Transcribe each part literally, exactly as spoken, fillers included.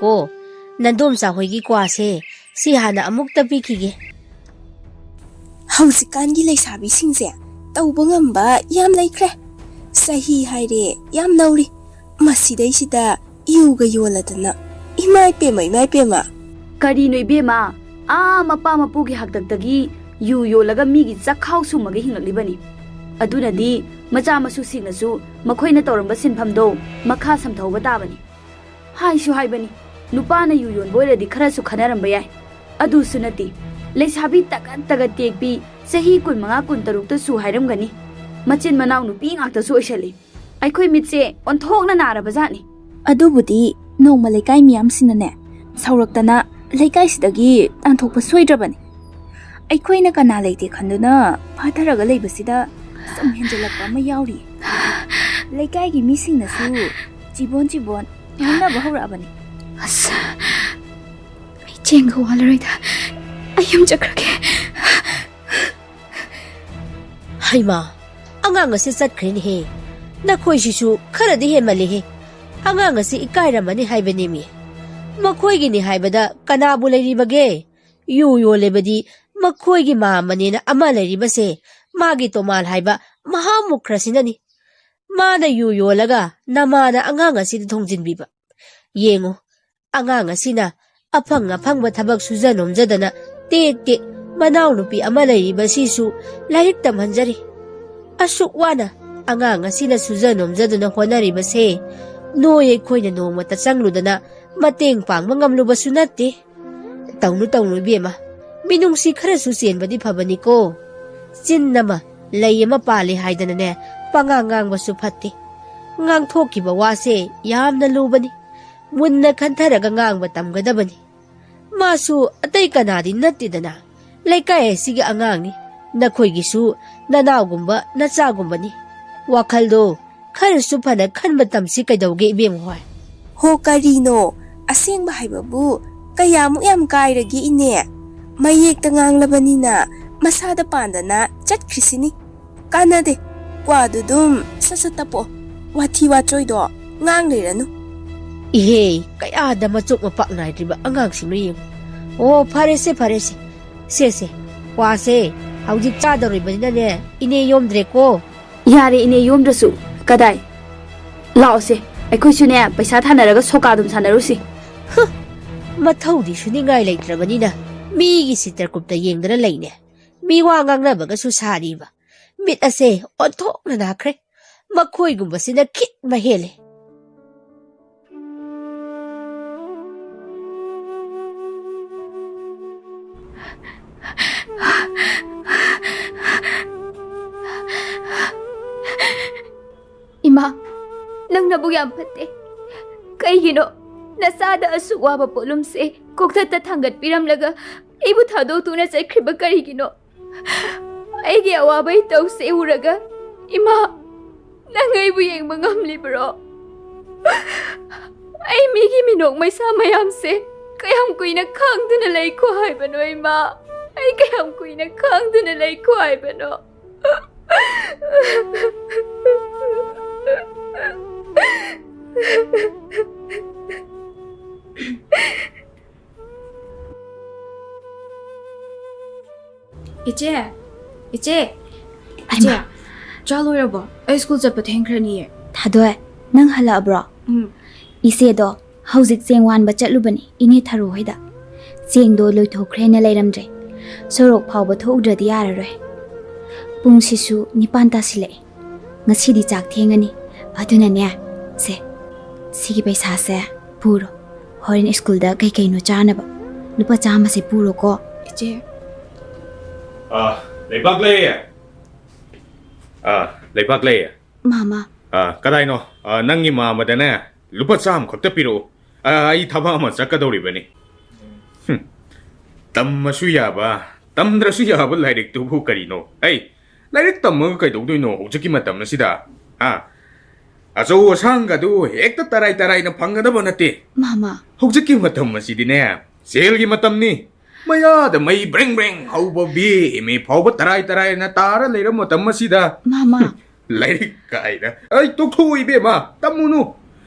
ꯑꯣ, ꯅꯟꯗꯣꯝꯆꯥ ꯍꯣꯏꯒꯤ ꯀ꯭ꯋꯥꯁꯦ ꯁꯤ ꯍꯥꯟꯅ ꯑꯃꯨꯛꯇ ꯄꯤꯈꯤꯒꯦ꯫ ꯍꯧꯖꯤꯛꯀꯥꯟꯒꯤ ꯂꯩꯁꯥꯕꯤꯁꯤꯡꯁꯦ ꯇꯧꯕ ꯉꯝꯕ ꯌꯥꯝ ꯂꯩꯈ꯭ꯔꯦ꯫ ꯆꯍꯤ ꯍꯥꯏꯔꯦ ꯌꯥꯝ ꯅꯧꯔꯤ꯫ ꯃꯁꯤꯗꯩꯁꯤꯗ ꯌꯨꯒ ꯌꯣꯜꯂꯗꯅ꯫ ꯏꯃꯥ ꯏꯄꯦꯝꯃ, ꯏꯃꯥ ꯏꯄꯦꯝꯃ꯫ ꯀꯔꯤꯅꯣ ꯏꯕꯦꯝꯃ? ꯑꯥ ꯃꯄꯥ ꯃꯄꯨꯒꯤ ꯍꯥꯛꯇꯛꯇꯒꯤ ꯌꯨ ꯌꯣꯜꯂꯒ ꯃꯤꯒꯤ ꯆꯥꯛꯈꯥꯎ ꯁꯨꯝꯃꯒ ꯍꯤꯡꯂꯛꯂꯤꯕꯅꯤ꯫ ꯑꯗꯨꯅꯗꯤ ꯃꯆꯥ ꯃꯁꯨꯁꯤꯡꯅꯁꯨ ꯃꯈꯣꯏꯅ ꯇꯧꯔꯝꯕ ꯁꯤꯟꯐꯝꯗꯣ ꯃꯈꯥ ꯁꯝꯊꯍꯧꯕ ꯇꯥꯕꯅꯤ꯫ ꯍꯥꯏꯁꯨ ꯍꯥꯏꯕꯅꯤ, ꯅꯨꯄꯥꯅ ꯌꯨ ꯌꯣꯟꯕ ꯑꯣꯏꯔꯗꯤ ꯈꯔꯁꯨ ꯈꯟꯅꯔꯝꯕ ꯌꯥꯏ꯫ ꯑꯗꯨꯁꯨ ꯅꯠꯇꯦ, ꯂꯩꯁꯥꯕꯤ ꯇꯒꯠ ꯇꯒꯠ ꯇꯦꯛꯄꯤ, ꯆꯍꯤ ꯀꯨꯟꯃꯉꯥ ꯀꯨꯟꯇꯔꯨꯛꯇꯁꯨ ꯍꯥꯏꯔꯝꯒꯅꯤ꯫ ꯃꯆꯤꯟ ꯃꯅꯥꯎ ꯅꯨꯄꯤ ꯉꯥꯛꯇꯁꯨ ꯑꯣꯏꯁꯜꯂꯤ꯫ ꯑꯩꯈꯣꯏ ꯃꯤꯠꯁꯦ ꯑꯣꯟꯊꯣꯛꯅ ꯅꯥꯔꯕꯖꯥꯠꯅꯤ꯫ ꯑꯗꯨꯕꯨꯗꯤ ꯅꯣꯡꯃ ꯂꯩꯀꯥꯏ ꯃꯤꯌꯥꯝꯁꯤꯡꯅꯅꯦ, ꯁꯧꯔꯛꯇꯅ ꯂꯩꯀꯥꯏꯁꯤꯗꯒꯤ ꯇꯥꯟꯊꯣꯛꯄ ꯁꯣꯏꯗ꯭ꯔꯕꯅꯤ꯫ ꯑꯩꯈꯣꯏꯅ ꯀꯅꯥ ꯂꯩꯇꯦ ꯈꯟꯗꯨꯅ ꯐꯥꯊꯔꯒ ꯂꯩꯕꯁꯤꯗ ꯁꯨꯝ ꯍꯦꯟꯖꯜꯂꯛꯄ ꯑꯃ ꯌꯥꯎꯔꯤ꯫ ꯂꯩꯀꯥꯏꯒꯤ ꯃꯤꯁꯤꯡꯅꯁꯨ ꯆꯤꯕꯣꯟ ꯆꯤꯕꯣꯟ ꯉꯥꯡꯅꯕ ꯍꯧꯔꯛꯑꯕꯅꯤ꯫ ꯑꯁ, ꯑꯩ ꯆꯦꯡꯒ ꯋꯥꯜꯂꯔꯣꯏꯗ, ꯑꯩ ꯌꯨꯝ ꯆꯠꯈ꯭ꯔꯒꯦ꯫ ꯍꯩꯃꯥ, ꯑꯉꯥꯡ ꯑꯁꯤ ꯆꯠꯈ꯭ꯔꯦꯅꯦꯍꯦ꯫ ꯅꯈꯣꯏꯁꯤꯁꯨ ꯈꯔꯗꯤ ꯍꯦꯟꯃꯜꯂꯤꯍꯦ꯫ ꯑꯉꯥꯡ ꯑꯁꯤ ꯏꯀꯥꯏꯔꯝꯃꯅꯤ ꯍꯥꯏꯕꯅꯦꯃꯤ꯫ ꯃꯈꯣꯏꯒꯤꯅꯤ ꯍꯥꯏꯕꯗ ꯀꯅꯥꯕꯨ ꯂꯩꯔꯤꯕꯒꯦ? ꯌꯨ ꯌꯣꯜꯂꯤꯕꯗꯤ ꯃꯈꯣꯏꯒꯤ ꯃꯥꯝꯃꯅꯦꯅ ꯑꯃ ꯂꯩꯔꯤꯕꯁꯦ, ꯃꯥꯒꯤ ꯇꯣꯃꯥꯜ ꯍꯥꯏꯕ ꯃꯍꯥꯃꯨꯈ꯭ꯔꯁꯤꯅꯅꯤ꯫ ꯃꯥꯅ ꯌꯨ ꯌꯣꯜꯂꯒ ꯅꯃꯥꯅ ꯑꯉꯥꯡ ꯑꯁꯤꯗ ꯊꯣꯡꯖꯤꯟꯕꯤꯕ꯫ ꯌꯦꯡꯉꯨ, ꯑꯉꯥꯡ ꯑꯁꯤꯅ ꯑꯐꯪ ꯑꯐꯪꯕ ꯊꯕꯛ ꯁꯨꯖ ꯅꯣꯝꯖꯗꯅ ꯇꯦꯛ ꯇꯦꯛ ꯃꯅꯥꯎꯅꯨꯄꯤ ꯑꯃ ꯂꯩꯔꯤꯕꯁꯤꯁꯨ ꯂꯥꯏꯔꯤꯛ ꯇꯝꯍꯟꯖꯔꯤ꯫ ꯑꯁꯨꯛ ꯋꯥꯅ ꯑꯉꯥꯡ ꯑꯁꯤꯅ ꯁꯨꯖ ꯅꯣꯝꯖꯗꯨꯅ ꯍꯣꯠꯅꯔꯤꯕꯁꯦ ꯅꯣꯏ ꯑꯩꯈꯣꯏꯅ ꯅꯣꯡꯃꯇ ꯆꯪꯂꯨꯗꯅ ꯃꯇꯦꯡ ꯄꯥꯡꯕ ꯉꯝꯂꯨꯕꯁꯨ ꯅꯠꯇꯦ꯫ ꯇꯧꯅꯨ, ꯇꯧꯅꯨ ꯏꯕꯦꯝꯃ, ꯃꯤꯅꯨꯡꯁꯤ ꯈꯔꯁꯨ ꯆꯦꯟꯕꯗꯤ ꯐꯕꯅꯤꯀꯣ꯫ ꯆꯤꯟ ꯑꯃ ꯂꯩ ꯑꯃ ꯄꯥꯜꯂꯤ ꯍꯥꯏꯗꯅꯅꯦ, ꯄꯉꯥꯡ ꯉꯥꯡꯕꯁꯨ ꯐꯠꯇꯦ꯫ ꯉꯥꯡꯊꯣꯛꯈꯤꯕ ꯋꯥꯁꯦ ꯌꯥꯝꯅ ꯂꯨꯕꯅꯤ꯫ ꯃꯨꯟꯅ ꯈꯟꯊꯔꯒ ꯉꯥꯡꯕ ꯇꯝꯒꯗꯕꯅꯤ꯫ ꯃꯥꯁꯨ ꯑꯇꯩ ꯀꯅꯥꯗꯤ ꯅꯠꯇꯦꯗꯅ, ꯂꯩꯀꯥꯏ ꯑꯁꯤꯒꯤ ꯑꯉꯥꯡꯅꯤ꯫ ꯅꯈꯣꯏꯒꯤꯁꯨ ꯅꯅꯥꯎꯒꯨꯝꯕ ꯅꯆꯥꯒꯨꯝꯕꯅꯤ꯫ ꯋꯥꯈꯜꯗꯣ ꯈꯔꯁꯨ ꯐꯅ ꯈꯟꯕ ꯇꯝꯁꯤ ꯀꯩꯗꯧꯒꯦ, ꯏꯕꯦꯝꯃ ꯍꯣꯏ? ꯍꯣ, ꯀꯔꯤꯅꯣ? ꯑꯁꯦꯡꯕ ꯍꯥꯏꯕꯕꯨ ꯀꯌꯥꯃꯨꯛ ꯌꯥꯝ ꯀꯥꯏꯔꯒꯦ, ꯏꯅꯦ? ꯃꯌꯦꯛꯇ ꯉꯥꯡꯂꯕꯅꯤꯅ ꯃꯁꯥꯗ ꯄꯥꯟꯗꯅ ꯆꯠꯈ꯭ꯔꯤꯁꯤꯅꯤ꯫ ꯀꯥꯟꯅꯗꯦ, ꯀ꯭ꯋꯥꯗꯨ ꯑꯗꯨꯝ ꯁꯠ ꯁꯠ ꯇꯞꯄꯣ, ꯋꯥꯊꯤ ꯋꯥꯆꯣꯏꯗꯣ ꯉꯥꯡ ꯂꯩꯔꯅꯨ꯫ ꯏꯍꯦ, ꯀꯌꯥꯗ ꯃꯆꯣꯛ ꯃꯄꯥꯛ ꯅꯥꯏꯗ꯭ꯔꯤꯕ ꯑꯉꯥꯡꯁꯤꯡꯅꯣ ꯌꯦꯡꯉꯨ꯫ ꯑꯣ, ꯐꯔꯦꯁꯦ, ꯐꯔꯦꯁꯦ꯫ ꯁꯦ, ꯁꯦ, ꯀ꯭ꯋꯥꯁꯦ ꯍꯧꯖꯤꯛ ꯆꯥꯗꯧꯔꯤꯕꯅꯤꯅꯅꯦ, ꯏꯅꯦ ꯌꯣꯝꯗ꯭ꯔꯦꯀꯣ꯫ ꯌꯥꯔꯦ, ꯏꯅꯦ ꯌꯣꯝꯗ꯭ꯔꯁꯨ꯫ ꯀꯗꯥꯏ? ꯂꯥꯛꯑꯣꯁꯦ, ꯑꯩꯈꯣꯏꯁꯨꯅꯦ, ꯄꯩꯁꯥ ꯊꯥꯅꯔꯒ ꯁꯣꯀꯥ ꯑꯗꯨꯝ ꯁꯥꯟꯅꯔꯨꯁꯤ꯫ ꯍ! ꯃꯊꯧꯗꯤ ꯁꯨꯅꯤꯡꯉꯥꯏ ꯂꯩꯇ꯭ꯔꯕꯅꯤꯅ ꯃꯤꯒꯤ ꯁꯤꯇꯔꯀꯨꯞꯇ ꯌꯦꯡꯗꯅ ꯂꯩꯅꯦ꯫ ꯃꯤ ꯋꯥ ꯉꯥꯡꯅꯕꯒꯁꯨ ꯁꯥꯔꯤꯕ꯫ ꯃꯤꯠ ꯑꯁꯦ ꯑꯣꯟꯊꯣꯛꯅ ꯅꯥꯈ꯭ꯔꯦ꯫ ꯃꯈꯣꯏꯒꯨꯝꯕꯁꯤꯅ ꯈꯤꯠ ꯃꯍꯦꯜꯂꯦ꯫ ꯏꯃꯥ, ꯅꯪ ꯅꯕꯨꯛ ꯌꯥꯝ ꯐꯠꯇꯦ꯫ ꯀꯩꯒꯤꯅꯣ ꯅꯆꯥꯗ ꯑꯁꯨꯛ ꯋꯥꯕ ꯄꯣꯠꯂꯨꯝꯁꯦ ꯀꯣꯛꯊꯠꯇ ꯊꯥꯡꯒꯠꯄꯤꯔꯝꯂꯒ ꯑꯩꯕꯨ ꯊꯥꯗꯣꯛꯇꯨꯅ ꯆꯠꯈ꯭ꯔꯤꯕ ꯀꯔꯤꯒꯤꯅꯣ? ꯑꯩꯒꯤ ꯑꯋꯥꯕ ꯏꯇꯧꯁꯦ ꯎꯔꯒ, ꯏꯃꯥ, ꯅꯪ ꯑꯩꯕꯨ ꯌꯦꯡꯕ ꯉꯝꯂꯤꯕ꯭ꯔꯣ? ꯑꯩ ꯃꯤꯒꯤ ꯃꯤꯅꯣꯛ ꯃꯩꯁꯥ ꯃꯌꯥꯝꯁꯦ ꯀꯌꯥꯝ ꯀꯨꯏꯅ ꯈꯥꯡꯗꯨꯅ ꯂꯩꯈꯣ ꯍꯥꯏꯕꯅꯣ, ꯏꯃꯥ? ꯑꯩ ꯀꯌꯥꯝ ꯀꯨꯏꯅ ꯈꯥꯡꯗꯨꯅ ꯂꯩꯈꯣ ꯍꯥꯏꯕꯅꯣ? ꯏꯆꯦ, ꯏꯆꯦ, ꯏꯆꯦ, ꯍꯩꯃꯥ꯫ ꯆꯥ ꯂꯣꯏꯔꯕꯣ? ꯑꯩ ꯁ꯭ꯀꯨꯜ ꯆꯠꯄ ꯊꯦꯡꯈ꯭ꯔꯅꯤꯌꯦ꯫ ꯊꯥꯗꯣꯏ, ꯅꯪ ꯍꯜꯂꯛꯑꯕ꯭ꯔꯣ? ꯎꯝ꯫ ꯏꯆꯦꯗꯣ ꯍꯧꯖꯤꯛ ꯆꯦꯡ ꯋꯥꯟꯕ ꯆꯠꯂꯨꯕꯅꯤ, ꯏꯅꯦ ꯊꯔꯣ ꯍꯣꯏꯗ꯫ ꯆꯦꯡꯗꯣ ꯂꯣꯏꯊꯣꯛꯈ꯭ꯔꯦꯅ ꯂꯩꯔꯝꯗ꯭ꯔꯦ꯫ ꯁꯣꯔꯣꯛ ꯐꯥꯎꯕ ꯊꯣꯛꯎꯗ꯭ꯔꯗꯤ ꯌꯥꯔꯔꯣꯏ꯫ ꯄꯨꯡꯁꯤꯁꯨ ꯅꯤꯄꯥꯟ ꯇꯥꯁꯤꯜꯂꯛꯑꯦ꯫ ꯉꯁꯤꯗꯤ ꯆꯥꯛ ꯊꯦꯡꯉꯅꯤ꯫ ꯑꯗꯨꯅꯅꯦ, ꯁꯦ, ꯁꯤꯒꯤ ꯄꯩꯁꯥꯁꯦ ꯄꯨꯔꯣ꯫ ꯍꯣꯔꯦꯟ ꯁ꯭ꯀꯨꯜꯗ ꯀꯩ ꯀꯩꯅꯣ ꯆꯥꯅꯕ꯫ ꯂꯨꯄꯥ ꯆꯥꯝꯃꯁꯦ ꯄꯨꯔꯣꯀꯣ꯫ ꯏꯆꯦ꯫ ꯑꯥ, ꯂꯩꯕꯥꯛꯂꯩ꯫ ꯑꯥ, ꯂꯩꯕꯥꯛꯂꯩ꯫ ꯃꯥꯃ, ꯑ, ꯀꯗꯥꯏꯅꯣ? ꯑ, ꯅꯪꯒꯤ ꯃꯥꯃꯗꯅꯦ ꯂꯨꯄꯥ ꯆꯥꯝꯃ ꯈꯛꯇ ꯄꯤꯔꯛꯎ꯫ ꯑ, ꯑꯩ ꯊꯕꯛ ꯑꯃ ꯆꯠꯀꯗꯧꯔꯤꯕꯅꯤ꯫ ꯍꯨꯝ꯫ ꯇꯝꯃꯁꯨ ꯌꯥꯕ, ꯇꯝꯗ꯭ꯔꯁꯨ ꯌꯥꯕ ꯂꯥꯏꯔꯤꯛꯇꯨꯕꯨ ꯀꯔꯤꯅꯣ? ꯑꯩ ꯂꯥꯏꯔꯤꯛ ꯇꯝꯃꯒ ꯀꯩꯗꯧꯗꯣꯏꯅꯣ ꯍꯧꯖꯤꯛꯀꯤ ꯃꯇꯝ ꯑꯁꯤꯗ? ꯍꯥ? ꯑꯆꯧ ꯑꯁꯥꯡꯒꯗꯨ ꯍꯦꯛꯇ ꯇꯔꯥꯏ ꯇꯔꯥꯏꯅ ꯐꯪꯒꯗꯕ ꯅꯠꯇꯦ꯫ ꯃꯥꯃ꯫ ꯍꯧꯖꯤꯛꯀꯤ ꯃꯇꯝ ꯑꯁꯤꯗꯤꯅꯦ, ꯁꯦꯜꯒꯤ ꯃꯇꯝꯅꯤ꯫ ꯃꯌꯥꯗ ꯃꯩ ꯕ꯭ꯔꯦꯡ ꯕ꯭ꯔꯦꯡ ꯍꯧꯕ ꯕꯤ ꯑꯦ ꯑꯦꯝ ꯑꯦ ꯐꯥꯎꯕ ꯇꯔꯥꯏ ꯇꯔꯥꯏꯅ ꯇꯥꯔ ꯂꯩꯔꯕ ꯃꯇꯝ ꯑꯁꯤꯗ, ꯃꯥꯃ꯫ ꯂꯥꯏꯔꯤꯛ ꯀꯥꯏꯅ꯫ ꯑꯩ ꯇꯣꯛꯊꯣꯛꯑꯣ ꯏꯕꯦꯝꯃ, ꯇꯝꯃꯨꯅꯨ꯫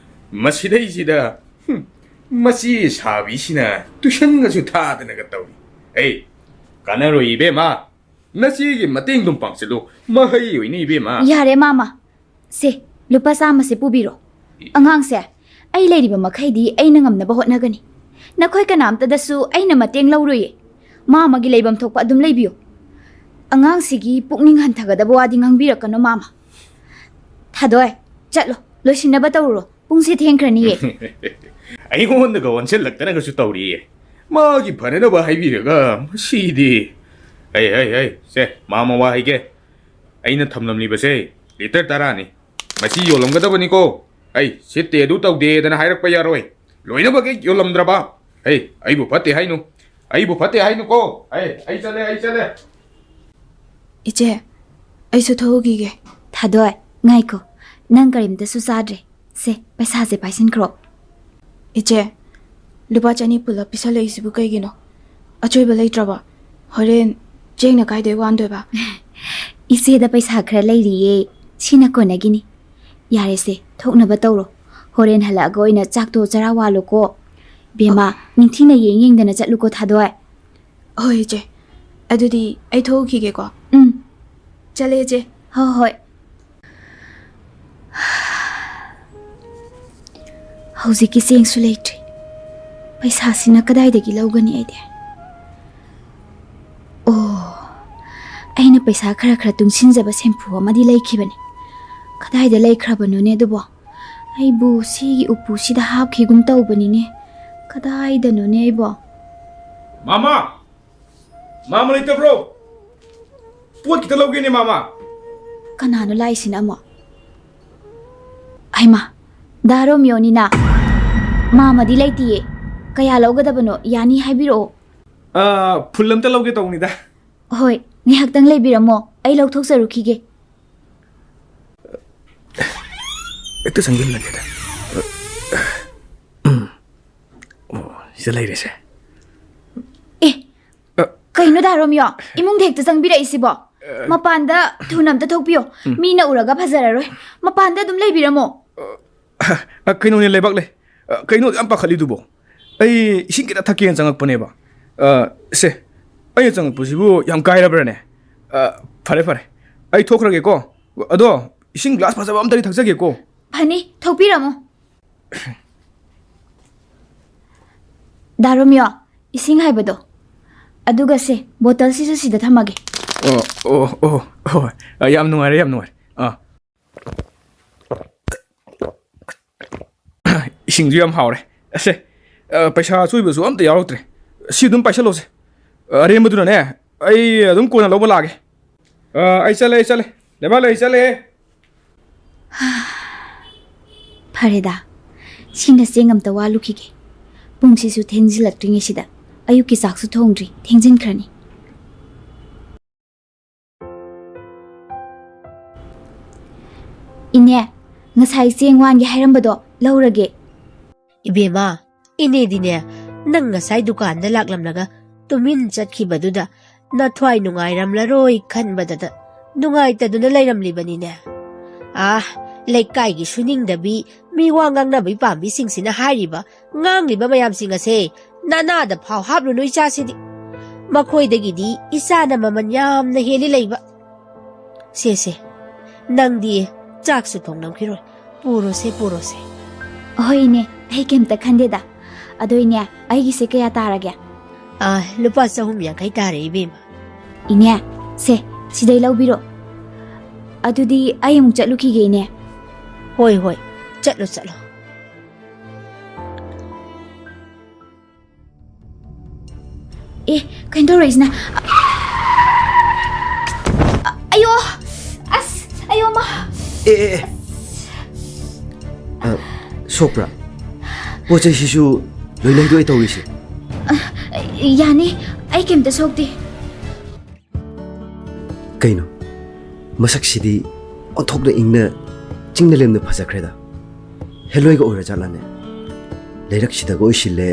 ꯃꯁꯤꯗꯩꯁꯤꯗ, ꯍꯨꯝ, ꯃꯁꯤ ꯁꯥꯕꯤꯁꯤꯅ ꯇꯨꯏꯁꯟꯒꯁꯨ ꯊꯥꯗꯅꯒ ꯇꯧꯏ꯫ ꯑꯩ ꯀꯥꯟꯅꯔꯣꯏ ꯏꯕꯦꯝꯃ, ꯅꯆꯦꯒꯤ ꯃꯇꯦꯡꯗꯨꯝ ꯄꯥꯡꯁꯤꯜꯂꯨ, ꯃꯍꯩ ꯑꯣꯏꯅꯤ ꯏꯕꯦꯝꯃ꯫ ꯌꯥꯔꯦ ꯃꯥꯃ, ꯁꯦ, ꯂꯨꯄꯥ ꯆꯥꯝꯃꯁꯦ ꯄꯨꯕꯤꯔꯣ꯫ ꯑꯉꯥꯡꯁꯦ, ꯑꯩ ꯂꯩꯔꯤꯕ ꯃꯈꯩꯗꯤ ꯑꯩꯅ ꯉꯝꯅꯕ ꯍꯣꯠꯅꯒꯅꯤ꯫ ꯅꯈꯣꯏ ꯀꯅꯥꯝꯇꯗꯁꯨ ꯑꯩꯅ ꯃꯇꯦꯡ ꯂꯧꯔꯣꯏꯌꯦ꯫ ꯃꯥꯃꯒꯤ ꯂꯩꯐꯝ ꯊꯣꯛꯄ ꯑꯗꯨꯝ ꯂꯩꯕꯤꯌꯨ꯫ ꯑꯉꯥꯡꯁꯤꯒꯤ ꯄꯨꯛꯅꯤꯡ ꯍꯟꯊꯒꯗꯕ ꯋꯥꯗꯤ ꯉꯥꯡꯕꯤꯔꯛꯀꯅꯨ ꯃꯥꯃ꯫ ꯊꯥꯗꯣꯏ, ꯆꯠꯂꯣ, ꯂꯣꯏꯁꯤꯟꯅꯕ ꯇꯧꯔꯨꯔꯣ꯫ ꯄꯨꯡꯁꯦ ꯊꯦꯡꯈ꯭ꯔꯅꯤꯌꯦ꯫ ꯑꯩꯉꯣꯟꯗꯒ ꯑꯣꯟꯁꯤꯜꯂꯛꯇꯅꯒꯁꯨ ꯇꯧꯔꯤꯌꯦ꯫ ꯃꯥꯒꯤ ꯐꯅꯅꯕ ꯍꯥꯏꯕꯤꯔꯒ ꯃꯁꯤꯗꯤ꯫ ꯑꯩ, ꯑꯩ, ꯑꯩ, ꯁꯦ, ꯃꯥꯃ ꯋꯥ ꯍꯥꯏꯒꯦ꯫ ꯑꯩꯅ ꯊꯝꯂꯝꯂꯤꯕꯁꯦ ꯂꯤꯇꯔ ꯇꯔꯥꯅꯤ꯫ ꯃꯁꯤ ꯌꯣꯜꯂꯝꯒꯗꯕꯅꯤꯀꯣ꯫ ꯑꯩ ꯁꯤꯠꯇꯦ ꯑꯗꯨ ꯇꯧꯗꯦꯗꯅ ꯍꯥꯏꯔꯛꯄ ꯌꯥꯔꯣꯏ꯫ ꯂꯣꯏꯅꯃꯛ ꯍꯦꯛ ꯌꯣꯜꯂꯝꯗ꯭ꯔꯕ꯫ ꯑꯩ, ꯑꯩꯕꯨ ꯐꯠꯇꯦ ꯍꯥꯏꯅꯨ꯫ ꯑꯩꯕꯨ ꯐꯠꯇꯦ ꯍꯥꯏꯅꯨꯀꯣ꯫ ꯑꯩ, ꯑꯩ ꯆꯠꯂꯦ, ꯑꯩ ꯆꯠꯂꯦ꯫ ꯏꯆꯦ, ꯑꯩꯁꯨ ꯊꯣꯛꯎꯈꯤꯒꯦ꯫ ꯊꯥꯗꯣꯏ, ꯉꯥꯏꯈꯣ꯫ ꯅꯪ ꯀꯔꯤꯝꯇꯁꯨ ꯆꯥꯗ꯭ꯔꯦ꯫ ꯁꯦ, ꯄꯩꯁꯥꯁꯦ ꯄꯥꯏꯁꯤꯟꯈ꯭ꯔꯣ꯫ ꯏꯆꯦ, ꯂꯨꯄꯥ ꯆꯅꯤ ꯄꯨꯂꯞ ꯄꯤꯁꯜꯂꯛꯏꯁꯤꯕꯨ ꯀꯩꯒꯤꯅꯣ? ꯑꯆꯣꯏꯕ ꯂꯩꯇ꯭ꯔꯕꯣ? ꯍꯣꯔꯦꯟ ꯆꯦꯡꯅ ꯀꯥꯏꯗꯩ ꯋꯥꯟꯗꯣꯏꯕ? ꯏꯆꯦꯗ ꯄꯩꯁꯥ ꯈꯔ ꯂꯩꯔꯤꯌꯦ, ꯁꯤꯅ ꯀꯣꯟꯅꯒꯤꯅꯤ꯫ ꯌꯥꯔꯦꯁꯦ, ꯊꯣꯛꯅꯕ ꯇꯧꯔꯣ꯫ ꯍꯣꯔꯦꯟ ꯍꯜꯂꯛꯑꯒ ꯑꯣꯏꯅ ꯆꯥꯛꯇꯣ ꯆꯔꯥ ꯋꯥꯜꯂꯣꯀꯣ꯫ ꯕꯦꯝꯃ, ꯅꯤꯡꯊꯤꯅ ꯌꯦꯡ ꯌꯦꯡꯗꯅ ꯆꯠꯂꯨꯀꯣ ꯊꯥꯗꯣꯏ꯫ ꯍꯣꯏ ꯏꯆꯦ, ꯑꯗꯨꯗꯤ ꯑꯩ ꯊꯣꯛꯎꯈꯤꯒꯦꯀꯣ꯫ ꯎꯝ꯫ ꯆꯠꯂꯦ ꯏꯆꯦ꯫ ꯍꯣꯏ ꯍꯣꯏ꯫ ꯍꯧꯖꯤꯛꯀꯤ ꯆꯦꯡꯁꯨ ꯂꯩꯇ꯭ꯔꯤ꯫ ꯄꯩꯁꯥꯁꯤꯅ ꯀꯗꯥꯏꯗꯒꯤ ꯂꯧꯒꯅꯤ ꯑꯩꯗꯤ? ꯑꯣ, ꯑꯩꯅ ꯄꯩꯁꯥ ꯈꯔ ꯈꯔ ꯇꯨꯡꯁꯤꯟꯖꯕ ꯁꯦꯝꯐꯨ ꯑꯃꯗꯤ ꯂꯩꯈꯤꯕꯅꯤ꯫ ꯀꯗꯥꯏꯗ ꯂꯩꯈ꯭ꯔꯕꯅꯣꯅꯦ ꯑꯗꯨꯕꯣ? ꯑꯩꯕꯨ ꯁꯤꯒꯤ ꯎꯄꯨꯁꯤꯗ ꯍꯥꯞꯈꯤꯒꯨꯝ ꯇꯧꯕꯅꯤꯅꯦ꯫ ꯀꯗꯥꯏꯗꯅꯣꯅꯦ ꯑꯩꯕꯣ? ꯃꯥꯃꯥ! ꯃꯥꯃ ꯂꯩꯇꯕ꯭ꯔꯣ? ꯄꯣꯠ ꯈꯤꯇ ꯂꯧꯒꯦꯅꯦ, ꯃꯥꯃ꯫ ꯀꯅꯥꯅꯣ ꯂꯥꯛꯏꯁꯤꯅ ꯑꯃꯨꯛ? ꯍꯩꯃꯥ, ꯗꯥ ꯔꯣꯃꯤꯌꯣꯅꯤꯅ? ꯃꯥꯃꯗꯤ ꯂꯩꯇꯤꯌꯦ꯫ ꯀꯌꯥ ꯂꯧꯒꯗꯕꯅꯣ? ꯌꯥꯅꯤ ꯍꯥꯏꯕꯤꯔꯛꯑꯣ꯫ ꯑꯥ, ꯐꯨꯜ ꯑꯝꯇ ꯂꯧꯒꯦ ꯇꯧꯕꯅꯤꯗ꯫ ꯍꯣꯏ, ꯉꯥꯏꯍꯥꯛꯇꯪ ꯂꯩꯕꯤꯔꯝꯃꯣ, ꯑꯩ ꯂꯧꯊꯣꯛꯆꯔꯨꯈꯤꯒꯦ꯫ ꯍꯦꯛꯇ ꯆꯪꯁꯤꯜꯂꯒꯦꯗ꯫ ꯎꯝ꯫ ꯑꯣ, ꯁꯤꯗ ꯂꯩꯔꯦꯁꯦ꯫ ꯑꯦ, ꯑ꯫ ꯀꯩꯅꯣ ꯗꯥ ꯔꯣꯃꯤꯌꯣ? ꯏꯃꯨꯡꯗ ꯍꯦꯛꯇ ꯆꯪꯕꯤꯔꯛꯏꯁꯤꯕꯣ? ꯑ꯫ ꯃꯄꯥꯟꯗ ꯊꯨꯅ ꯑꯝꯇ ꯊꯣꯛꯄꯤꯌꯣ꯫ ꯎꯝ꯫ ꯃꯤꯅ ꯎꯔꯒ ꯐꯖꯔꯔꯣꯏ꯫ ꯃꯄꯥꯟꯗ ꯑꯗꯨꯝ ꯂꯩꯕꯤꯔꯝꯃꯣ꯫ ꯑ, ꯑ, ꯀꯩꯅꯣꯅꯦ, ꯂꯩꯕꯥꯛ ꯂꯩ꯫ ꯑ, ꯀꯩꯅꯣ ꯌꯥꯝ ꯄꯥꯈꯠꯂꯤꯗꯨꯕꯣ? ꯑꯩ ꯏꯁꯤꯡ ꯈꯤꯇ ꯊꯛꯀꯦꯅ ꯆꯪꯉꯛꯄꯅꯦꯕ꯫ ꯑ, ꯁꯦ, ꯑꯩꯅ ꯆꯪꯉꯛꯄꯁꯤꯕꯨ ꯌꯥꯝ ꯀꯥꯏꯔꯕ꯭ꯔꯅꯦ? ꯑ, ꯐꯔꯦ, ꯐꯔꯦ꯫ ꯑꯩ ꯊꯣꯛꯈ꯭ꯔꯒꯦꯀꯣ꯫ ꯑꯗꯣ, ꯏꯁꯤꯡ ꯒ꯭ꯂꯥꯁ ꯐꯖꯕ ꯑꯝꯇꯗꯤ ꯊꯛꯆꯒꯦꯀꯣ꯫ ꯐꯅꯤ, ꯊꯣꯛꯄꯤꯔꯝꯃꯣ꯫ ꯗꯥ ꯔꯣꯃꯤꯌꯣ, ꯏꯁꯤꯡ ꯍꯥꯏꯕꯗꯣ꯫ ꯑꯗꯨꯒ ꯁꯦ, ꯕꯣꯇꯜꯁꯤꯁꯨ ꯁꯤꯗ ꯊꯝꯃꯒꯦ꯫ ꯑꯣ, ꯑꯣ, ꯑꯣ, ꯍꯣꯏ, ꯍꯣꯏ꯫ ꯑ, ꯌꯥꯝ ꯅꯨꯡꯉꯥꯏꯔꯦ, ꯌꯥꯝ ꯅꯨꯡꯉꯥꯏꯔꯦ꯫ ꯑꯥ꯫ ꯏꯁꯤꯡꯁꯨ ꯌꯥꯝ ꯍꯥꯎꯔꯦ꯫ ꯑꯁꯦ, ꯑ, ꯄꯩꯁꯥ ꯑꯆꯣꯏꯕꯁꯨ ꯑꯝꯇ ꯌꯥꯎꯔꯛꯇ꯭ꯔꯦ꯫ ꯁꯤ ꯑꯗꯨꯝ ꯄꯥꯏꯁꯜꯂꯣꯁꯦ꯫ ꯑ, ꯑꯔꯦꯝꯕꯗꯨꯅꯅꯦ, ꯑꯩ ꯑꯗꯨꯝ ꯀꯣꯟꯅ ꯂꯧꯕ ꯂꯥꯛꯑꯒꯦ꯫ ꯑ, ꯑꯩ ꯆꯠꯂꯦ, ꯑꯩ ꯆꯠꯂꯦ꯫ ꯂꯩꯕꯥꯛ ꯂꯩ, ꯑꯩ ꯆꯠꯂꯦ꯫ ꯐꯔꯦꯗ, ꯁꯤꯅ ꯆꯦꯡ ꯑꯝꯇ ꯋꯥꯜꯂꯨꯈꯤꯒꯦ꯫ ꯄꯨꯡꯁꯤꯁꯨ ꯊꯦꯡꯖꯤꯜꯂꯛꯇ꯭ꯔꯤꯉꯩꯁꯤꯗ꯫ ꯑꯌꯨꯛꯀꯤ ꯆꯥꯛꯁꯨ ꯊꯣꯡꯗ꯭ꯔꯤ, ꯊꯦꯡꯖꯤꯟꯈ꯭ꯔꯅꯤ꯫ ꯏꯅꯦ, ꯉꯁꯥꯏ ꯆꯦꯡ ꯋꯥꯟꯒꯦ ꯍꯥꯏꯔꯝꯕꯗꯣ ꯂꯧꯔꯒꯦ꯫ ꯏꯕꯦꯝꯃ, ꯏꯅꯦꯗꯤꯅꯦ, ꯅꯪ ꯉꯁꯥꯏ ꯗꯨꯀꯥꯟꯗ ꯂꯥꯛꯂꯝꯂꯒ ꯇꯨꯃꯤꯟ ꯆꯠꯈꯤꯕꯗꯨꯗ ꯅꯊ꯭ꯋꯥꯏ ꯅꯨꯡꯉꯥꯏꯔꯝꯂꯔꯣꯏ ꯈꯟꯕꯗꯇ ꯅꯨꯡꯉꯥꯏꯇꯗꯨꯅ ꯂꯩꯔꯝꯂꯤꯕꯅꯤꯅꯦ꯫ ꯑꯥ, ꯂꯩꯀꯥꯏꯒꯤ ꯁꯨꯅꯤꯡꯗꯕꯤ, ꯃꯤ ꯋꯥ ꯉꯥꯡꯅꯕꯤ ꯄꯥꯝꯕꯤꯁꯤꯡꯁꯤꯅ ꯍꯥꯏꯔꯤꯕ, ꯉꯥꯡꯂꯤꯕ ꯃꯌꯥꯝꯁꯤꯡ ꯑꯁꯦ ꯅꯅꯥꯗ ꯐꯥꯎ ꯍꯥꯞꯂꯨꯅꯨ ꯏꯆꯥꯁꯤꯗꯤ꯫ ꯃꯈꯣꯏꯗꯒꯤꯗꯤ ꯏꯆꯥꯅ ꯃꯃꯜ ꯌꯥꯝꯅ ꯍꯦꯜꯂꯤ ꯂꯩꯕ꯫ ꯁꯦ, ꯁꯦ, ꯅꯪꯗꯤ ꯆꯥꯛꯁꯨ ꯊꯣꯡꯂꯝꯈꯤꯔꯣꯏ꯫ ꯄꯨꯔꯣꯁꯦ, ꯄꯨꯔꯣꯁꯦ꯫ ꯍꯣꯏ, ꯏꯅꯦ, ꯑꯩ ꯀꯩꯝꯇ ꯈꯟꯗꯦꯗ꯫ ꯑꯗꯣ, ꯏꯅꯦ, ꯑꯩꯒꯤꯁꯦ ꯀꯌꯥ ꯇꯥꯔꯒꯦ? ꯑꯥ, ꯂꯨꯄꯥ ꯆꯍꯨꯝ ꯌꯥꯡꯈꯩ ꯇꯥꯔꯦ, ꯏꯕꯦꯝꯃ꯫ ꯏꯅꯦ, ꯁꯦ, ꯁꯤꯗꯩ ꯂꯧꯕꯤꯔꯣ꯫ ꯑꯗꯨꯗꯤ ꯑꯩ ꯑꯃꯨꯛ ꯆꯠꯂꯨꯈꯤꯒꯦ, ꯏꯅꯦ꯫ ꯍꯣꯏ, ꯍꯣꯏ, ꯆꯠꯂꯣ, ꯆꯠꯂꯣ꯫ ꯑꯦ, ꯀꯩꯅꯣ ꯇꯧꯔꯛꯏꯁꯤꯅ? ꯑꯌꯣ! ꯑꯁ! ꯑꯌꯣ, ꯃꯥ! ꯑꯦ, ꯑꯦ, ꯑꯦ꯫ ꯁꯣꯛꯄ꯭ꯔꯥ? ꯄꯣꯠ ꯆꯩꯁꯤꯁꯨ ꯂꯣꯏꯅ ꯍꯩꯗꯣꯛꯑꯦ ꯇꯧꯔꯤꯁꯦ꯫ ꯌꯥꯅꯤ, ꯑꯩ ꯀꯩꯝꯇ ꯁꯣꯛꯇꯦ꯫ ꯀꯩꯅꯣ? ꯃꯁꯛꯁꯤꯗꯤ ꯑꯣꯟꯊꯣꯛꯅ ꯏꯪꯅ ꯆꯤꯡꯅ ꯂꯦꯝꯅ ꯐꯖꯈ꯭ꯔꯦꯗ꯫ ꯍꯦꯂꯣꯏꯒ ꯑꯣꯏꯔꯖꯥꯠꯂꯅꯦ? ꯂꯩꯔꯛꯁꯤꯗꯒ ꯑꯣꯏꯁꯤꯜꯂꯦ,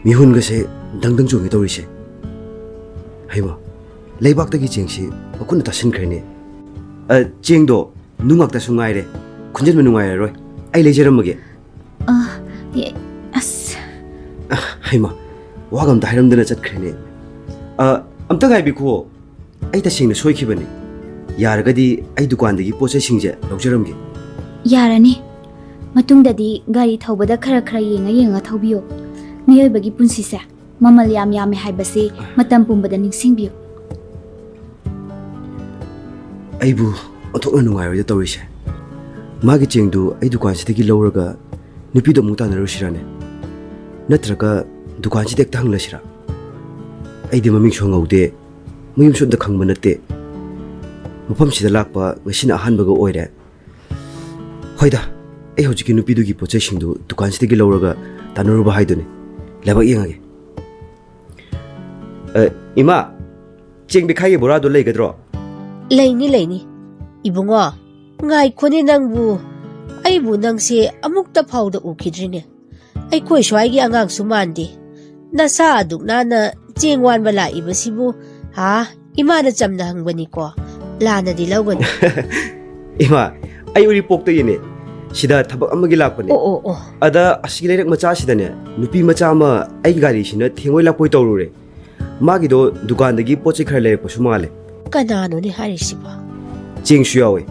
ꯃꯤꯍꯨꯟꯒꯁꯦ ꯗꯪ ꯗꯪ ꯆꯣꯡꯉꯦ ꯇꯧꯔꯤꯁꯦ꯫ ꯍꯩꯃꯥ, ꯂꯩꯕꯥꯛꯇꯒꯤ ꯆꯦꯡꯁꯤ ꯃꯈꯨꯠꯅ ꯇꯥꯁꯤꯟꯈ꯭ꯔꯦꯅꯦ꯫ ꯑ, ꯆꯦꯡꯗꯣ ꯅꯨꯡ ꯉꯥꯛꯇꯁꯨ ꯉꯥꯏꯔꯦ, ꯈꯨꯟꯖꯤꯟꯕ ꯅꯨꯡꯉꯥꯏꯔꯔꯣꯏ꯫ ꯑꯩ ꯂꯩꯖꯔꯝꯃꯒꯦ꯫ ꯑ, ꯑꯦ, ꯑꯁ꯫ ꯑ, ꯍꯩꯃꯥ, ꯋꯥꯒ ꯑꯝꯇ ꯍꯥꯏꯔꯝꯗꯅ ꯆꯠꯈ꯭ꯔꯦꯅꯦ꯫ ꯑ, ꯑꯝꯇ ꯉꯥꯏꯕꯤꯈꯣ, ꯑꯩ ꯇꯁꯦꯡꯅ ꯁꯣꯏꯈꯤꯕꯅꯤ꯫ ꯌꯥꯔꯒꯗꯤ ꯑꯩ ꯗꯨꯀꯥꯟꯗꯒꯤ ꯄꯣꯠ ꯆꯩꯁꯤꯡꯁꯦ ꯂꯧꯖꯔꯝꯒꯦ꯫ ꯌꯥꯔꯅꯤ꯫ ꯃꯇꯨꯡꯗꯗꯤ ꯒꯥꯔꯤ ꯊꯧꯕꯗ ꯈꯔ ꯈꯔ ꯌꯦꯡꯉ ꯌꯦꯡꯉ ꯊꯧꯕꯤꯌꯣ꯫ ꯃꯤꯑꯣꯏꯕꯒꯤ ꯄꯨꯟꯁꯤꯁꯦ ꯃꯃꯜ ꯌꯥꯝ ꯌꯥꯝꯃꯦ ꯍꯥꯏꯕꯁꯤ ꯃꯇꯝ ꯄꯨꯝꯕꯗ ꯅꯤꯡꯁꯤꯡꯕꯤꯌꯨ꯫ ꯑꯩꯕꯨ ꯑꯣꯟꯊꯣꯛꯅ ꯅꯨꯡꯉꯥꯏꯔꯣꯏꯗ ꯇꯧꯔꯤꯁꯦ꯫ ꯃꯥꯒꯤ ꯆꯦꯡꯗꯨ ꯑꯩ ꯗꯨꯀꯥꯟꯁꯤꯗꯒꯤ ꯂꯧꯔꯒ ꯅꯨꯄꯤꯗꯣ ꯑꯃꯨꯛ ꯇꯥꯟꯅꯔꯨꯁꯤꯔꯥꯅꯦ? ꯅꯠꯇ꯭ꯔꯒ ꯗꯨꯀꯥꯟꯁꯤꯗ ꯍꯦꯛꯇ ꯍꯪꯂꯁꯤꯔꯥ? ꯑꯩꯗꯤ ꯃꯃꯤꯡꯁꯨ ꯍꯪꯍꯧꯗꯦ, ꯃꯌꯨꯝꯁꯨ ꯑꯝꯇ ꯈꯪꯕ ꯅꯠꯇꯦ꯫ ꯃꯐꯝꯁꯤꯗ ꯂꯥꯛꯄ ꯉꯁꯤꯅ ꯑꯍꯥꯟꯕꯒ ꯑꯣꯏꯔꯦ꯫ ꯍꯣꯏꯗ, ꯑꯩ ꯍꯧꯖꯤꯛꯀꯤ ꯅꯨꯄꯤꯗꯨꯒꯤ ꯄꯣꯠ ꯆꯩꯁꯤꯡꯗꯨ ꯗꯨꯀꯥꯟꯁꯤꯗꯒꯤ ꯂꯧꯔꯒ ꯇꯥꯟꯅꯔꯨꯕ ꯍꯥꯏꯗꯨꯅꯤ꯫ ꯂꯥꯏꯕꯛ ꯌꯦꯡꯉꯒꯦ꯫ ꯑ, ꯏꯃꯥ, ꯆꯦꯡ ꯕꯦꯈꯥꯏꯒꯤ ꯕꯣꯔꯥꯗꯣ ꯂꯩꯒꯗ꯭ꯔꯣ? ꯂꯩꯅꯤ, ꯂꯩꯅꯤ꯫ ꯏꯕꯨꯡꯉꯣ, ꯉꯥꯏꯈꯣꯅꯦ ꯅꯪꯕꯨ꯫ ꯑꯩꯕꯨ ꯅꯪꯁꯦ ꯑꯃꯨꯛꯇ ꯐꯥꯎꯗ ꯎꯈꯤꯗ꯭ꯔꯤꯅꯦ꯫ ꯑꯩꯈꯣꯏ ꯁ꯭ꯋꯥꯏꯒꯤ ꯑꯉꯥꯡꯁꯨ ꯃꯥꯟꯗꯦ꯫ ꯅꯁꯥ ꯑꯗꯨꯛ ꯅꯥꯟꯅ ꯆꯦꯡ ꯋꯥꯟꯕ ꯂꯥꯛꯏꯕꯁꯤꯕꯨ, ꯍꯥ? ꯏꯃꯥꯅ ꯆꯝꯅ ꯍꯪꯕꯅꯤꯀꯣ꯫ ꯂꯥꯟꯅꯗꯤ ꯂꯧꯒꯅꯨ꯫ ꯏꯃꯥ, ꯑꯩ ꯎꯔꯤꯄꯣꯛꯇꯒꯤꯅꯦ꯫ ꯁꯤꯗ ꯊꯕꯛ ꯑꯃꯒꯤ ꯂꯥꯛꯄꯅꯦ꯫ ꯑꯣ, ꯑꯣ, ꯑꯣ꯫ ꯑꯗ ꯑꯁꯤꯒꯤ ꯂꯩꯔꯛ ꯃꯆꯥꯁꯤꯗꯅꯦ, ꯅꯨꯄꯤ ꯃꯆꯥ ꯑꯃ ꯑꯩꯒꯤ ꯒꯥꯔꯤꯁꯤꯅ ꯊꯦꯡꯉꯣꯏ ꯂꯥꯛꯄꯣꯏ ꯇꯧꯔꯨꯔꯦ꯫ ꯃꯥꯒꯤꯗꯣ ꯗꯨꯀꯥꯟꯗꯒꯤ ꯄꯣꯠ ꯆꯩ ꯈꯔ ꯂꯩꯔꯛꯄꯁꯨ ꯃꯥꯜꯂꯦ꯫ ꯀꯅꯥꯅꯣꯅꯦ ꯍꯥꯏꯔꯤꯁꯤꯕꯣ? ꯆꯦꯡꯁꯨ ꯌꯥꯎꯋꯦ꯫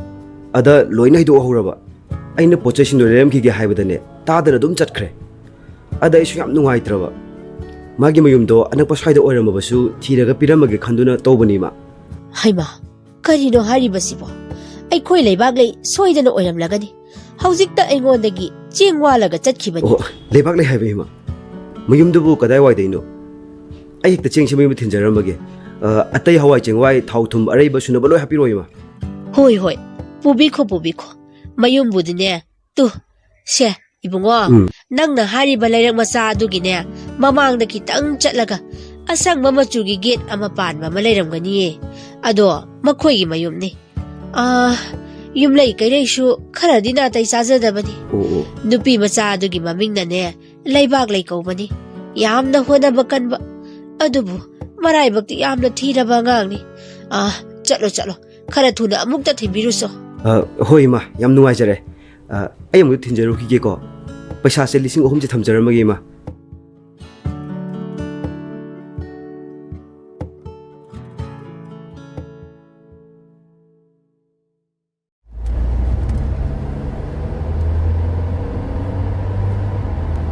ꯑꯗ ꯂꯣꯏꯅ ꯍꯩꯗꯣꯛꯍꯧꯔꯕ꯫ ꯑꯩꯅ ꯄꯣꯠ ꯆꯩꯁꯤꯡꯗꯣ ꯂꯩꯔꯝꯈꯤꯒꯦ ꯍꯥꯏꯕꯗꯅꯦ, ꯇꯥꯗꯅ ꯑꯗꯨꯝ ꯆꯠꯈ꯭ꯔꯦ꯫ ꯑꯗ ꯑꯩꯁꯨ ꯌꯥꯝ ꯅꯨꯡꯉꯥꯏꯇ꯭ꯔꯕ꯫ ꯃꯥꯒꯤ ꯃꯌꯨꯝꯗꯣ ꯑꯅꯛꯄ ꯁ꯭ꯋꯥꯏꯗ ꯑꯣꯏꯔꯝꯃꯕꯁꯨ ꯊꯤꯔꯒ ꯄꯤꯔꯝꯃꯒꯦ ꯈꯟꯗꯨꯅ ꯇꯧꯕꯅꯤ, ꯏꯃꯥ꯫ ꯍꯩꯃꯥ, ꯀꯔꯤꯅꯣ ꯍꯥꯏꯔꯤꯕꯁꯤꯕꯣ? ꯑꯩꯈꯣꯏ ꯂꯩꯕꯥꯛꯂꯩ ꯁꯣꯏꯗꯅ ꯑꯣꯏꯔꯝꯂꯒꯅꯤ꯫ ꯍꯧꯖꯤꯛꯇ ꯑꯩꯉꯣꯟꯗꯒꯤ ꯆꯦꯡ ꯋꯥꯜꯂꯒ ꯆꯠꯈꯤꯕꯅꯤ꯫ ꯑꯣ, ꯂꯩꯕꯥꯛꯂꯩ ꯍꯥꯏꯕ, ꯏꯃꯥ? ꯃꯌꯨꯝꯗꯨꯕꯨ ꯀꯗꯥꯏꯋꯥꯏꯗꯩꯅꯣ? ꯑꯩ ꯍꯦꯛꯇ ꯆꯦꯡꯁꯦ ꯃꯌꯨꯝꯗ ꯊꯤꯟꯖꯔꯝꯃꯒꯦ꯫ ꯑ, ꯑꯇꯩ ꯍꯋꯥꯏ ꯆꯦꯡꯋꯥꯏ, ꯊꯥꯎ ꯊꯨꯝ ꯑꯔꯩꯕ ꯁꯨꯅꯕ ꯂꯣꯏ ꯍꯥꯞꯄꯤꯔꯛꯑꯣ, ꯏꯃꯥ꯫ ꯍꯣꯏ, ꯍꯣꯏ, ꯄꯨꯕꯤꯈꯣ, ꯄꯨꯕꯤꯈꯣ꯫ ꯃꯌꯨꯝꯕꯨꯗꯤꯅꯦ, ꯇꯨ, ꯁꯦ, ꯏꯕꯨꯡꯉꯣ, ꯎꯝ꯫ ꯅꯪꯅ ꯍꯥꯏꯔꯤꯕ ꯂꯩꯔꯛ ꯃꯆꯥ ꯑꯗꯨꯒꯤꯅꯦ, ꯃꯃꯥꯡꯗ ꯈꯤꯇꯪ ꯆꯠꯂꯒ ꯑꯁꯪꯕ ꯃꯆꯨꯒꯤ ꯒꯦꯠ ꯑꯃ ꯄꯥꯟꯕ ꯑꯃ ꯂꯩꯔꯝꯒꯅꯤꯌꯦ꯫ ꯑꯗꯣ ꯃꯈꯣꯏꯒꯤ ꯃꯌꯨꯝꯅꯤ꯫ ꯑꯥ, ꯌꯨꯝꯂꯩ ꯀꯩꯔꯩꯁꯨ ꯈꯔꯗꯤ ꯅꯥꯇꯩ ꯆꯥꯖꯗꯕꯅꯤ꯫ ꯑꯣ, ꯑꯣ꯫ ꯅꯨꯄꯤ ꯃꯆꯥ ꯑꯗꯨꯒꯤ ꯃꯃꯤꯡꯅꯅꯦ, ꯂꯩꯕꯥꯛꯂꯩ ꯀꯧꯕꯅꯤ꯫ ꯌꯥꯝꯅ ꯍꯣꯠꯅꯕ ꯀꯟꯕ꯫ ꯑꯗꯨꯕꯨ ꯃꯔꯥꯏꯕꯛꯇꯤ ꯌꯥꯝꯅ ꯊꯤꯔꯕ ꯑꯉꯥꯡꯅꯤ꯫ ꯑꯥ, ꯆꯠꯂꯣ, ꯆꯠꯂꯣ꯫ ꯈꯔ ꯊꯨꯅ ꯑꯃꯨꯛꯇ ꯊꯤꯟꯕꯤꯔꯨꯆꯣ꯫ ꯑ, ꯍꯣꯏ, ꯏꯃꯥ, ꯌꯥꯝ ꯅꯨꯡꯉꯥꯏꯖꯔꯦ꯫ ꯑ, ꯑꯩ ꯑꯃꯨꯛꯇ ꯊꯤꯟꯖꯔꯨꯈꯤꯒꯦꯀꯣ꯫ ꯄꯩꯁꯥꯁꯦ ꯂꯤꯁꯤꯡ ꯑꯍꯨꯝꯁꯦ ꯊꯝꯖꯔꯝꯃꯒꯦ, ꯏꯃꯥ꯫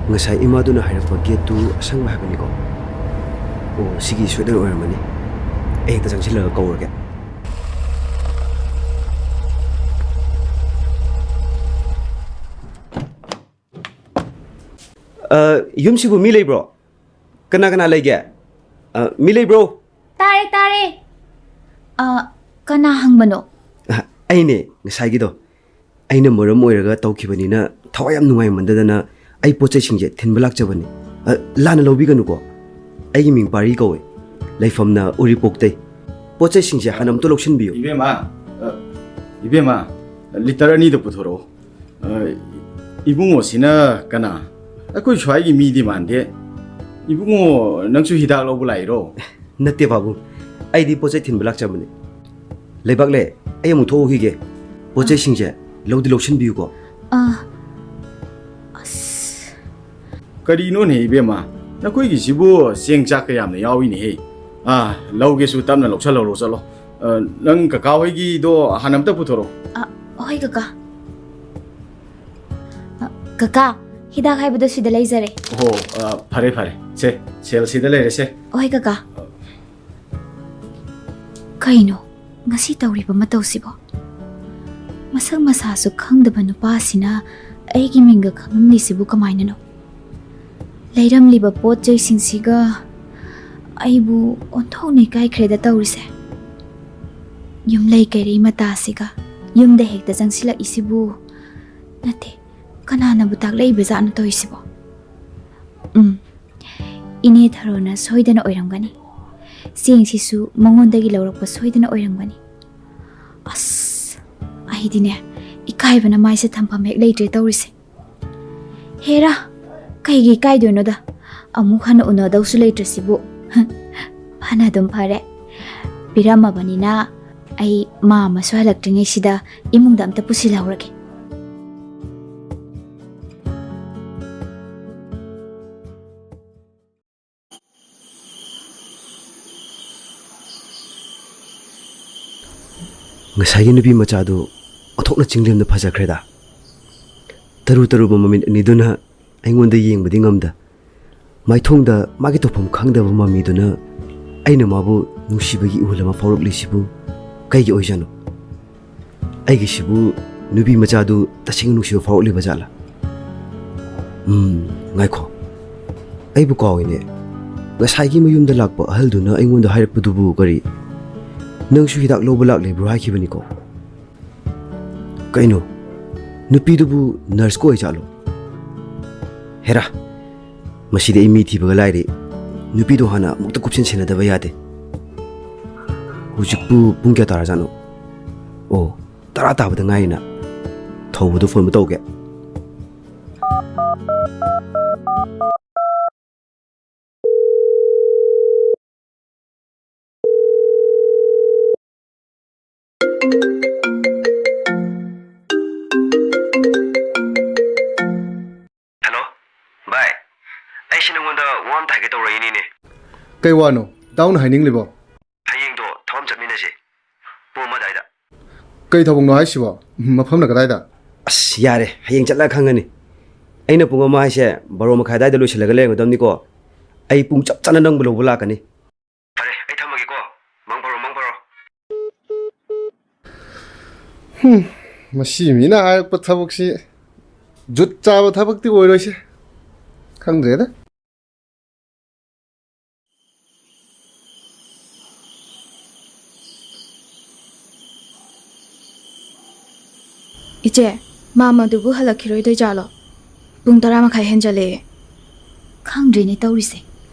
ꯉꯁꯥꯏ ꯏꯃꯥꯗꯨꯅ ꯍꯥꯏꯔꯛꯄ ꯒꯦꯠꯇꯨ ꯑꯁꯪꯕ ꯍꯥꯏꯕꯅꯤꯀꯣ? ꯑꯣ, ꯁꯤꯒꯤ ꯁꯣꯏꯗꯅ ꯑꯣꯏꯔꯝꯃꯅꯤ꯫ ꯑꯩ ꯍꯦꯛꯇ ꯆꯪꯁꯤꯜꯂꯒ ꯀꯧꯔꯒꯦ꯫ ꯑ, ꯌꯨꯝꯁꯤꯕꯨ ꯃꯤ ꯂꯩꯕ꯭ꯔꯣ? ꯀꯅꯥ ꯀꯅꯥ ꯂꯩꯒꯦ? ꯑ, ꯃꯤ ꯂꯩꯕ꯭ꯔꯣ? ꯇꯥꯔꯦ, ꯇꯥꯔꯦ꯫ ꯑ, ꯀꯅꯥ ꯍꯪꯕꯅꯣ? ꯑ, ꯑꯩꯅꯦ, ꯉꯁꯥꯏꯒꯤꯗꯣ꯫ ꯑꯩꯅ ꯃꯔꯝ ꯑꯣꯏꯔꯒ ꯇꯧꯈꯤꯕꯅꯤꯅ ꯊꯋꯥꯏ ꯌꯥꯝ ꯅꯨꯡꯉꯥꯏꯃꯟꯗꯗꯅ ꯑꯩ ꯄꯣꯠ ꯆꯩꯁꯤꯡꯁꯦ ꯊꯤꯟꯕ ꯂꯥꯛꯆꯕꯅꯤ꯫ ꯑ, ꯂꯥꯟꯅ ꯂꯧꯕꯤꯒꯅꯨꯀꯣ꯫ ꯑꯩꯒꯤ ꯃꯤꯡ ꯄꯥꯔꯤ ꯀꯧꯋꯦ꯫ ꯂꯩꯐꯝꯅ ꯎꯔꯤꯄꯣꯛꯇꯩ꯫ ꯄꯣꯠ ꯆꯩꯁꯤꯡꯁꯦ ꯍꯥꯟꯅ ꯑꯝꯇ ꯂꯧꯁꯤꯟꯕꯤꯌꯨ꯫ ꯏꯕꯦꯝꯃ, ꯑ, ꯏꯕꯦꯝꯃ, ꯂꯤꯇꯔ ꯑꯅꯤꯗꯣ ꯄꯨꯊꯣꯔꯛꯑꯣ꯫ ꯑ, ꯏꯕꯨꯡꯉꯣꯁꯤꯅ ꯀꯅꯥ? ꯑꯩꯈꯣꯏ ꯁ꯭ꯋꯥꯏꯒꯤ ꯃꯤꯗꯤ ꯃꯥꯟꯗꯦ꯫ ꯏꯕꯨꯡꯉꯣ, ꯅꯪꯁꯨ ꯍꯤꯗꯥꯛ ꯂꯧꯕ ꯂꯥꯛꯏꯔꯣ? ꯅꯠꯇꯦ ꯄꯥꯕꯨꯡ, ꯑꯩꯗꯤ ꯄꯣꯠ ꯆꯩ ꯊꯤꯟꯕ ꯂꯥꯛꯆꯕꯅꯤ꯫ ꯂꯩꯕꯥꯛꯂꯦ, ꯑꯩ ꯑꯃꯨꯛ ꯊꯣꯛꯎꯈꯤꯒꯦ꯫ ꯄꯣꯠ ꯆꯩꯁꯤꯡꯁꯦ ꯂꯧꯗꯤ ꯂꯧꯁꯤꯟꯕꯤꯌꯨꯀꯣ꯫ ꯑꯥ, ꯑꯁ꯫ ꯀꯔꯤꯅꯣꯅꯦ ꯏꯕꯦꯝꯃ, ꯅꯈꯣꯏꯒꯤꯁꯤꯕꯨ ꯆꯦꯡ ꯆꯥꯛꯀ ꯌꯥꯝꯅ ꯌꯥꯎꯏꯅꯦꯍꯦ꯫ ꯑꯥ, ꯂꯧꯒꯦꯁꯨ ꯇꯞꯅ ꯂꯧꯁꯜꯍꯧꯔꯣ, ꯆꯠꯂꯣ꯫ ꯑ, ꯅꯪ ꯀꯀꯥ ꯍꯣꯏꯒꯤꯗꯣ ꯍꯥꯟꯅ ꯑꯝꯇ ꯄꯨꯊꯣꯔꯛꯑꯣ꯫ ꯑ, ꯍꯣꯏ ꯀꯀꯥ꯫ ꯑ, ꯀꯀꯥ, ꯍꯤꯗꯥꯛ ꯍꯥꯏꯕꯗꯣ ꯁꯤꯗ ꯂꯩꯖꯔꯦ꯫ ꯑꯣ, ꯑ, ꯐꯔꯦ, ꯐꯔꯦ꯫ ꯁꯦ, ꯁꯦꯜ ꯁꯤꯗ ꯂꯩꯔꯦꯁꯦ꯫ ꯍꯣꯏ ꯀꯀꯥ꯫ ꯀꯩꯅꯣ ꯉꯁꯤ ꯇꯧꯔꯤꯕ ꯃꯇꯧꯁꯤꯕꯣ? ꯃꯁꯛ ꯃꯁꯥꯁꯨ ꯈꯪꯗꯕ ꯅꯨꯄꯥꯁꯤꯅ ꯑꯩꯒꯤ ꯃꯤꯡꯒ ꯈꯪꯂꯝꯂꯤꯁꯤꯕꯨ ꯀꯃꯥꯏꯅꯅꯣ? ꯂꯩꯔꯝꯂꯤꯕ ꯄꯣꯠ ꯆꯩꯁꯤꯡꯁꯤꯒ ꯑꯩꯕꯨ ꯑꯣꯟꯊꯣꯛꯅ ꯏꯀꯥꯏꯈ꯭ꯔꯦꯗ ꯇꯧꯔꯤꯁꯦ꯫ ꯌꯨꯝꯂꯩ ꯀꯩꯔꯩ ꯃꯇꯥꯁꯤꯒ ꯌꯨꯝꯗ ꯍꯦꯛꯇ ꯆꯪꯁꯤꯜꯂꯛꯏꯁꯤꯕꯨ꯫ ꯅꯠꯇꯦ, ꯀꯅꯥꯅꯕꯨ ꯇꯥꯛꯂꯛꯏꯕ ꯖꯥꯠꯅꯣ ꯇꯧꯔꯤꯁꯤꯕꯣ? ꯎꯝ, ꯏꯅꯦ ꯊꯔꯣꯅ ꯁꯣꯏꯗꯅ ꯑꯣꯏꯔꯝꯒꯅꯤ꯫ ꯆꯦꯡꯁꯤꯁꯨ ꯃꯉꯣꯟꯗꯒꯤ ꯂꯧꯔꯛꯄ ꯁꯣꯏꯗꯅ ꯑꯣꯏꯔꯝꯒꯅꯤ꯫ ꯑꯁ, ꯑꯩꯗꯤꯅꯦ, ꯏꯀꯥꯏꯕꯅ ꯃꯥꯏꯁꯦ ꯊꯝꯐꯝ ꯍꯦꯛ ꯂꯩꯇ꯭ꯔꯦ ꯇꯧꯔꯤꯁꯦ꯫ ꯍꯦꯔꯥ, ꯀꯩꯒꯤ ꯏꯀꯥꯏꯗꯣꯏꯅꯣꯗ? ꯑꯃꯨꯛ ꯍꯟꯅ ꯎꯅꯗꯧꯁꯨ ꯂꯩꯇ꯭ꯔꯁꯤꯕꯨ꯫ ꯐꯅ ꯑꯗꯨꯝ ꯐꯔꯦ꯫ ꯄꯤꯔꯝꯃꯕꯅꯤꯅ ꯑꯩ ꯃꯥ ꯑꯃꯁꯨ ꯍꯜꯂꯛꯇ꯭ꯔꯤꯉꯩꯁꯤꯗ ꯏꯃꯨꯡꯗ ꯑꯝꯇ ꯄꯨꯁꯤꯜꯍꯧꯔꯒꯦ꯫ ꯉꯁꯥꯏꯒꯤ ꯅꯨꯄꯤ ꯃꯆꯥꯗꯨ ꯑꯣꯟꯊꯣꯛꯅ ꯆꯤꯡꯂꯦꯝꯅ ꯐꯖꯈ꯭ꯔꯦꯗ꯫ ꯇꯔꯨ ꯇꯔꯨꯕ ꯃꯃꯤꯠ ꯑꯅꯤꯗꯨꯅ ꯑꯩꯉꯣꯟꯗ ꯌꯦꯡꯕꯗꯤ ꯉꯝꯗ, ꯃꯥꯏꯊꯣꯡꯗ ꯃꯥꯒꯤ ꯇꯧꯐꯝ ꯈꯪꯗꯕ ꯃꯃꯤꯗꯨꯅ ꯑꯩꯅ ꯃꯥꯕꯨ ꯅꯨꯡꯁꯤꯕꯒꯤ ꯏꯍꯨꯜ ꯑꯃ ꯐꯥꯎꯔꯛꯂꯤꯁꯤꯕꯨ ꯀꯩꯒꯤ ꯑꯣꯏꯖꯥꯠꯅꯣ? ꯑꯩꯒꯤꯁꯤꯕꯨ ꯅꯨꯄꯤ ꯃꯆꯥꯗꯨ ꯇꯁꯦꯡꯅ ꯅꯨꯡꯁꯤꯕ ꯐꯥꯎꯔꯛꯂꯤꯕ ꯖꯥꯠꯂꯥ? ꯎꯝ, ꯉꯥꯏꯈꯣ꯫ ꯑꯩꯕꯨ ꯀꯥꯎꯏꯅꯦ꯫ ꯉꯁꯥꯏꯒꯤ ꯃꯌꯨꯝꯗ ꯂꯥꯛꯄ ꯑꯍꯜꯗꯨꯅ ꯑꯩꯉꯣꯟꯗ ꯍꯥꯏꯔꯛꯄꯗꯨꯕꯨ ꯀꯔꯤ? "ꯅꯪꯁꯨ ꯍꯤꯗꯥꯛ ꯂꯧꯕ ꯂꯥꯛꯂꯤꯕ꯭ꯔꯣ?" ꯍꯥꯏꯈꯤꯕꯅꯤꯀꯣ꯫ ꯀꯩꯅꯣ? ꯅꯨꯄꯤꯗꯨꯕꯨ ꯅꯔꯁꯀ ꯑꯣꯏ ꯖꯥꯠꯂꯣ? ꯍꯦꯔꯥ, ꯃꯁꯤꯗꯤ ꯑꯩ ꯃꯤ ꯊꯤꯕꯒ ꯂꯥꯏꯔꯤ꯫ ꯅꯨꯄꯤꯗꯣ ꯍꯥꯟꯅ ꯑꯃꯨꯛꯇ ꯀꯨꯞꯁꯦꯟ ꯁꯦꯟꯅꯗꯕ ꯌꯥꯗꯦ꯫ ꯍꯧꯖꯤꯛꯄꯨ ꯄꯨꯡ ꯀꯌꯥ ꯇꯥꯔꯖꯥꯠꯅꯣ? ꯑꯣ, ꯇꯔꯥ ꯇꯥꯕꯗ ꯉꯥꯏꯔꯤꯅ꯫ ꯊꯧꯕꯗꯨ ꯐꯣꯟ ꯑꯃ ꯇꯧꯒꯦ꯫ ꯍꯜꯂꯣ, ꯚꯥꯏ꯫ ꯑꯩꯁꯤ ꯅꯉꯣꯟꯗ ꯋꯥ ꯑꯝꯇ ꯍꯥꯏꯒꯦ ꯇꯧꯔꯛꯏꯅꯤꯅꯦ꯫ ꯀꯩ ꯋꯥꯅꯣ ꯏꯇꯥꯎꯅ ꯍꯥꯏꯅꯤꯡꯂꯤꯕꯣ? ꯍꯌꯦꯡꯗꯣ ꯊꯕꯛ ꯑꯃ ꯆꯠꯃꯤꯟꯅꯁꯦ, ꯄꯨꯡ ꯑꯃ ꯑꯗꯥꯏꯗ꯫ ꯀꯩ ꯊꯕꯛꯅꯣ ꯍꯥꯏꯁꯤꯕꯣ? ꯃꯐꯝꯅ ꯀꯗꯥꯏꯗ? ꯑꯁ, ꯌꯥꯔꯦ, ꯍꯌꯦꯡ ꯆꯠꯂꯒ ꯈꯪꯉꯅꯤ꯫ ꯑꯩꯅ ꯄꯨꯡ ꯑꯃ ꯍꯥꯏꯁꯦ, ꯕꯥꯔꯣ ꯃꯈꯥꯏ ꯑꯗꯥꯏꯗ ꯂꯣꯏꯁꯤꯜꯂꯒ ꯂꯩꯔꯝꯒꯗꯕꯅꯤꯀꯣ꯫ ꯑꯩ ꯄꯨꯡ ꯆꯞ ꯆꯥꯅ ꯅꯪꯕꯨ ꯂꯧꯕ ꯂꯥꯛꯀꯅꯤ꯫ ꯐꯔꯦ, ꯑꯩ ꯊꯝꯃꯒꯦꯀꯣ꯫ ꯃꯪ ꯐꯔꯣ, ꯃꯪ ꯐꯔꯣ꯫ ꯍꯨꯝ, ꯃꯁꯤ ꯃꯤꯅ ꯍꯥꯏꯔꯛꯄ ꯊꯕꯛꯁꯤ ꯖꯨꯠ ꯆꯥꯕ ꯊꯕꯛꯇꯤ ꯑꯣꯏꯔꯣꯏꯁꯦ꯫ ꯈꯪꯗ꯭ꯔꯦꯗ꯫ ꯏꯆꯦ, ꯃꯥꯃꯗꯨꯕꯨ ꯍꯜꯂꯛꯈꯤꯔꯣꯏꯗꯣꯏꯖꯥꯠꯂꯣ? ꯄꯨꯡ ꯇꯔꯥ ꯃꯈꯥꯏ ꯍꯦꯟꯖꯜꯂꯛꯑꯦ꯫ ꯈꯪꯗ꯭ꯔꯦꯅꯦ ꯇꯧꯔꯤꯁꯦ꯫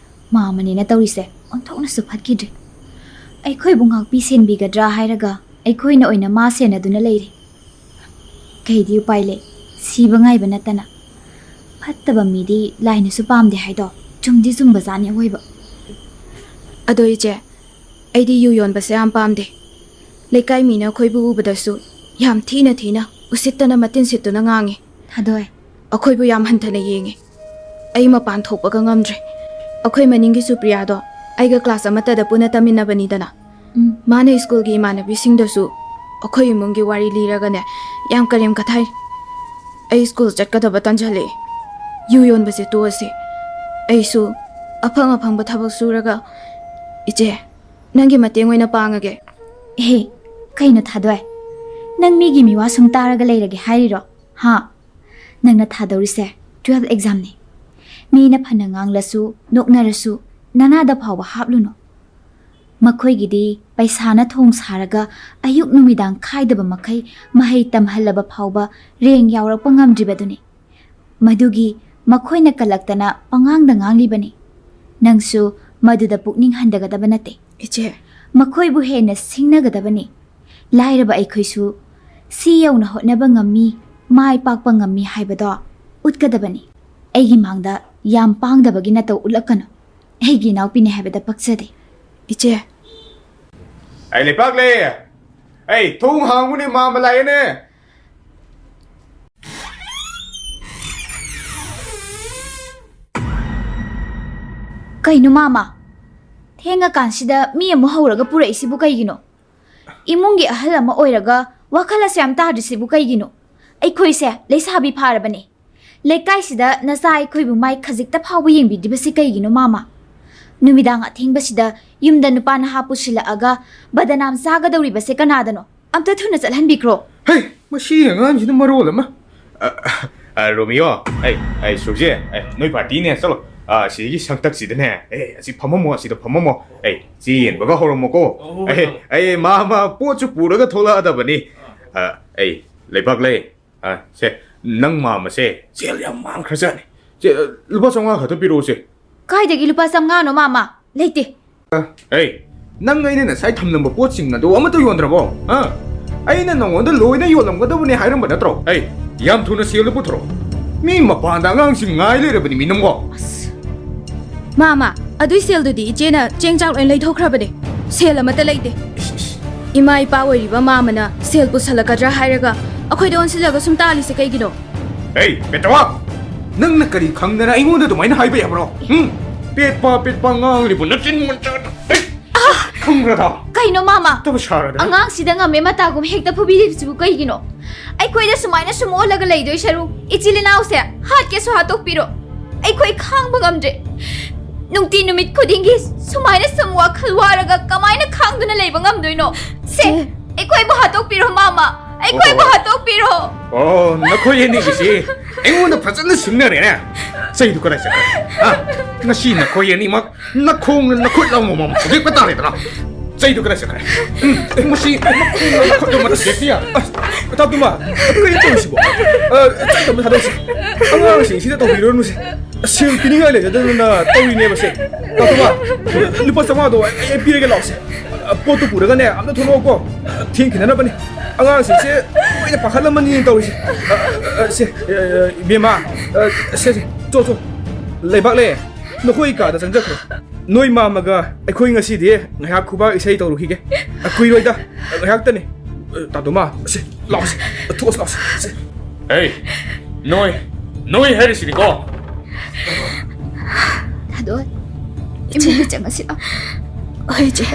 ꯃꯥꯃꯅꯦꯅ ꯇꯧꯔꯤꯁꯦ ꯑꯣꯟꯊꯣꯛꯅꯁꯨ ꯐꯠꯈꯤꯗ꯭ꯔꯦ꯫ ꯑꯩꯈꯣꯏꯕꯨ ꯉꯥꯛꯄꯤ ꯁꯦꯟꯕꯤꯒꯗ꯭ꯔꯥ ꯍꯥꯏꯔꯒ ꯑꯩꯈꯣꯏꯅ ꯑꯣꯏꯅ ꯃꯥ ꯁꯦꯟꯅꯗꯨꯅ ꯂꯩꯔꯦ꯫ ꯀꯩꯗꯤ ꯎꯄꯥꯏ ꯂꯩ? ꯁꯤꯕ ꯉꯥꯏꯕ ꯅꯠꯇꯅ꯫ ꯐꯠꯇꯕ ꯃꯤꯗꯤ ꯂꯥꯏꯅꯁꯨ ꯄꯥꯝꯗꯦ ꯍꯥꯏꯗꯣ ꯆꯨꯝꯗꯤ ꯆꯨꯝꯕꯖꯥꯠꯅꯤ ꯑꯑꯣꯏꯕ꯫ ꯑꯗꯣ ꯏꯆꯦ, ꯑꯩꯗꯤ ꯌꯨ ꯌꯣꯟꯕꯁꯦ ꯌꯥꯝ ꯄꯥꯝꯗꯦ꯫ ꯂꯩꯀꯥꯏ ꯃꯤꯅ ꯑꯩꯈꯣꯏꯕꯨ ꯎꯕꯗꯁꯨ ꯌꯥꯝ ꯊꯤꯅ ꯊꯤꯅ ꯎꯁꯤꯠꯇꯅ ꯃꯇꯤꯟ ꯁꯤꯠꯇꯨꯅ ꯉꯥꯡꯉꯤ꯫ ꯊꯥꯗꯣꯏ꯫ ꯑꯩꯈꯣꯏꯕꯨ ꯌꯥꯝ ꯍꯟꯊꯅ ꯌꯦꯡꯉꯤ꯫ ꯑꯩ ꯃꯄꯥꯟ ꯊꯣꯛꯄꯒ ꯉꯝꯗ꯭ꯔꯦ꯫ ꯑꯩꯈꯣꯏ ꯃꯅꯤꯡꯒꯤ ꯁꯨꯄ꯭ꯔꯤꯌꯥꯗꯣ ꯑꯩꯒ ꯀ꯭ꯂꯥꯁ ꯑꯃꯠꯇꯗ ꯄꯨꯟꯅ ꯇꯝꯃꯤꯟꯅꯕꯅꯤꯗꯅ꯫ ꯎꯝ꯫ ꯃꯥꯅ ꯁ꯭ꯀꯨꯜꯒꯤ ꯏꯃꯥꯟꯅꯕꯤꯁꯤꯡꯗꯁꯨ ꯑꯩꯈꯣꯏ ꯏꯃꯨꯡꯒꯤ ꯋꯥꯔꯤ ꯂꯤꯔꯒꯅꯦ ꯌꯥꯝ ꯀꯔꯦꯝ ꯀꯊꯥꯏ꯫ ꯑꯩ ꯁ꯭ꯀꯨꯜ ꯆꯠꯀꯗꯕ ꯇꯟꯖꯜꯂꯛꯑꯦ꯫ ꯌꯨ ꯌꯣꯟꯕꯁꯦ ꯇꯣꯛꯑꯁꯤ꯫ ꯑꯩꯁꯨ ꯑꯐꯪ ꯑꯐꯪꯕ ꯊꯕꯛ ꯁꯨꯔꯒ, ꯏꯆꯦ, ꯅꯪꯒꯤ ꯃꯇꯦꯡ ꯑꯣꯏꯅ ꯄꯥꯡꯉꯒꯦ꯫ ꯍꯦ, ꯀꯩꯅꯣ ꯊꯥꯗꯣꯏ? ꯅꯪ ꯃꯤꯒꯤ ꯃꯤꯋꯥ ꯁꯨꯝ ꯇꯥꯔꯒ ꯂꯩꯔꯒꯦ ꯍꯥꯏꯔꯤꯔꯣ? ꯍꯥ? ꯅꯪꯅ ꯊꯥꯗꯧꯔꯤꯁꯦ ꯇꯨꯋꯦꯜꯐ ꯑꯦꯛꯖꯥꯝꯅꯤ꯫ ꯃꯤꯅ ꯐꯅ ꯉꯥꯡꯂꯁꯨ, ꯅꯣꯛꯅꯔꯁꯨ, ꯅꯅꯥꯗ ꯐꯥꯎꯕ ꯍꯥꯞꯂꯨꯅꯨ꯫ ꯃꯈꯣꯏꯒꯤꯗꯤ ꯄꯩꯁꯥꯅ ꯊꯣꯡ ꯁꯥꯔꯒ ꯑꯌꯨꯛ ꯅꯨꯃꯤꯗꯥꯡ ꯈꯥꯏꯗꯕ ꯃꯈꯩ ꯃꯍꯩ ꯇꯝꯍꯜꯂꯕ ꯐꯥꯎꯕ ꯔꯦꯡ ꯌꯥꯎꯔꯛꯄ ꯉꯝꯗ꯭ꯔꯤꯕꯗꯨꯅꯤ꯫ ꯃꯗꯨꯒꯤ ꯃꯈꯣꯏꯅ ꯀꯜꯂꯛꯇꯅ ꯄꯉꯥꯡꯗ ꯉꯥꯡꯂꯤꯕꯅꯤ꯫ ꯅꯪꯁꯨ ꯃꯗꯨꯗ ꯄꯨꯛꯅꯤꯡ ꯍꯟꯊꯒꯗꯕ ꯅꯠꯇꯦ꯫ ꯏꯆꯦ꯫ ꯃꯈꯣꯏꯕꯨ ꯍꯦꯟꯅ ꯁꯤꯡꯅꯒꯗꯕꯅꯤ꯫ ꯂꯥꯏꯔꯕ ꯑꯩꯈꯣꯏꯁꯨ ꯁꯤ ꯌꯧꯅ ꯍꯣꯠꯅꯕ ꯉꯝꯃꯤ, ꯃꯥꯏ ꯄꯥꯛꯄ ꯉꯝꯃꯤ ꯍꯥꯏꯕꯗꯣ ꯎꯠꯀꯗꯕꯅꯤ꯫ ꯑꯩꯒꯤ ꯃꯥꯡꯗ ꯌꯥꯝ ꯄꯥꯡꯗꯕꯒꯤ ꯅꯇꯧ ꯎꯠꯂꯛꯀꯅꯨ꯫ ꯑꯩꯒꯤ ꯏꯅꯥꯎꯄꯤꯅꯤ ꯍꯥꯏꯕꯗ ꯄꯛꯆꯗꯦ꯫ ꯏꯆꯦ꯫ ꯑꯩ ꯂꯩꯄꯥꯛꯂꯦ! ꯑꯩ ꯊꯣꯡ ꯍꯥꯡꯉꯨꯅꯦ, ꯃꯥꯃ ꯂꯥꯛꯑꯦꯅꯦ! ꯀꯩꯅꯣ ꯃꯥꯃ? ꯊꯦꯡꯉꯀꯥꯟꯁꯤꯗ ꯃꯤ ꯑꯃꯨꯛ ꯍꯧꯔꯒ ꯄꯨꯔꯛꯏꯁꯤꯕꯨ ꯀꯩꯒꯤꯅꯣ? ꯏꯃꯨꯡꯒꯤ ꯑꯍꯜ ꯑꯃ ꯑꯣꯏꯔꯒ ꯋꯥꯈꯜ ꯑꯁꯦ ꯌꯥꯝ ꯇꯥꯗ꯭ꯔꯤꯁꯤꯕꯨ ꯀꯩꯒꯤꯅꯣ? ꯑꯩꯈꯣꯏꯁꯦ ꯂꯩꯁꯥꯕꯤ ꯐꯥꯔꯕꯅꯦ꯫ ꯂꯩꯀꯥꯏꯁꯤꯗ ꯅꯆꯥ ꯑꯩꯈꯣꯏꯕꯨ ꯃꯥꯏ ꯈꯖꯤꯛꯇ ꯐꯥꯎꯕ ꯌꯦꯡꯕꯤꯗ꯭ꯔꯤꯕꯁꯤ ꯀꯩꯒꯤꯅꯣ ꯃꯥꯃ? ꯅꯨꯃꯤꯗꯥꯡ ꯑꯊꯦꯡꯕꯁꯤꯗ ꯌꯨꯝꯗ ꯅꯨꯄꯥ ꯅꯍꯥ ꯄꯨꯁꯤꯜꯂꯛꯑꯒ ꯕꯗꯅꯥꯝ ꯆꯥꯒꯗꯧꯔꯤꯕꯁꯦ ꯀꯅꯥꯗꯅꯣ? ꯑꯝꯇ ꯊꯨꯅ ꯆꯠꯍꯟꯕꯤꯈ꯭ꯔꯣ꯫ ꯍꯩ, ꯃꯁꯤ ꯑꯉꯥꯡꯁꯤꯅ ꯃꯔꯣꯜ ꯑꯃ꯫ ꯑ, ꯑ, ꯔꯣꯃꯤꯌꯣ, ꯑꯩ, ꯑꯩ ꯁꯨꯔꯖꯦ, ꯑꯩ, ꯅꯣꯏ ꯄꯥꯔꯇꯤꯅꯦ, ꯆꯠꯂꯣ꯫ ꯑ, ꯁꯤꯒꯤ ꯁꯪꯇꯛꯁꯤꯗꯅꯦ, ꯑꯦ, ꯑꯁꯤ ꯐꯝꯃꯝꯃꯣ, ꯑꯁꯤꯗ ꯐꯝꯃꯝꯃꯣ꯫ ꯑꯩ, ꯆꯦ ꯌꯦꯟꯕꯒ ꯍꯧꯔꯝꯃꯣꯀꯣ꯫ ꯑꯣ, ꯍꯣꯏ, ꯑꯩ, ꯍꯣꯏ꯫ ꯑꯩ, ꯃꯥ, ꯃꯥ, ꯄꯣꯠꯁꯨ ꯄꯨꯔꯒ ꯊꯣꯛꯂꯛꯑꯗꯕꯅꯤ꯫ ꯑ, ꯑꯩ, ꯂꯩꯕꯥꯛ ꯂꯩ꯫ ꯑ, ꯁꯦ, ꯅꯪ ꯃꯥꯝꯃꯁꯦ ꯁꯦꯜ ꯌꯥꯝ ꯃꯥꯡꯈ꯭ꯔꯖꯥꯠꯅꯤ꯫ ꯁꯦ, ꯑ, ꯂꯨꯄꯥ ꯆꯥꯝꯃꯉꯥ ꯈꯛꯇ ꯄꯤꯔꯛꯎꯁꯦ꯫ ꯀꯥꯏꯗꯒꯤ ꯂꯨꯄꯥ ꯆꯥꯝꯃꯉꯥꯅꯣ, ꯃꯥꯝꯃ? ꯂꯩꯇꯦ꯫ ꯑ, ꯑꯩ, ꯅꯪ ꯑꯩꯅ ꯉꯁꯥꯏ ꯊꯝꯂꯝꯕ ꯄꯣꯠꯁꯤꯡ ꯑꯗꯨ ꯑꯃꯠꯇ ꯌꯣꯟꯗ꯭ꯔꯕꯣ? ꯑ? ꯑꯩꯅ ꯅꯉꯣꯟꯗ ꯂꯣꯏꯅ ꯌꯣꯜꯂꯝꯒꯗꯕꯅꯦ ꯍꯥꯏꯔꯝꯕ ꯅꯠꯇ꯭ꯔꯣ? ꯑꯩ, ꯌꯥꯝ ꯊꯨꯅ ꯁꯦꯜꯗꯨ ꯄꯨꯊꯣꯔꯛꯑꯣ꯫ ꯃꯤ ꯃꯄꯥꯟꯗ ꯑꯉꯥꯡꯁꯤꯡ ꯉꯥꯏ ꯂꯩꯔꯕꯅꯤ ꯃꯤ ꯅꯪꯕꯣ꯫ ꯑꯁ꯫ ꯃꯥꯃ, ꯑꯗꯨꯏ ꯁꯦꯜꯗꯨꯗꯤ ꯏꯆꯦꯅ ꯆꯦꯡ ꯆꯥꯛ ꯂꯣꯏ ꯂꯩꯊꯣꯛꯈ꯭ꯔꯕꯅꯦ꯫ ꯁꯦꯜ ꯑꯃꯠꯇ ꯂꯩꯇꯦ꯫ ꯏꯁ, ꯏꯁ꯫ ꯏꯃꯥ ꯏꯄꯥ ꯑꯣꯏꯔꯤꯕ ꯃꯥꯃꯅ ꯁꯦꯜ ꯄꯨꯁꯜꯂꯛꯀꯗ꯭ꯔꯥ ꯍꯥꯏꯔꯒ ꯑꯩꯈꯣꯏꯗ ꯑꯣꯟꯁꯤꯜꯂꯒ ꯁꯨꯝ ꯇꯥꯜꯂꯤꯁꯦ ꯀꯩꯒꯤꯅꯣ? ꯑꯩ, ꯄꯦꯇꯋꯥ! ꯅꯪꯅ ꯀꯔꯤ ꯈꯪꯗꯅ ꯑꯩꯉꯣꯟꯗ ꯑꯗꯨꯃꯥꯏꯅ ꯍꯥꯏꯕ ꯌꯥꯕ꯭ꯔꯣ? ꯍꯨꯝ? ꯄꯦꯠꯄ, ꯄꯦꯠꯄ ꯉꯥꯡꯂꯤꯕ ꯅꯆꯤꯟ ꯃꯆꯥꯗꯣ꯫ ꯑꯩ, ꯈꯪꯕ꯭ꯔꯥ? ꯀꯩꯅꯣ, ꯃꯥꯃ? ꯇꯕꯨ ꯁꯥꯔꯗꯅ꯫ ꯑꯉꯥꯡꯁꯤꯗ ꯉꯝꯃꯦ ꯃꯇꯥꯒꯨꯝ ꯍꯦꯛꯇ ꯐꯨꯕꯤꯔꯤꯕꯁꯤꯕꯨ ꯀꯩꯒꯤꯅꯣ? ꯑꯩꯈꯣꯏꯗ ꯁꯨꯃꯥꯏꯅ ꯁꯨꯝ ꯑꯣꯜꯂꯒ ꯂꯩꯗꯣꯏ ꯁꯔꯨꯛ, ꯏꯆꯤꯜ ꯏꯅꯥꯎꯁꯦ ꯍꯥꯠꯀꯦꯁꯨ ꯍꯥꯠꯇꯣꯛꯄꯤꯔꯣ꯫ ꯑꯩꯈꯣꯏ ꯈꯥꯡꯕ ꯉꯝꯗ꯭ꯔꯦ꯫ ꯅꯨꯡꯇꯤ ꯅꯨꯃꯤꯠ ꯈꯨꯗꯤꯡꯒꯤ ꯁꯨꯃꯥꯏꯅ ꯁꯨꯝ ꯋꯥꯈꯜ ꯋꯥꯔꯒ ꯀꯃꯥꯏꯅ ꯈꯥꯡꯗꯨꯅ ꯂꯩꯕ ꯉꯝꯗꯣꯏꯅꯣ? ꯁꯦ, ꯆꯦ꯫ ꯑꯩꯈꯣꯏꯕꯨ ꯍꯥꯠꯇꯣꯛꯄꯤꯔꯣ, ꯃꯥꯃ꯫ ꯑꯩꯈꯣꯏꯕꯨ ꯑꯣ꯫ ꯍꯥꯠꯇꯣꯛꯄꯤꯔꯣ꯫ ꯑꯣ, ꯅꯈꯣꯏ ꯑꯅꯤꯒꯤꯁꯤ ꯑꯩꯉꯣꯟꯗ ꯐꯖꯅ ꯁꯤꯡꯅꯔꯦꯅꯦ꯫ ꯆꯩꯗꯨ ꯀꯗꯥꯏ ꯆꯠꯈ꯭ꯔꯦ? ꯍꯥ? ꯉꯁꯤ ꯅꯈꯣꯏ ꯑꯅꯤꯃꯛ ꯅꯈꯣꯡ ꯅꯈꯨꯠ ꯑꯃꯃꯝ ꯄꯨꯗꯦꯛꯄ ꯇꯥꯔꯦꯗꯅ꯫ ꯆꯩꯗꯨ ꯀꯗꯥꯏ ꯆꯠꯈ꯭ꯔꯦ? ꯎꯝ, ꯃꯁꯤ ꯅꯈꯣꯡ ꯅꯈꯨꯠ ꯑꯃ ꯄꯨꯗꯦꯛꯄ ꯌꯥ-, ꯑꯁ, ꯇꯥꯎ ꯇꯨꯃ, ꯀꯔꯤ ꯇꯧꯔꯤꯁꯤꯕꯣ? ꯑ, ꯆꯩ ꯑꯃ ꯊꯥꯗꯣꯛꯁꯤ꯫ ꯑꯉꯥꯡꯁꯤꯡꯁꯤꯗ ꯇꯧꯕꯤꯔꯨꯔꯅꯨꯁꯦ꯫ ꯁꯦꯜ ꯄꯤꯅꯤꯡꯉꯥꯏ ꯂꯩꯖꯗꯗꯅ ꯇꯧꯔꯤꯅꯦꯕ ꯁꯦ꯫ ꯇꯥꯎ ꯇꯨꯃ, ꯂꯨꯄꯥ ꯆꯥꯝꯃꯉꯥꯗꯣ ꯑꯩ, ꯑꯩ ꯄꯤꯔꯒꯦ ꯂꯥꯛꯑꯣꯁꯦ꯫ ꯄꯣꯠꯇꯨ ꯄꯨꯔꯒꯅꯦ, ꯑꯝꯇ ꯊꯣꯛꯂꯛꯑꯣꯀꯣ꯫ ꯊꯦꯡꯈꯤꯅꯅꯕꯅꯤ꯫ ꯑꯉꯥꯡꯁꯤꯡꯁꯦ ꯂꯣꯏꯅ ꯄꯥꯈꯠꯂꯝꯃꯅꯤꯅ ꯇꯧꯔꯤꯁꯦ꯫ ꯑ, ꯑ, ꯁꯦ, ꯑ, ꯏꯕꯦꯝꯃ, ꯑ, ꯁꯦ, ꯁꯦ, ꯆꯣ, ꯆꯣ꯫ ꯂꯩꯕꯥꯛꯂꯦ, ꯅꯈꯣꯏ ꯀꯥꯗ ꯆꯪꯖꯈ꯭ꯔꯣ꯫ ꯅꯣꯏ ꯃꯥꯝꯃꯒ ꯑꯩꯈꯣꯏ ꯉꯁꯤꯗꯤ ꯉꯥꯏꯍꯥꯛ ꯈꯨꯕꯥꯛ ꯏꯁꯩ ꯇꯧꯔꯨꯈꯤꯒꯦ꯫ ꯑ, ꯀꯨꯏꯔꯣꯏꯗ, ꯉꯥꯏꯍꯥꯛꯇꯅꯤ꯫ ꯑ, ꯇꯥꯇꯣꯃ, ꯁꯦ, ꯂꯥꯛꯑꯣꯁꯦ, ꯊꯣꯛꯑꯁꯤ ꯂꯥꯛꯑꯣꯁꯦ, ꯁꯦ꯫ ꯑꯩ, ꯅꯣꯏ, ꯅꯣꯏ ꯍꯥꯏꯔꯤꯁꯤꯗꯤꯀꯣ꯫ ꯊꯥꯗꯣꯛ, ꯏꯃꯨꯡꯗ ꯆꯪꯉꯁꯤ ꯂꯥꯛꯑꯣ꯫ ꯍꯣꯏ, ꯏꯆꯦ꯫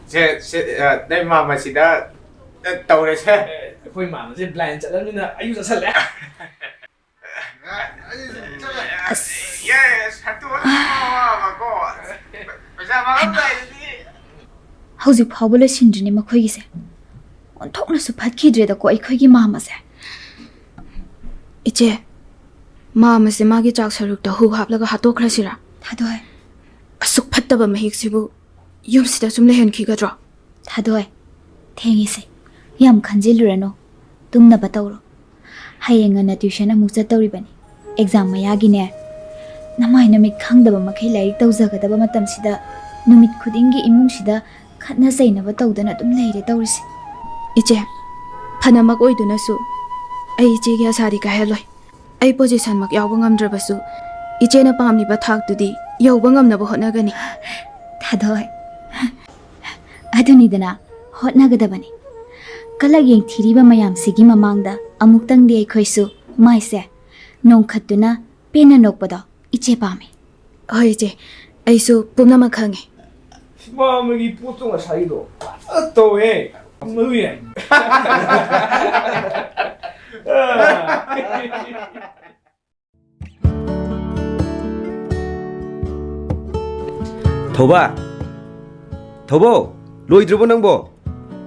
ꯁꯦ, ꯁꯦ, ꯑ, ꯅꯣꯏ ꯃꯥꯝꯃꯁꯤꯗ, ꯑ, ꯇꯧꯔꯦꯁꯦ꯫ ꯑꯦ, ꯑꯩꯈꯣꯏ ꯃꯥꯝꯃꯁꯦ blind ꯆꯠꯂꯕꯅꯤꯅ ꯑꯩꯁꯨ ꯆꯠꯁꯜꯂꯦ꯫ ꯑꯁ꯫ Yes, ꯍꯟꯗꯣꯛꯑꯣ, ꯀꯣ꯫ ꯄꯩꯁꯥ ꯃꯥꯡꯉꯝꯗꯥꯏꯗꯗꯤ꯫ ꯍꯧꯖꯤꯛ ꯐꯥꯎꯕ ꯂꯣꯏꯁꯤꯟꯗ꯭ꯔꯤꯅꯦ ꯃꯈꯣꯏꯒꯤꯁꯦ꯫ ꯑꯣꯟꯊꯣꯛꯅꯁꯨ ꯐꯠꯈꯤꯗ꯭ꯔꯦꯗꯀꯣ ꯑꯩꯈꯣꯏꯒꯤ ꯃꯥꯝꯃꯁꯦ꯫ ꯏꯆꯦ, ꯃꯥꯝꯃꯁꯦ ꯃꯥꯒꯤ ꯆꯥꯛ ꯁꯔꯨꯛꯇ ꯍꯨ ꯍꯥꯞꯂꯒ ꯍꯥꯠꯇꯣꯛꯈ꯭ꯔꯁꯤꯔꯥ? ꯊꯥꯗꯣꯏ꯫ ꯑꯁꯨꯛ ꯐꯠꯇꯕ ꯃꯍꯤꯛꯁꯤꯕꯨ ꯌꯨꯝꯁꯤꯗ ꯁꯨꯝ ꯂꯩꯍꯟꯈꯤꯒꯗ꯭ꯔꯣ? ꯊꯥꯗꯣꯏ, ꯊꯦꯡꯉꯤꯁꯦ꯫ ꯌꯥꯝ ꯈꯟꯖꯤꯜꯂꯨꯔꯅꯨ꯫ ꯇꯨꯝꯅꯕ ꯇꯧꯔꯣ꯫ ꯍꯌꯦꯡ ꯉꯟꯅ tuition ꯑꯃꯨꯛ ꯆꯠꯇꯧꯔꯤꯕꯅꯤ꯫ Exam ꯃꯌꯥꯒꯤꯅꯦ꯫ ꯅꯃꯥꯏ ꯅꯃꯤꯠ ꯈꯪꯗꯕ ꯃꯈꯩ ꯂꯥꯏꯔꯤꯛ ꯇꯧꯖꯒꯗꯕ ꯃꯇꯝꯁꯤꯗ ꯅꯨꯃꯤꯠ ꯈꯨꯗꯤꯡꯒꯤ ꯏꯃꯨꯡꯁꯤꯗ ꯈꯠꯅ ꯆꯩꯅꯕ ꯇꯧꯗꯅ ꯑꯗꯨꯝ ꯂꯩꯔꯦ ꯇꯧꯔꯤꯁꯦ꯫ ꯏꯆꯦ, ꯐꯅꯃꯛ ꯑꯣꯏꯗꯨꯅꯁꯨ ꯑꯩ ꯏꯆꯦꯒꯤ ꯑꯁꯥꯗꯤ ꯀꯥꯏꯍꯜꯂꯣꯏ꯫ ꯑꯩ position ꯃꯛ ꯌꯥꯎꯕ ꯉꯝꯗ꯭ꯔꯕꯁꯨ ꯏꯆꯦꯅ ꯄꯥꯝꯂꯤꯕ ꯊꯥꯛꯇꯨꯗꯤ ꯌꯧꯕ ꯉꯝꯅꯕ ꯍꯣꯠꯅꯒꯅꯤ꯫ ꯊꯥꯗꯣꯏ꯫ ꯑꯗꯨꯅꯤꯗꯅ, ꯍꯣꯠꯅꯒꯗꯕꯅꯤ꯫ ꯀꯂꯛ ꯌꯦꯡꯊꯤꯔꯤꯕ ꯃꯌꯥꯝꯁꯤꯒꯤ ꯃꯃꯥꯡꯗ ꯑꯃꯨꯛꯇꯪꯗꯤ ꯑꯩꯈꯣꯏꯁꯨ ꯃꯥꯏꯁꯦ ꯅꯣꯡꯈꯠꯇꯨꯅ ꯄꯦꯟꯅ ꯅꯣꯛꯄꯗꯣ ꯏꯆꯦ ꯄꯥꯝꯃꯤ꯫ ꯍꯣꯏ ꯏꯆꯦ, ꯑꯩꯁꯨ ꯄꯨꯝꯅꯃꯛ ꯈꯪꯉꯤ꯫ ꯃꯥ ꯑꯃꯒꯤ ꯄꯣꯠꯇꯣ ꯉꯁꯥꯏꯗꯣ ꯐꯖꯅ ꯇꯧꯋꯦ꯫ ꯃꯔꯨ ꯌꯥꯏ꯫ ꯊꯧꯕ, ꯊꯧꯕꯣ, ꯂꯣꯏꯗ꯭ꯔꯤꯕꯣ ꯅꯪꯕꯣ?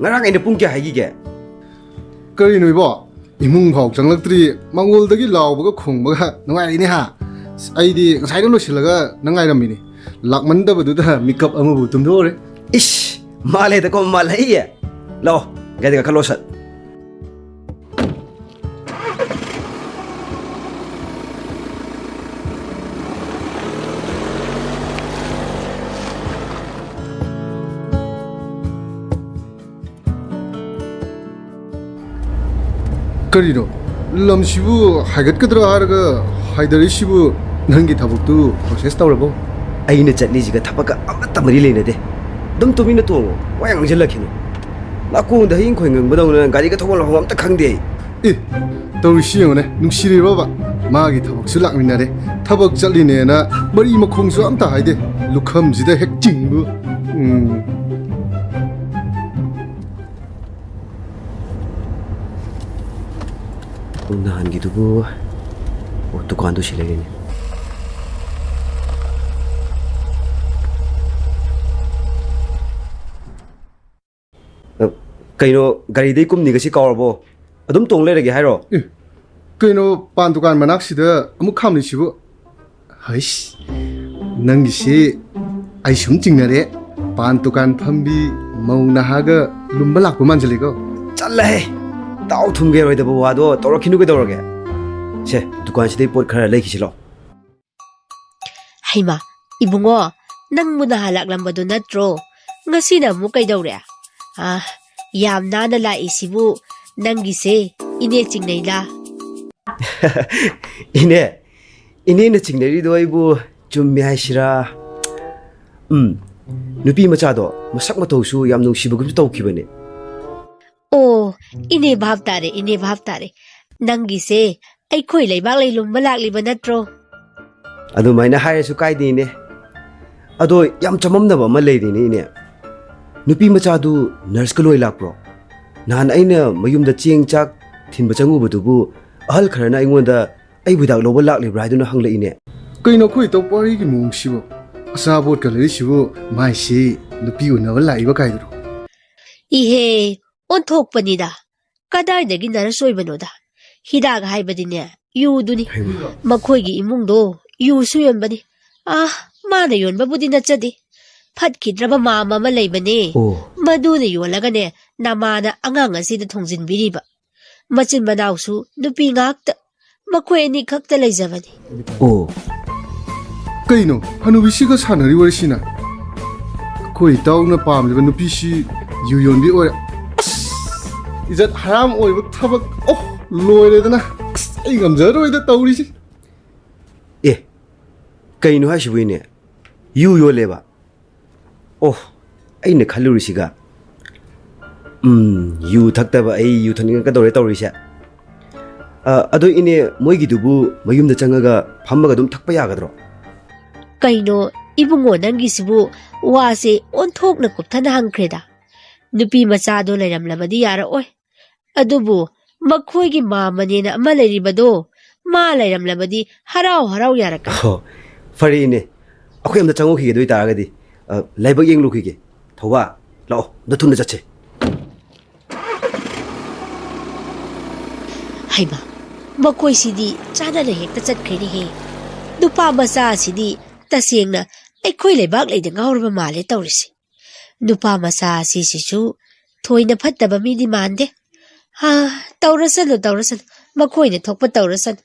ꯉꯔꯥꯡ ꯑꯩꯅ ꯄꯨꯡ ꯀꯌꯥ ꯍꯥꯏꯈꯤꯒꯦ? ꯀꯔꯤꯅꯣ ꯏꯕꯣ? ꯏꯃꯨꯡ ꯐꯥꯎ ꯆꯪꯂꯛꯇ꯭ꯔꯤ, ꯃꯪꯒꯣꯜꯗꯒꯤ ꯂꯥꯎꯕꯒ ꯈꯣꯡꯕꯒ ꯅꯨꯡꯉꯥꯏꯔꯤꯅꯦ ꯍꯥ? ꯑꯁ, ꯑꯩꯗꯤ ꯉꯁꯥꯏꯗ ꯂꯣꯏꯁꯤꯜꯂꯒ ꯅꯪ ꯉꯥꯏꯔꯝꯃꯤꯅꯦ꯫ ꯂꯥꯛꯃꯟꯗꯕꯗꯨꯗ ꯃꯤꯀꯞ ꯑꯃꯕꯨ ꯇꯨꯝꯊꯣꯛꯎꯔꯦ꯫ ꯏꯁ, ꯃꯥꯜꯂꯦꯗꯀꯣ, ꯃꯥꯜꯂꯛꯏꯌꯦ꯫ ꯂꯥꯛꯑꯣ, ꯒꯥꯔꯤꯗ ꯀꯥꯈꯠꯂꯣ ꯁꯠ꯫ ꯀꯔꯤꯅꯣ? ꯂꯝꯁꯤꯕꯨ ꯍꯥꯏꯒꯠꯀꯗ꯭ꯔꯥ ꯍꯥꯏꯔꯒ ꯍꯥꯏꯗꯔꯤꯁꯤꯕꯨ? ꯅꯪꯒꯤ ꯊꯕꯛꯇꯨ process ꯇꯧꯔꯕꯣ? ꯑꯩꯅ ꯆꯠꯂꯤꯁꯤꯒ ꯊꯕꯛꯀ ꯑꯃꯠꯇ ꯃꯔꯤ ꯂꯩꯅꯗꯦ꯫ ꯑꯗꯨꯝ ꯇꯨꯃꯤꯟꯅ ꯇꯣꯡꯉꯣ, ꯋꯥ ꯌꯥꯝ ꯉꯥꯡꯁꯤꯜꯂꯛꯈꯤꯅꯨ꯫ ꯅꯥꯀꯣꯡꯗ ꯍꯌꯤꯡ ꯈꯣꯏ ꯉꯪꯕꯗꯧꯅ ꯒꯥꯔꯤꯒ ꯊꯧꯐꯝ ꯂꯥꯛꯐꯝ ꯑꯝꯇ ꯈꯪꯗꯦ ꯑꯩ꯫ ꯑꯦ, ꯇꯧꯔꯤꯁꯤ ꯌꯦꯡꯉꯨꯅꯦ, ꯅꯨꯡꯁꯤꯔꯤꯕꯕ? ꯃꯥꯒꯤ ꯊꯕꯛꯁꯨ ꯂꯥꯛꯃꯤꯟꯅꯔꯦ, ꯊꯕꯛ ꯆꯠꯂꯤꯅꯦꯅ ꯃꯔꯤ ꯃꯈꯣꯡꯁꯨ ꯑꯝꯇ ꯍꯥꯏꯗꯦ, ꯂꯨꯈꯝꯁꯤꯗ ꯍꯦꯛ ꯆꯤꯡꯕ꯫ ꯎꯝ꯫ ꯅꯍꯥꯟꯒꯤꯗꯨꯕꯨ, ꯑꯣ, ꯗꯨꯀꯥꯟꯗꯨ ꯁꯤ ꯂꯩꯔꯦꯅꯦ꯫ ꯑ, ꯀꯩꯅꯣ, ꯒꯥꯔꯤꯗꯩ ꯀꯨꯝꯅꯤꯒꯁꯤ ꯀꯥꯎꯔꯕꯣ? ꯑꯗꯨꯝ ꯇꯣꯡ ꯂꯩꯔꯒꯦ ꯍꯥꯏꯔꯣ? ꯑꯦ, ꯀꯩꯅꯣ, ꯄꯥꯟ ꯗꯨꯀꯥꯟ ꯃꯅꯥꯛꯁꯤꯗ ꯑꯃꯨꯛ ꯈꯥꯝꯂꯤꯁꯤꯕꯨ? ꯍꯩꯁ, ꯅꯪꯒꯤꯁꯤ ꯑꯩ ꯁꯨꯝ ꯆꯤꯡꯅꯔꯦ꯫ ꯄꯥꯟ ꯗꯨꯀꯥꯟ ꯐꯝꯕꯤ ꯃꯧ ꯅꯍꯥꯒ ꯂꯨꯝꯕ ꯂꯥꯛꯄ ꯃꯥꯟꯁꯤꯜꯂꯤꯀꯣ꯫ ꯆꯠꯂꯍꯦ! ꯇꯥꯎ ꯊꯨꯝꯒꯦꯔꯣꯏꯗꯕ ꯋꯥꯗꯣ ꯇꯧꯔꯛꯈꯤꯅꯨ ꯀꯩꯗꯧꯔꯒꯦ? ꯁꯦ, ꯗꯨꯀꯥꯟꯁꯤꯗꯩ ꯄꯣꯠ ꯈꯔ ꯂꯩꯈꯤꯁꯤ ꯂꯥꯎ꯫ ꯍꯩꯃꯥ, ꯏꯕꯨꯡꯉꯣ, ꯅꯪꯕꯨ ꯅꯍꯥꯟ ꯂꯥꯛꯂꯝꯕꯗꯨ ꯅꯠꯇ꯭ꯔꯣ? ꯉꯁꯤꯅ ꯑꯃꯨꯛ ꯀꯩꯗꯧꯔꯦ? ꯑꯥ, ꯌꯥꯝ ꯅꯥꯟꯅ ꯂꯥꯛꯏꯁꯤꯕꯨ ꯅꯪꯒꯤꯁꯦ ꯏꯅꯦ ꯆꯤꯡꯅꯩꯂꯥ? ꯏꯅꯦ, ꯏꯅꯦꯅ ꯆꯤꯡꯅꯔꯤꯗꯣ ꯑꯩꯕꯨ ꯆꯨꯝꯃꯦ ꯍꯥꯏꯁꯤꯔꯥ? ꯎꯝ, ꯅꯨꯄꯤ ꯃꯆꯥꯗꯣ ꯃꯁꯛ ꯃꯇꯧꯁꯨ ꯌꯥꯝ ꯅꯨꯡꯁꯤꯕꯒꯨꯝꯁꯨ ꯇꯧꯈꯤꯕꯅꯦ꯫ ꯑꯣ, ꯏꯅꯦ ꯚꯥꯞ ꯇꯥꯔꯦ, ꯏꯅꯦ ꯚꯥꯞ ꯇꯥꯔꯦ꯫ ꯅꯪꯒꯤꯁꯦ ꯑꯩꯈꯣꯏ ꯂꯩꯕꯥꯛ ꯂꯩꯂꯨꯝꯕ ꯂꯥꯛꯂꯤꯕ ꯅꯠꯇ꯭ꯔꯣ? ꯑꯗꯨꯃꯥꯏꯅ ꯍꯥꯏꯔꯁꯨ ꯀꯥꯏꯗꯦ, ꯏꯅꯦ꯫ ꯑꯗꯣ ꯌꯥꯝ ꯆꯃꯝꯅꯕ ꯑꯃ ꯂꯩꯔꯤꯅꯦ, ꯏꯅꯦ꯫ ꯅꯨꯄꯤ ꯃꯆꯥꯗꯨ ꯅꯔꯁꯀ ꯂꯣꯏ ꯂꯥꯛꯄ꯭ꯔꯣ? ꯅꯍꯥꯟ ꯑꯩꯅ ꯃꯌꯨꯝꯗ ꯆꯦꯡ ꯆꯥꯛ ꯊꯤꯟꯕ ꯆꯪꯉꯨꯕꯗꯨꯕꯨ ꯑꯍꯜ ꯈꯔꯅ ꯑꯩꯉꯣꯟꯗ ꯑꯩꯕꯨ ꯍꯤꯗꯥꯛ ꯂꯧꯕ ꯂꯥꯛꯂꯤꯕ꯭ꯔꯥ ꯍꯥꯏꯗꯨꯅ ꯍꯪꯂꯛꯏꯅꯦ꯫ ꯀꯩꯅꯣ ꯑꯩꯈꯣꯏ ꯏꯇꯧ ꯄꯥꯔꯤꯒꯤ ꯃꯑꯣꯡꯁꯤꯕꯨ? ꯑꯆꯥꯄꯣꯠꯀ ꯂꯩꯔꯤꯁꯤꯕꯨ ꯃꯥꯏꯁꯤ ꯅꯨꯄꯤ ꯎꯅꯕ ꯂꯥꯛꯏꯕ ꯀꯥꯏꯗꯨꯔꯣ? ꯏꯍꯦ, ꯑꯣꯟꯊꯣꯛꯄꯅꯤꯗ꯫ ꯀꯗꯥꯏꯗꯒꯤ ꯅꯔꯁ ꯑꯣꯏꯕꯅꯣꯗ? ꯍꯤꯗꯥꯛ ꯍꯥꯏꯕꯗꯤꯅꯦ, ꯌꯨꯗꯨꯅꯤ꯫ ꯍꯩꯃꯥ꯫ ꯃꯈꯣꯏꯒꯤ ꯏꯃꯨꯡꯗꯣ ꯌꯨꯁꯨ ꯌꯣꯟꯕꯅꯤ꯫ ꯑꯥ, ꯃꯥꯅ ꯌꯣꯟꯕꯕꯨꯗꯤ ꯅꯠꯆꯗꯦ꯫ ꯐꯠꯈꯤꯗ꯭ꯔꯕ ꯃꯥꯝꯃ ꯑꯃ ꯂꯩꯕꯅꯦ꯫ ꯑꯣ꯫ ꯃꯗꯨꯅ ꯌꯣꯜꯂꯒꯅꯦ, ꯅꯃꯥꯅ ꯑꯉꯥꯡ ꯑꯁꯤꯗ ꯊꯣꯡꯖꯤꯟꯕꯤꯔꯤꯕ꯫ ꯃꯆꯤꯟ ꯃꯅꯥꯎꯁꯨ ꯅꯨꯄꯤ ꯉꯥꯛꯇ꯫ ꯃꯈꯣꯏ ꯑꯅꯤ ꯈꯛꯇ ꯂꯩꯖꯕꯅꯤ꯫ ꯑꯣ꯫ ꯀꯩꯅꯣ, ꯍꯅꯨꯕꯤꯁꯤꯒ ꯁꯥꯟꯅꯔꯤ ꯋꯥꯔꯤꯁꯤꯅ? ꯑꯩꯈꯣꯏ ꯏꯇꯥꯎꯅ ꯄꯥꯝꯂꯤꯕ ꯅꯨꯄꯤꯁꯤ ꯌꯨ ꯌꯣꯟꯕꯤ ꯑꯣꯏꯔꯦ꯫ ꯑꯁ! ꯏꯖꯠ ꯍꯔꯥꯝ ꯑꯣꯏꯕ ꯊꯕꯛ꯫ ꯑꯣ, ꯂꯣꯏꯔꯦꯗꯅ꯫ ꯑꯁ, ꯑꯩ ꯉꯝꯖꯔꯣꯏꯗ ꯇꯧꯔꯤꯁꯤ꯫ ꯑꯦ, ꯀꯩꯅꯣ ꯍꯥꯏꯁꯤꯕꯨ, ꯏꯅꯦ? ꯌꯨ ꯌꯣꯜꯂꯦꯕ? ꯑꯣ, ꯑꯩꯅ ꯈꯜꯂꯨꯔꯤꯁꯤꯒ꯫ ꯎꯝ, ꯌꯨ ꯊꯛꯇꯕ ꯑꯩ ꯌꯨ ꯊꯛꯅꯤꯡꯉꯛꯀꯗꯧꯔꯦ ꯇꯧꯔꯤꯁꯦ꯫ ꯑ, ꯑꯗꯣ ꯏꯅꯦ, ꯃꯣꯏꯒꯤꯗꯨꯕꯨ ꯃꯌꯨꯝꯗ ꯆꯪꯉꯒ ꯐꯝꯃꯒ ꯑꯗꯨꯝ ꯊꯛꯄ ꯌꯥꯒꯗ꯭ꯔꯣ? ꯀꯩꯅꯣ, ꯏꯕꯨꯡꯉꯣ, ꯅꯪꯒꯤꯁꯤꯕꯨ ꯋꯥꯁꯦ ꯑꯣꯟꯊꯣꯛꯅ ꯀꯨꯞꯊꯅ ꯍꯪꯈ꯭ꯔꯦꯗ꯫ ꯅꯨꯄꯤ ꯃꯆꯥꯗꯣ ꯂꯩꯔꯝꯂꯕꯗꯤ ꯌꯥꯔꯛꯑꯣꯏ꯫ ꯑꯗꯨꯕꯨ ꯃꯈꯣꯏꯒꯤ ꯃꯥꯝꯃꯅꯦꯅ ꯑꯃ ꯂꯩꯔꯤꯕꯗꯣ, ꯃꯥ ꯂꯩꯔꯝꯂꯕꯗꯤ ꯍꯔꯥꯎ ꯍꯔꯥꯎ ꯌꯥꯔꯛꯀꯅꯤ꯫ ꯑꯣ, ꯐꯔꯦ ꯏꯅꯦ, ꯑꯩꯈꯣꯏ ꯑꯝꯇ ꯆꯪꯉꯨꯈꯤꯒꯦ꯫ ꯑꯗꯨ ꯑꯣꯏꯇꯥꯔꯒꯗꯤ, ꯑ, ꯂꯥꯏꯕꯛ ꯌꯦꯡꯂꯨꯈꯤꯒꯦ꯫ ꯊꯧꯕꯥ, ꯂꯥꯛꯑꯣ, ꯑꯝꯇ ꯊꯨꯅ ꯆꯠꯁꯦ꯫ ꯍꯩꯃꯥ, ꯃꯈꯣꯏꯁꯤꯗꯤ ꯆꯥꯟꯅꯅ ꯍꯦꯛꯇ ꯆꯠꯈ꯭ꯔꯦꯅꯦꯍꯦ꯫ ꯅꯨꯄꯥ ꯃꯆꯥ ꯑꯁꯤꯗꯤ ꯇꯁꯦꯡꯅ ꯑꯩꯈꯣꯏ ꯂꯩꯕꯥꯛ ꯂꯩꯗ ꯉꯥꯎꯔꯕ ꯃꯥꯜꯂꯦ ꯇꯧꯔꯤꯁꯦ꯫ ꯅꯨꯄꯥ ꯃꯆꯥ ꯑꯁꯤꯁꯤꯁꯨ ꯊꯣꯏꯅ ꯐꯠꯇꯕ ꯃꯤꯗꯤ ꯃꯥꯟꯗꯦ꯫ ꯍꯥ, ꯇꯧꯔꯁꯅꯨ, ꯇꯧꯔꯁꯅꯨ, ꯃꯈꯣꯏꯅ ꯊꯣꯛꯄ ꯇꯧꯔꯁꯅꯨ꯫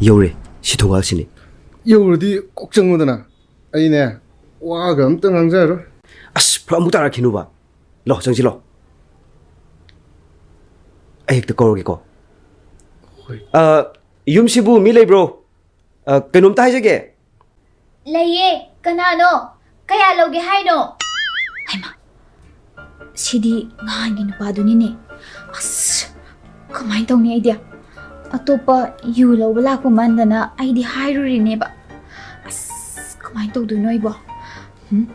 ꯌꯧꯔꯦ, ꯁꯤ ꯊꯣꯡꯒꯥꯜꯁꯤꯅꯤ꯫ ꯌꯧꯔꯗꯤ ꯀꯣꯛ ꯆꯪꯉꯨꯗꯅ꯫ ꯑꯩꯅꯦ, ꯋꯥꯒ ꯑꯝꯇ ꯉꯥꯡꯖꯔꯣꯏ꯫ ꯑꯁ, ꯐꯔꯛ ꯑꯃꯨꯛ ꯇꯥꯔꯛꯈꯤꯅꯨꯕ꯫ ꯂꯥꯎ, ꯆꯪꯁꯤꯜꯂꯣ꯫ ꯑꯩ ꯍꯦꯛꯇ ꯀꯧꯔꯒꯦꯀꯣ꯫ ꯍꯣꯏ꯫ ꯑ, ꯌꯨꯝꯁꯤꯕꯨ ꯃꯤ ꯂꯩꯕ꯭ꯔꯣ? ꯑ, ꯀꯩꯅꯣꯝꯇ ꯍꯥꯏꯖꯒꯦ꯫ ꯂꯩꯌꯦ꯫ ꯀꯅꯥꯅꯣ? ꯀꯌꯥ ꯂꯧꯒꯦ ꯍꯥꯏꯅꯣ? ꯍꯩꯃꯥ, ꯁꯤꯗꯤ ꯅꯍꯥꯟꯒꯤ ꯅꯨꯄꯥꯗꯨꯅꯤꯅꯦ꯫ ꯑꯁ, ꯀꯃꯥꯏꯅ ꯇꯧꯅꯤ ꯑꯩꯗꯤ? ꯑꯇꯣꯞꯄ ꯌꯨ ꯂꯧꯕ ꯂꯥꯛꯄ ꯃꯥꯟꯗꯅ ꯑꯩꯗꯤ ꯍꯥꯏꯔꯨꯔꯤꯅꯦꯕ꯫ ꯑꯁ, ꯀꯃꯥꯏꯅ ꯇꯧꯗꯣꯏꯅꯣ ꯑꯩꯕꯣ? ꯍꯨꯝ,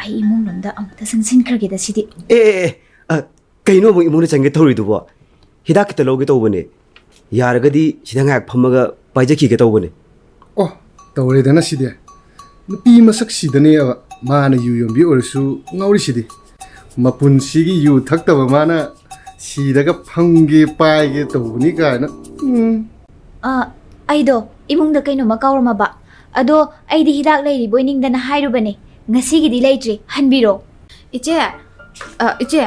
ꯑꯩ ꯏꯃꯨꯡ ꯂꯣꯝꯗ ꯑꯃꯨꯛꯇ ꯆꯪꯁꯤꯟꯈ꯭ꯔꯒꯦꯗ ꯁꯤꯗꯤ꯫ ꯑꯦ, ꯑꯦ, ꯑꯦ, ꯑ, ꯀꯩꯅꯣ ꯑꯃꯨꯛ ꯏꯃꯨꯡꯗ ꯆꯪꯒꯦ ꯇꯧꯔꯤꯗꯨꯕꯣ? ꯍꯤꯗꯥꯛ ꯈꯤꯇ ꯂꯧꯒꯦ ꯇꯧꯕꯅꯦ꯫ ꯌꯥꯔꯒꯗꯤ ꯁꯤꯗ ꯉꯥꯏꯍꯥꯛ ꯐꯝꯃꯒ ꯄꯥꯏꯖꯈꯤꯒꯦ ꯇꯧꯕꯅꯦ꯫ ꯑꯣ, ꯇꯧꯔꯦꯗꯅ ꯁꯤꯗꯤ꯫ ꯅꯨꯄꯤ ꯃꯁꯛ ꯁꯤꯗꯅꯦꯕ ꯃꯥꯅ ꯌꯨ ꯌꯣꯟꯕꯤ ꯑꯣꯏꯔꯁꯨ ꯉꯥꯎꯔꯤꯁꯤꯗꯤ꯫ ꯃꯄꯨꯟꯁꯤꯒꯤ ꯌꯨ ꯊꯛꯇꯕ ꯃꯥꯅ ꯁꯤꯗꯒ ꯐꯝꯒꯦ ꯄꯥꯏꯒꯦ ꯇꯧꯕꯅꯤ ꯀꯥꯏꯅ꯫ ꯎꯝ꯫ ꯑ, ꯑꯩꯗꯣ ꯏꯃꯨꯡꯗ ꯀꯩꯅꯣꯝꯃ ꯀꯥꯎꯔꯝꯃꯕ꯫ ꯑꯗꯣ ꯑꯩꯗꯤ ꯍꯤꯗꯥꯛ ꯂꯩꯔꯤꯕꯣꯏ ꯅꯤꯡꯗꯅ ꯍꯥꯏꯔꯨꯕꯅꯦ꯫ ꯉꯁꯤꯒꯤꯗꯤ ꯂꯩꯇ꯭ꯔꯤ, ꯍꯟꯕꯤꯔꯣ꯫ ꯏꯆꯦ, ꯑ, ꯏꯆꯦ,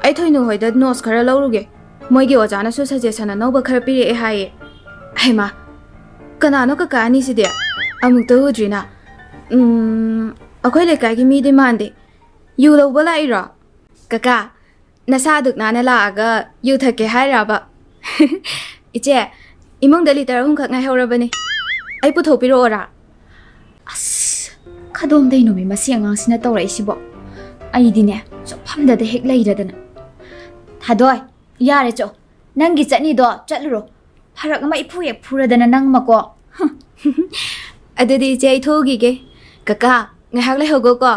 ꯑꯩ ꯊꯣꯏꯅꯨ ꯍꯣꯏꯗ ꯅꯣꯠꯁ ꯈꯔ ꯂꯧꯔꯨꯒꯦ꯫ ꯃꯣꯏꯒꯤ ꯑꯣꯖꯥꯅꯁꯨ ꯁꯖꯦꯁꯟ ꯑꯅꯧꯕ ꯈꯔ ꯄꯤꯔꯛꯑꯦ ꯍꯥꯏꯌꯦ꯫ ꯍꯩꯃꯥ, ꯀꯅꯥꯅꯣ ꯀꯀꯥ ꯑꯅꯤꯁꯤꯗꯤ? ꯑꯃꯨꯛꯇ ꯎꯗ꯭ꯔꯤꯅ꯫ ꯎꯝ, ꯑꯩꯈꯣꯏ ꯂꯩꯀꯥꯏꯒꯤ ꯃꯤꯗꯤ ꯃꯥꯟꯗꯦ꯫ ꯌꯨ ꯂꯧꯕ ꯂꯥꯛꯏꯔꯣ? ꯀꯀꯥ, ꯅꯁꯥ ꯑꯗꯨꯛ ꯅꯥꯟꯅ ꯂꯥꯛꯑꯒ ꯌꯨ ꯊꯛꯀꯦ ꯍꯥꯏꯔꯕ? ꯏꯆꯦ, ꯏꯃꯨꯡꯗ ꯂꯤꯇꯔ ꯑꯍꯨꯝꯈꯛ ꯉꯥꯏꯍꯧꯔꯕꯅꯦ꯫ ꯑꯩ ꯄꯨꯊꯣꯛꯄꯤꯔꯛꯑꯣꯔꯥ? ꯑꯁ, ꯀꯗꯣꯝꯗꯩꯅꯣꯃꯤ ꯃꯁꯤ ꯑꯉꯥꯡꯁꯤꯅ ꯇꯧꯔꯛꯏꯁꯤꯕꯣ? ꯑꯩꯗꯤꯅꯦ, ꯆꯠꯐꯝꯗꯗ ꯍꯦꯛ ꯂꯩꯔꯗꯅ꯫ ꯊꯥꯗꯣꯏ, ꯌꯥꯔꯦ ꯆꯣ꯫ ꯅꯪꯒꯤ ꯆꯠꯅꯤꯗꯣ ꯆꯠꯂꯨꯔꯣ꯫ ꯐꯔꯛ ꯑꯃ ꯏꯐꯨ ꯍꯦꯛ ꯐꯨꯔꯗꯅ ꯅꯪꯃꯀꯣ꯫ ꯍꯨꯝ꯫ ꯑꯗꯨꯗꯤ ꯏꯆꯦ ꯑꯩ ꯊꯣꯛꯎꯈꯤꯒꯦ꯫ ꯀꯀꯥ, ꯉꯥꯏꯍꯥꯛ ꯂꯩꯍꯧꯒꯣꯀꯣ꯫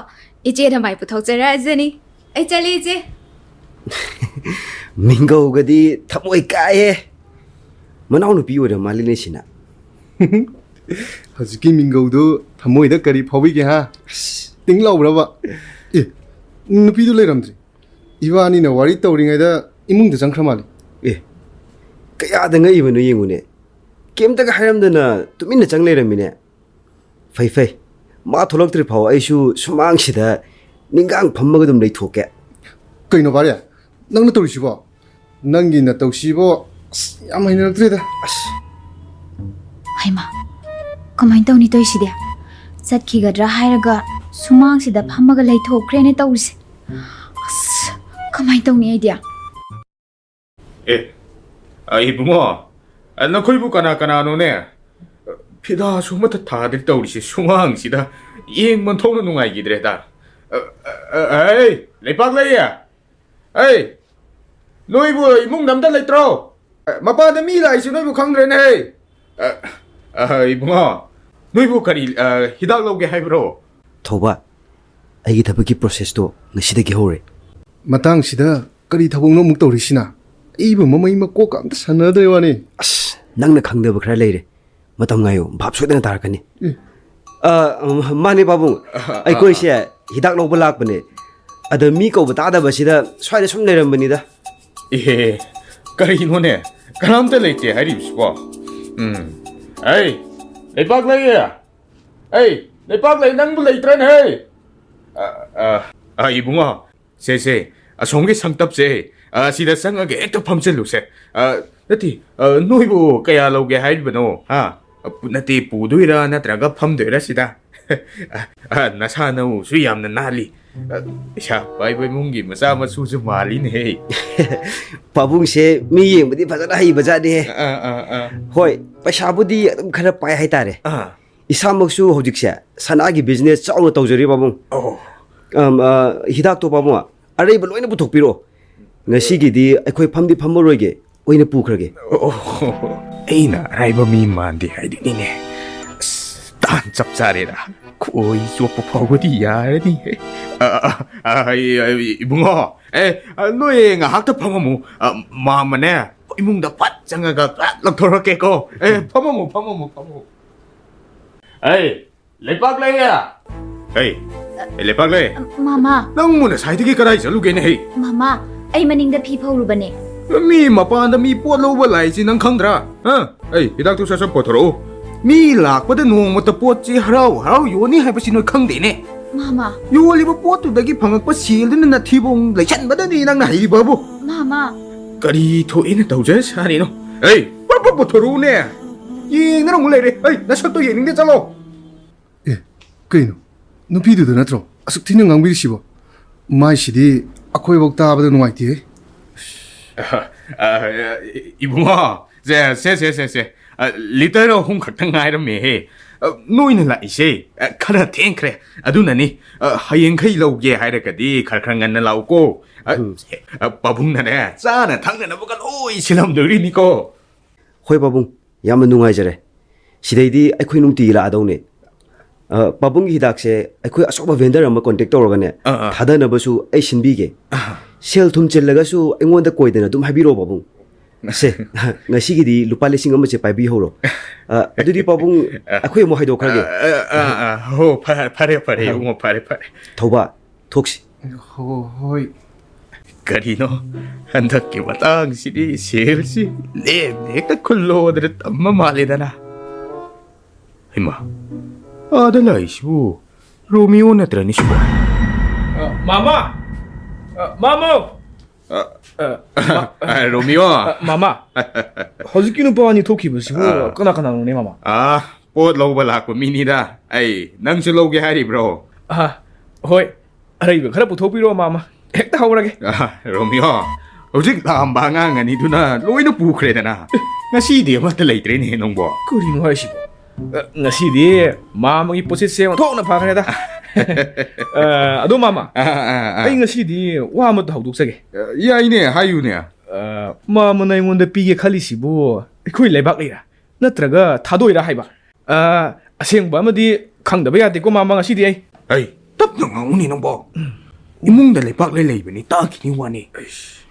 ꯏꯆꯦꯅ ꯃꯥꯏ ꯄꯨꯊꯣꯛꯆꯔꯛꯑꯖꯅꯤ꯫ ꯑꯩ ꯆꯠꯂꯤ ꯏꯆꯦ꯫ ꯃꯤꯡꯒꯧꯒꯗꯤ ꯊꯃꯣꯏ ꯀꯥꯏꯍꯦ꯫ ꯃꯅꯥꯎꯅꯨꯄꯤ ꯑꯣꯏꯔ ꯃꯥꯜꯂꯤꯅꯦ ꯁꯤꯅ꯫ ꯍꯧꯖꯤꯛꯀꯤ ꯃꯤꯡꯒꯧꯗꯨ ꯊꯃꯣꯏꯗ ꯀꯔꯤ ꯐꯥꯎꯕꯤꯒꯦ ꯍꯥ? ꯑꯁ꯫ ꯇꯤꯡ ꯂꯥꯎꯕ꯭ꯔꯕ? ꯑꯦ, ꯅꯨꯄꯤꯗꯨ ꯂꯩꯔꯝꯗ꯭ꯔꯤ꯫ ꯏꯕꯥꯅꯤꯅ ꯋꯥꯔꯤ ꯇꯧꯔꯤꯉꯩꯗ ꯏꯃꯨꯡꯗ ꯆꯪꯈ꯭ꯔ ꯃꯥꯜꯂꯦ꯫ ꯑꯦ, ꯀꯌꯥꯗ ꯉꯛꯏꯕꯅꯣ ꯌꯦꯡꯉꯨꯅꯦ꯫ ꯀꯩꯝꯇꯒ ꯍꯥꯏꯔꯝꯗꯅ ꯇꯨꯃꯤꯟꯅ ꯆꯪ ꯂꯩꯔꯝꯃꯤꯅꯦ꯫ ꯐꯩ, ꯐꯩ꯫ ꯃꯥ ꯊꯣꯛꯂꯛꯇ꯭ꯔꯤ ꯐꯥꯎ ꯑꯩꯁꯨ ꯁꯨꯃꯥꯡꯁꯤꯗ ꯅꯤꯡꯒꯥꯡ ꯐꯝꯃꯒ ꯑꯗꯨꯝ ꯂꯩꯊꯣꯛꯀꯦ꯫ ꯀꯩꯅꯣ ꯚꯥꯔꯤ? ꯅꯪꯅ ꯇꯧꯔꯤꯁꯤꯕꯣ? ꯅꯪꯒꯤ ꯅꯇꯧꯁꯤꯕꯣ? ꯑꯁ, ꯌꯥꯝ ꯍꯩꯅꯔꯛꯇ꯭ꯔꯦꯗ꯫ ꯑꯁ꯫ ꯍꯩꯃꯥ, ꯀꯃꯥꯏꯅ ꯇꯧꯅꯤ ꯇꯧꯔꯤꯁꯤꯗꯤ? ꯆꯠꯈꯤꯒꯗ꯭ꯔꯥ ꯍꯥꯏꯔꯒ ꯁꯨꯃꯥꯡꯁꯤꯗ ꯐꯝꯃꯒ ꯂꯩꯊꯣꯛꯈ꯭ꯔꯦꯅꯦ ꯇꯧꯔꯤꯁꯦ꯫ ꯑꯁ, ꯀꯃꯥꯏꯅ ꯇꯧꯅꯤ ꯑꯩꯗꯤ? ꯑꯦ, ꯑ, ꯏꯕꯨꯡꯉꯣ, ꯑ, ꯅꯈꯣꯏꯕꯨ ꯀꯅꯥ ꯀꯅꯥꯅꯣꯅꯦ? ꯐꯤꯗꯥꯁꯨ ꯑꯃꯠꯇ ꯊꯥꯗ꯭ꯔꯤ ꯇꯧꯔꯤꯁꯦ ꯁꯨꯃꯥꯡꯁꯤꯗ꯫ ꯌꯦꯡꯕ ꯊꯣꯛꯅ ꯅꯨꯡꯉꯥꯏꯈꯤꯗ꯭ꯔꯦꯗ꯫ ꯑ, ꯑ, ꯑ, ꯑꯩ, ꯂꯩꯄꯥꯛꯂꯩ! ꯑꯩ, ꯅꯣꯏꯕꯨ ꯏꯃꯨꯡꯗ ꯑꯝꯇ ꯂꯩꯇ꯭ꯔꯣ? ꯑ, ꯃꯄꯥꯟꯗ ꯃꯤ ꯂꯥꯛꯏꯁꯦ ꯅꯣꯏꯕꯨ ꯈꯪꯗ꯭ꯔꯦꯅꯦ, ꯍꯩ! ꯑ, ꯑ, ꯏꯕꯨꯡꯉꯣ, ꯅꯣꯏꯕꯨ ꯀꯔꯤ, ꯑ, ꯍꯤꯗꯥꯛ ꯂꯧꯒꯦ ꯍꯥꯏꯕ꯭ꯔꯣ? ꯊꯧꯕ, ꯑꯩꯒꯤ ꯊꯕꯛꯀꯤ processꯇꯣ ꯉꯁꯤꯗꯒꯤ ꯍꯧꯔꯦ꯫ ꯃꯇꯥꯡꯁꯤꯗ ꯀꯔꯤ ꯊꯕꯛꯅꯣ ꯑꯃꯨꯛ ꯇꯧꯔꯤꯁꯤꯅ? ꯑꯩꯕꯨ ꯃꯃꯩ ꯃꯀꯣꯛꯀ ꯑꯝꯇ ꯁꯥꯟꯅꯗ꯭ꯔꯦ ꯋꯥꯅꯤ꯫ ꯑꯁ, ꯅꯪꯅ ꯈꯪꯗꯕ ꯈꯔ ꯂꯩꯔꯦ꯫ ꯃꯇꯝ ꯉꯥꯏꯌꯨ, ꯚꯥꯞ ꯁꯣꯏꯗꯅ ꯇꯥꯔꯛꯀꯅꯤ꯫ ꯑꯦ꯫ ꯑ, ꯎꯝ, ꯃꯥꯅꯦ ꯄꯥꯕꯨꯡ꯫ ꯑ, ꯑ, ꯑꯩꯈꯣꯏꯁꯦ ꯍꯤꯗꯥꯛ ꯂꯧꯕ ꯂꯥꯛꯄꯅꯦ꯫ ꯑꯗ ꯃꯤ ꯀꯧꯕ ꯇꯥꯗꯕꯁꯤꯗ ꯁ꯭ꯋꯥꯏꯗ ꯁꯨꯝ ꯂꯩꯔꯝꯕꯅꯤꯗ꯫ ꯑꯦ, ꯀꯔꯤꯅꯣꯅꯦ? ꯀꯅꯥꯝꯇ ꯂꯩꯇꯦ ꯍꯥꯏꯔꯤꯕꯁꯤꯕꯣ? ꯎꯝ꯫ ꯑꯩ, ꯂꯩꯄꯥꯛꯂꯩ! ꯑꯩ, ꯂꯩꯄꯥꯛꯂꯩ, ꯅꯪꯕꯨ ꯂꯩꯇ꯭ꯔꯅꯦ, ꯍꯩ? ꯑ, ꯑ, ꯑ, ꯏꯕꯨꯡꯉꯣ, ꯁꯦ, ꯁꯦ, ꯑꯁꯣꯝꯒꯤ ꯁꯪꯇꯞꯁꯦ, ꯑ, ꯁꯤꯗ ꯆꯪꯉꯒ ꯍꯦꯛꯇ ꯐꯝꯆꯜꯂꯨꯁꯦ꯫ ꯑ, ꯅꯠꯇꯦ, ꯑ, ꯅꯣꯏꯕꯨ ꯀꯌꯥ ꯂꯧꯒꯦ ꯍꯥꯏꯔꯤꯕꯅꯣ? ꯍꯥ? ꯑ, ꯄꯨ-, ꯅꯠꯇꯦ, ꯄꯨꯗꯣꯏꯔꯥ ꯅꯠꯇ꯭ꯔꯒ ꯐꯝꯗꯣꯏꯔꯥ ꯁꯤꯗ? ꯑ, ꯑ, ꯅꯁꯥ ꯅꯎꯁꯨ ꯌꯥꯝꯅ ꯅꯥꯜꯂꯤ꯫ ꯑ, ꯄꯩꯁꯥ ꯄꯥꯏꯕ ꯏꯃꯨꯡꯒꯤ ꯃꯆꯥ ꯃꯁꯨꯁꯨ ꯃꯥꯜꯂꯤꯅꯦꯍꯦ꯫ ꯄꯥꯕꯨꯡꯁꯦ ꯃꯤ ꯌꯦꯡꯕꯗꯤ ꯐꯖꯅ ꯍꯩꯕꯖꯥꯠꯅꯤꯍꯦ꯫ ꯑ, ꯑ, ꯑ꯫ ꯍꯣꯏ, ꯄꯩꯁꯥꯕꯨꯗꯤ ꯑꯗꯨꯝ ꯈꯔ ꯄꯥꯏ ꯍꯥꯏꯇꯥꯔꯦ꯫ ꯑ꯫ ꯏꯁꯥꯃꯛꯁꯨ ꯍꯧꯖꯤꯛꯁꯦ ꯁꯅꯥꯒꯤ business ꯆꯥꯎꯅ ꯇꯧꯖꯔꯤ, ꯄꯥꯕꯨꯡ꯫ ꯑꯣ꯫ ꯑꯝ, ꯑ, ꯍꯤꯗꯥꯛꯇꯣ, ꯄꯥꯕꯨꯡ, ꯑꯔꯩꯕ ꯂꯣꯏꯅ ꯄꯨꯊꯣꯛꯄꯤꯔꯛꯑꯣ꯫ ꯉꯁꯤꯒꯤꯗꯤ ꯑꯩꯈꯣꯏ ꯐꯝꯗꯤ ꯐꯝꯃꯔꯣꯏꯒꯦ, ꯑꯣꯏꯅ ꯄꯨꯈ꯭ꯔꯒꯦ꯫ ꯑꯣ, ꯑꯩꯅ ꯑꯔꯥꯏꯕ ꯃꯤ ꯃꯥꯟꯗꯦ ꯍꯥꯏꯗꯨꯅꯤꯅꯦ꯫ ꯑꯁ, ꯇꯥꯟ ꯆꯞ ꯆꯥꯔꯦꯗ꯫ ꯈꯣꯏ ꯆꯣꯞꯄ ꯐꯥꯎꯕꯗꯤ ꯌꯥꯔꯅꯤ꯫ ꯑ, ꯑ, ꯑ, ꯑꯩ, ꯑꯩ, ꯏꯕꯨꯡꯉꯣ, ꯑꯦ, ꯑ, ꯅꯣꯏ ꯉꯥꯏꯍꯥꯛꯇ ꯐꯝꯃꯝꯃꯨ꯫ ꯑ, ꯃꯥꯃꯅꯦ, ꯏꯃꯨꯡꯗ ꯐꯠ ꯆꯪꯉꯒ ꯐꯠ ꯂꯧꯊꯣꯔꯛꯀꯦꯀꯣ꯫ ꯑꯦ, ꯐꯝꯃꯝꯃꯨ, ꯐꯝꯃꯝꯃꯨ, ꯐꯝꯃꯝꯃꯨ꯫ ꯑꯩ, ꯂꯩꯄꯥꯛꯂꯩ! ꯍꯩ, ꯑꯦ, ꯂꯩꯄꯥꯛꯂꯩ꯫ ꯃꯥꯃꯥ꯫ ꯅꯪꯕꯨ ꯉꯁꯥꯏꯗꯒꯤ ꯀꯗꯥꯏ ꯆꯠꯂꯨꯒꯦꯅꯦ, ꯍꯩ? ꯃꯥꯃꯥ, ꯑꯩ ꯃꯅꯤꯡꯗ ꯐꯤ ꯐꯧꯔꯨꯕꯅꯦ꯫ ꯃꯤ ꯃꯄꯥꯟꯗ ꯃꯤ ꯄꯣꯠ ꯂꯧꯕ ꯂꯥꯛꯏꯁꯤ ꯅꯪ ꯈꯪꯗ꯭ꯔꯥ? ꯍꯥ? ꯑꯩ ꯍꯤꯗꯥꯛꯇꯨ ꯁꯠ ꯁꯠ ꯄꯨꯊꯣꯔꯛꯎ꯫ ꯃꯤ ꯂꯥꯛꯄꯗ ꯅꯣꯡꯃꯇ ꯄꯣꯠꯁꯤ ꯍꯔꯥꯎ ꯍꯔꯥꯎ ꯌꯣꯟꯅꯤ ꯍꯥꯏꯕꯁꯤ ꯅꯣꯏ ꯈꯪꯗꯦꯅꯦ꯫ ꯃꯥꯃꯥ꯫ ꯌꯣꯜꯂꯤꯕ ꯄꯣꯠꯇꯨꯗꯒꯤ ꯐꯪꯉꯛꯄ ꯁꯦꯜꯗꯨꯅ ꯅꯊꯤꯕꯣꯡ ꯂꯩꯁꯟꯕꯗꯅꯤ ꯅꯪꯅ ꯍꯩꯔꯤꯕꯕꯨ꯫ ꯃꯥꯃꯥ꯫ ꯀꯔꯤ ꯊꯣꯛꯏꯅ ꯇꯧꯖ ꯁꯥꯔꯤꯅꯣ? ꯑꯩ ꯄꯠ ꯄꯠ ꯄꯨꯊꯣꯔꯛꯎꯅꯦ꯫ ꯌꯦꯡꯗꯅ ꯑꯃꯨꯛ ꯂꯩꯔꯦ꯫ ꯑꯩ ꯅꯁꯛꯇꯣ ꯌꯦꯡꯅꯤꯡꯗꯦ, ꯆꯠꯂꯣ꯫ ꯑꯦ, ꯀꯩꯅꯣ? ꯅꯨꯄꯤꯗꯨꯗ ꯅꯠꯇ꯭ꯔꯣ ꯑꯁꯨꯛ ꯊꯤꯅ ꯉꯥꯡꯕꯤꯔꯤꯁꯤꯕꯣ? ꯃꯥꯏꯁꯤꯗꯤ ꯑꯩꯈꯣꯏꯐꯧ ꯇꯥꯕꯗ ꯅꯨꯡꯉꯥꯏꯇꯦ꯫ ꯑ, ꯑ, ꯏꯕꯨꯡꯉꯣ, ꯁꯦ, ꯁꯦ, ꯁꯦ, ꯁꯦ, ꯁꯦ꯫ ꯑ, ꯂꯤꯇꯔ ꯑꯍꯨꯝ ꯈꯛꯇꯪ ꯉꯥꯏꯔꯝꯃꯦꯍꯦ꯫ ꯑ, ꯅꯣꯏꯅ ꯂꯥꯛꯏꯁꯦ, ꯑ, ꯈꯔ ꯊꯦꯡꯈ꯭ꯔꯦ꯫ ꯑꯗꯨꯅꯅꯤ, ꯑ, ꯍꯌꯦꯡꯈꯩ ꯂꯧꯒꯦ ꯍꯥꯏꯔꯒꯗꯤ ꯈꯔ ꯈꯔ ꯉꯟꯅ ꯂꯥꯛꯎꯀꯣ꯫ ꯑ, ꯎꯝ꯫ ꯑ, ꯄꯥꯕꯨꯡꯅꯅꯦ, ꯆꯥꯅ ꯊꯛꯅꯅꯕꯒ ꯂꯣꯏ ꯁꯤꯜꯂꯝꯗꯣꯔꯤꯅꯤꯀꯣ꯫ ꯍꯣꯏ ꯄꯥꯕꯨꯡ, ꯌꯥꯝꯅ ꯅꯨꯡꯉꯥꯏꯖꯔꯦ꯫ ꯁꯤꯗꯩꯗꯤ ꯑꯩꯈꯣꯏ ꯅꯨꯡꯇꯤꯒꯤ ꯂꯥꯛꯑꯗꯧꯅꯦ꯫ ꯑ, ꯄꯥꯕꯨꯡꯒꯤ ꯍꯤꯗꯥꯛꯁꯦ ꯑꯩꯈꯣꯏ ꯑꯆꯧꯕ vendor ꯑꯃ contact ꯇꯧꯔꯒꯅꯦ, ꯑꯥ, ꯑꯥ꯫ ꯊꯥꯗꯅꯕꯁꯨ ꯑꯩ ꯁꯤꯟꯕꯤꯒꯦ꯫ ꯑꯥ꯫ ꯁꯦꯜ ꯊꯨꯝ ꯆꯤꯜꯂꯒꯁꯨ ꯑꯩꯉꯣꯟꯗ ꯀꯣꯏꯗꯅ ꯑꯗꯨꯝ ꯍꯥꯏꯕꯤꯔꯛꯑꯣ ꯄꯥꯕꯨꯡ꯫ ꯁꯦ, ꯉꯁꯤꯒꯤꯗꯤ ꯂꯨꯄꯥ ꯂꯤꯁꯤꯡ ꯑꯃꯁꯦ ꯄꯥꯏꯕꯤꯍꯧꯔꯣ꯫ ꯑ, ꯑꯗꯨꯗꯤ ꯄꯥꯕꯨꯡ, ꯑ꯫ ꯑꯩꯈꯣꯏ ꯑꯃꯨꯛ ꯍꯥꯏꯗꯣꯛꯈ꯭ꯔꯒꯦ꯫ ꯑ, ꯑ, ꯑ, ꯍꯣ, ꯐꯔꯦ, ꯐꯔꯦ, ꯐꯔꯦ, ꯑ꯫ ꯏꯕꯨꯡꯉꯣ, ꯐꯔꯦ, ꯐꯔꯦ꯫ ꯊꯧꯕ, ꯊꯣꯛꯁꯤ꯫ ꯍꯣ-, ꯍꯣꯏ꯫ ꯀꯔꯤꯅꯣ? ꯍꯟꯗꯛꯀꯤ ꯃꯇꯥꯡꯁꯤꯗꯤ ꯁꯦꯜꯁꯤ ꯂꯦꯝꯅ ꯍꯦꯛꯇ ꯈꯨꯜꯂꯣꯗꯅ ꯇꯝꯕ ꯃꯥꯜꯂꯦꯗꯅ꯫ ꯍꯩꯃꯥ, ꯑꯥꯗ ꯂꯥꯛꯏꯁꯤꯕꯨ ꯔꯣꯃꯤꯌꯣ ꯅꯠꯇ꯭ꯔꯅꯤ ꯁꯤꯕꯣ? ꯑ, ꯃꯥꯃꯥ! ꯑ, ꯃꯥꯃꯥ! ꯑ, ꯑ, ꯃꯥ-, ꯑ, ꯔꯣꯃꯤꯌꯣ! ꯑ, ꯃꯥꯃꯥ! ꯍꯧꯖꯤꯛꯀꯤ ꯅꯨꯄꯥ ꯑꯅꯤ ꯊꯣꯛꯈꯤꯕꯁꯤꯕꯨ ꯑ꯫ ꯀꯅꯥ ꯀꯅꯥꯅꯣꯅꯦ, ꯃꯥꯃꯥ? ꯑ, ꯄꯣꯠ ꯂꯧꯕ ꯂꯥꯛꯄ ꯃꯤꯅꯤꯗ꯫ ꯑꯩ, ꯅꯪꯁꯨ ꯂꯧꯒꯦ ꯍꯥꯏꯔꯤꯕ꯭ꯔꯣ? ꯑ, ꯍꯣꯏ꯫ ꯑꯔꯩꯕ ꯈꯔ ꯄꯨꯊꯣꯛꯄꯤꯔꯣ, ꯃꯥꯃꯥ꯫ ꯍꯦꯛꯇ ꯍꯧꯔꯒꯦ꯫ ꯑ, ꯔꯣꯃꯤꯌꯣ, ꯍꯧꯖꯤꯛ ꯂꯥꯛꯑꯝꯕ ꯑꯉꯥꯡ ꯑꯅꯤꯗꯨꯅ ꯂꯣꯏꯅ ꯄꯨꯈ꯭ꯔꯦꯗꯅ꯫ ꯉꯁꯤꯗꯤ ꯑꯃꯠꯇ ꯂꯩꯇ꯭ꯔꯦꯅꯦ ꯅꯪꯕꯣ꯫ ꯀꯔꯤꯅꯣ ꯍꯥꯏꯁꯤꯕꯣ? ꯑ, ꯉꯁꯤꯗꯤ ꯃꯥꯃꯥꯒꯤ ꯄꯣꯠꯆꯩꯁꯦ ꯑꯣꯟꯊꯣꯛꯅ ꯐꯈ꯭ꯔꯦꯗ꯫ ꯑ, ꯑꯗꯣ ꯃꯥꯃꯥ, ꯑ, ꯑ, ꯑ꯫ ꯑꯩ ꯉꯁꯤꯗꯤ ꯋꯥ ꯑꯃꯇ ꯍꯧꯗꯣꯛꯆꯒꯦ꯫ ꯑ, ꯌꯥꯏꯅꯦ, ꯍꯥꯏꯌꯨꯅꯦ꯫ ꯑ, ꯃꯥꯃꯥꯅ ꯑꯩꯉꯣꯟꯗ ꯄꯤꯒꯦ ꯈꯜꯂꯤꯁꯤꯕꯨ ꯑꯩꯈꯣꯏ ꯂꯩꯕꯥꯛ ꯂꯩꯔꯥ? ꯅꯠꯇ꯭ꯔꯒ ꯊꯥꯗꯣꯛꯏꯔꯥ ꯍꯥꯏꯕ? ꯑ, ꯑꯁꯦꯡꯕ ꯑꯃꯗꯤ ꯈꯪꯗꯕ ꯌꯥꯗꯦꯀꯣ, ꯃꯥꯃꯥ, ꯉꯁꯤꯗꯤ ꯑꯩ꯫ ꯑꯩ, ꯇꯞꯅ ꯉꯥꯡꯉꯨꯅꯦ ꯅꯪꯕꯣ꯫ ꯎꯝ꯫ ꯏꯃꯨꯡꯗ ꯂꯩꯄꯥꯛ ꯂꯩ ꯂꯩꯕꯅꯤ, ꯇꯥꯈꯤꯅꯤ ꯋꯥꯅꯤ꯫ ꯑꯩꯁ꯫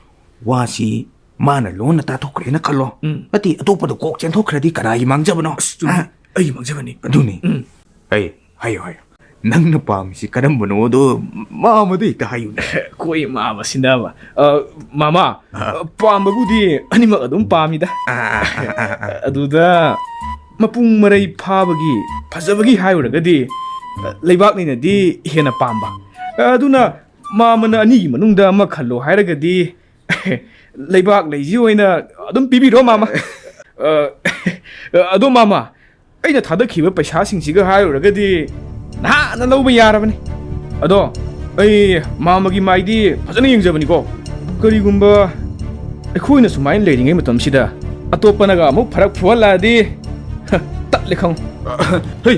ꯋꯥꯁꯤ ꯃꯥꯅ ꯂꯣꯟꯅ ꯇꯥꯊꯣꯛꯈ꯭ꯔꯦꯅ ꯈꯜꯂꯣ꯫ ꯎꯝ꯫ ꯅꯠꯇꯦ, ꯑꯇꯣꯞꯄꯗ ꯀꯣꯛ ꯆꯦꯟꯊꯣꯛꯈ꯭ꯔꯗꯤ ꯀꯅꯥꯒꯤ ꯃꯥꯡꯖꯕꯅꯣ? ꯑꯁ, ꯆꯨꯝꯃꯤ꯫ ꯑ? ꯑꯩꯒꯤ ꯃꯥꯡꯖꯕꯅꯤ꯫ ꯑꯗꯨꯅꯤ꯫ ꯎꯝ꯫ ꯑꯩ, ꯍꯥꯏꯌꯨ, ꯍꯥꯏꯌꯨ꯫ ꯅꯪꯅ ꯄꯥꯝꯃꯤꯁꯤ ꯀꯔꯝꯕꯅꯣꯗꯣ ꯃꯥꯃꯗ ꯍꯦꯛꯇ ꯍꯥꯏꯌꯨꯅꯦ꯫ ꯑꯩꯈꯣꯏ ꯃꯥꯃ ꯁꯤꯟꯅꯕ꯫ ꯑ, ꯃꯥꯃ, ꯑ, ꯄꯥꯝꯕꯕꯨꯗꯤ ꯑꯅꯤꯃꯛ ꯑꯗꯨꯝ ꯄꯥꯝꯃꯤꯗ꯫ ꯑ, ꯑ, ꯑ, ꯑ, ꯑ꯫ ꯑꯗꯨꯗ ꯃꯄꯨꯡ ꯃꯔꯩ ꯐꯥꯕꯒꯤ ꯐꯖꯕꯒꯤ ꯍꯥꯏꯔꯨꯔꯒꯗꯤ, ꯑ, ꯂꯩꯕꯥꯛꯅꯤꯅꯗꯤ ꯍꯦꯟꯅ ꯄꯥꯝꯕ꯫ ꯑ, ꯑꯗꯨꯅ ꯃꯥꯃꯅ ꯑꯅꯤꯒꯤ ꯃꯅꯨꯡꯗ ꯑꯃ ꯈꯜꯂꯣ ꯍꯥꯏꯔꯒꯗꯤ, ꯂꯩꯕꯥꯛ ꯂꯩꯁꯤ ꯑꯣꯏꯅ ꯑꯗꯨꯝ ꯄꯤꯕꯤꯔꯣ, ꯃꯥꯃ꯫ ꯑ, ꯑꯗꯣ, ꯃꯥꯃ, ꯑꯩꯅ ꯊꯥꯗꯈꯤꯕ ꯄꯩꯁꯥꯁꯤꯡꯁꯤꯒ ꯍꯥꯏꯔꯨꯔꯒꯗꯤ ꯅꯍꯥꯟꯅ ꯂꯧꯕ ꯌꯥꯔꯕꯅꯤ꯫ ꯑꯗꯣ ꯑꯩ ꯃꯥꯃꯒꯤ ꯃꯥꯏꯗꯤ ꯐꯖꯅ ꯌꯦꯡꯖꯕꯅꯤꯀꯣ꯫ ꯀꯔꯤꯒꯨꯝꯕ ꯑꯩꯈꯣꯏꯅ ꯁꯨꯃꯥꯏꯅ ꯂꯩꯔꯤꯉꯩ ꯃꯇꯝꯁꯤꯗ ꯑꯇꯣꯞꯄꯅꯒ ꯑꯃꯨꯛ ꯐꯔꯛ ꯐꯨꯍꯜꯂꯛꯑꯗꯤ, ꯇꯠꯂꯦ ꯈꯪꯉꯨ꯫ ꯍꯩ,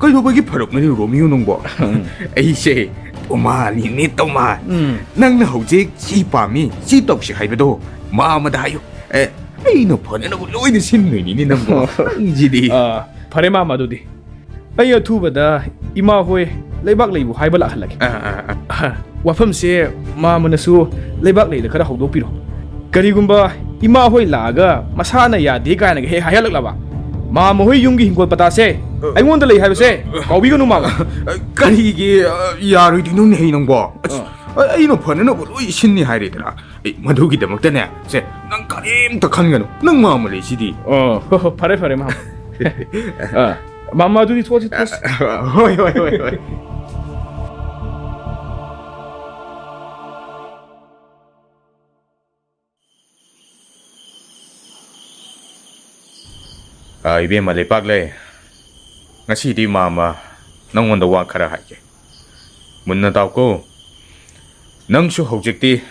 ꯀꯩꯗꯧꯕꯒꯤ ꯐꯔꯛꯅꯣꯅꯦ ꯔꯣꯃꯤꯌꯣ ꯅꯪꯕꯣ? ꯎꯝ꯫ ꯑꯩꯁꯦ ꯇꯣꯃꯥꯅꯤꯅꯦ, ꯇꯣꯃꯥ꯫ ꯎꯝ꯫ ꯅꯪꯅ ꯍꯧꯖꯤꯛ ꯁꯤ ꯄꯥꯝꯃꯤ, ꯁꯤ ꯇꯧꯁꯤ ꯍꯥꯏꯕꯗꯣ ꯃꯥꯃꯗ ꯍꯥꯏꯌꯨ꯫ ꯑꯦ, ꯑꯩꯅ ꯐꯅꯅꯕ ꯂꯣꯏꯅ ꯁꯤꯟꯗꯣꯏꯅꯤꯅꯦ ꯅꯪꯕꯣ꯫ ꯅꯪꯁꯤꯗꯤ꯫ ꯑꯥ, ꯐꯔꯦ ꯃꯥꯃ, ꯑꯗꯨꯗꯤ ꯑꯩ ꯑꯊꯨꯕꯗ ꯏꯃꯥ ꯍꯣꯏ ꯂꯩꯕꯥꯛ ꯂꯩꯕꯨ ꯍꯥꯏꯕ ꯂꯥꯛꯍꯜꯂꯒꯦ꯫ ꯑꯥ, ꯑꯥ, ꯑꯥ꯫ ꯑꯍ, ꯋꯥꯐꯝꯁꯦ ꯃꯥꯃꯅꯁꯨ ꯂꯩꯕꯥꯛ ꯂꯩꯗ ꯈꯔ ꯍꯧꯗꯣꯛꯄꯤꯔꯣ꯫ ꯀꯔꯤꯒꯨꯝꯕ ꯏꯃꯥ ꯍꯣꯏ ꯂꯥꯛꯑꯒ ꯃꯁꯥꯅ ꯌꯥꯗꯦ ꯀꯥꯏꯅꯒ ꯍꯦꯛ ꯍꯥꯏꯍꯜꯂꯛꯂꯕ, ꯃꯥꯃ ꯍꯣꯏ ꯌꯨꯝꯒꯤ ꯍꯤꯡꯒꯣꯜ ꯄꯇꯥꯁꯦ ꯑꯩꯉꯣꯟꯗ ꯂꯩ ꯍꯥꯏꯕꯁꯦ ꯀꯥꯎꯕꯤꯒꯅꯨ, ꯃꯥꯃ꯫ ꯀꯔꯤꯒꯤ, ꯑ, ꯌꯥꯔꯣꯏꯗꯣꯏꯅꯣꯅꯦ ꯅꯪꯕꯣ? ꯑꯁ, ꯑꯥ꯫ ꯑ, ꯑꯩꯅ ꯐꯅꯅꯕ ꯂꯣꯏ ꯁꯤꯟꯅꯤ ꯍꯥꯏꯔꯦꯗꯅ꯫ ꯑꯩ ꯃꯗꯨꯒꯤꯗꯃꯛꯇꯅꯦ, ꯁꯦ, ꯅꯪ ꯀꯔꯤꯝꯇ ꯈꯟꯒꯅꯨ꯫ ꯅꯪ ꯃꯥꯃ ꯂꯩꯁꯤꯗꯤ꯫ ꯑꯣ, ꯍꯣ, ꯍꯣ, ꯐꯔꯦ, ꯐꯔꯦ, ꯃꯥꯃ꯫ ꯑꯥ, ꯃꯥꯃ, ꯑꯗꯨꯗꯤ ꯊꯣꯛꯑꯁꯤ, ꯊꯣꯛꯑꯁꯤ꯫ ꯍꯣꯏ, ꯍꯣꯏ, ꯍꯣꯏ, ꯍꯣꯏ꯫ ꯑ, ꯏꯕꯦꯝꯃ ꯂꯩꯄꯥꯛꯂꯩ, ꯉꯁꯤꯗꯤ ꯃꯥꯃ ꯅꯪꯉꯣꯟꯗ ꯋꯥ ꯈꯔ ꯍꯥꯏꯒꯦ꯫ ꯃꯨꯟꯅ ꯇꯥꯎꯀꯣ꯫ ꯅꯪꯁꯨ ꯍꯧꯖꯤꯛꯇꯤ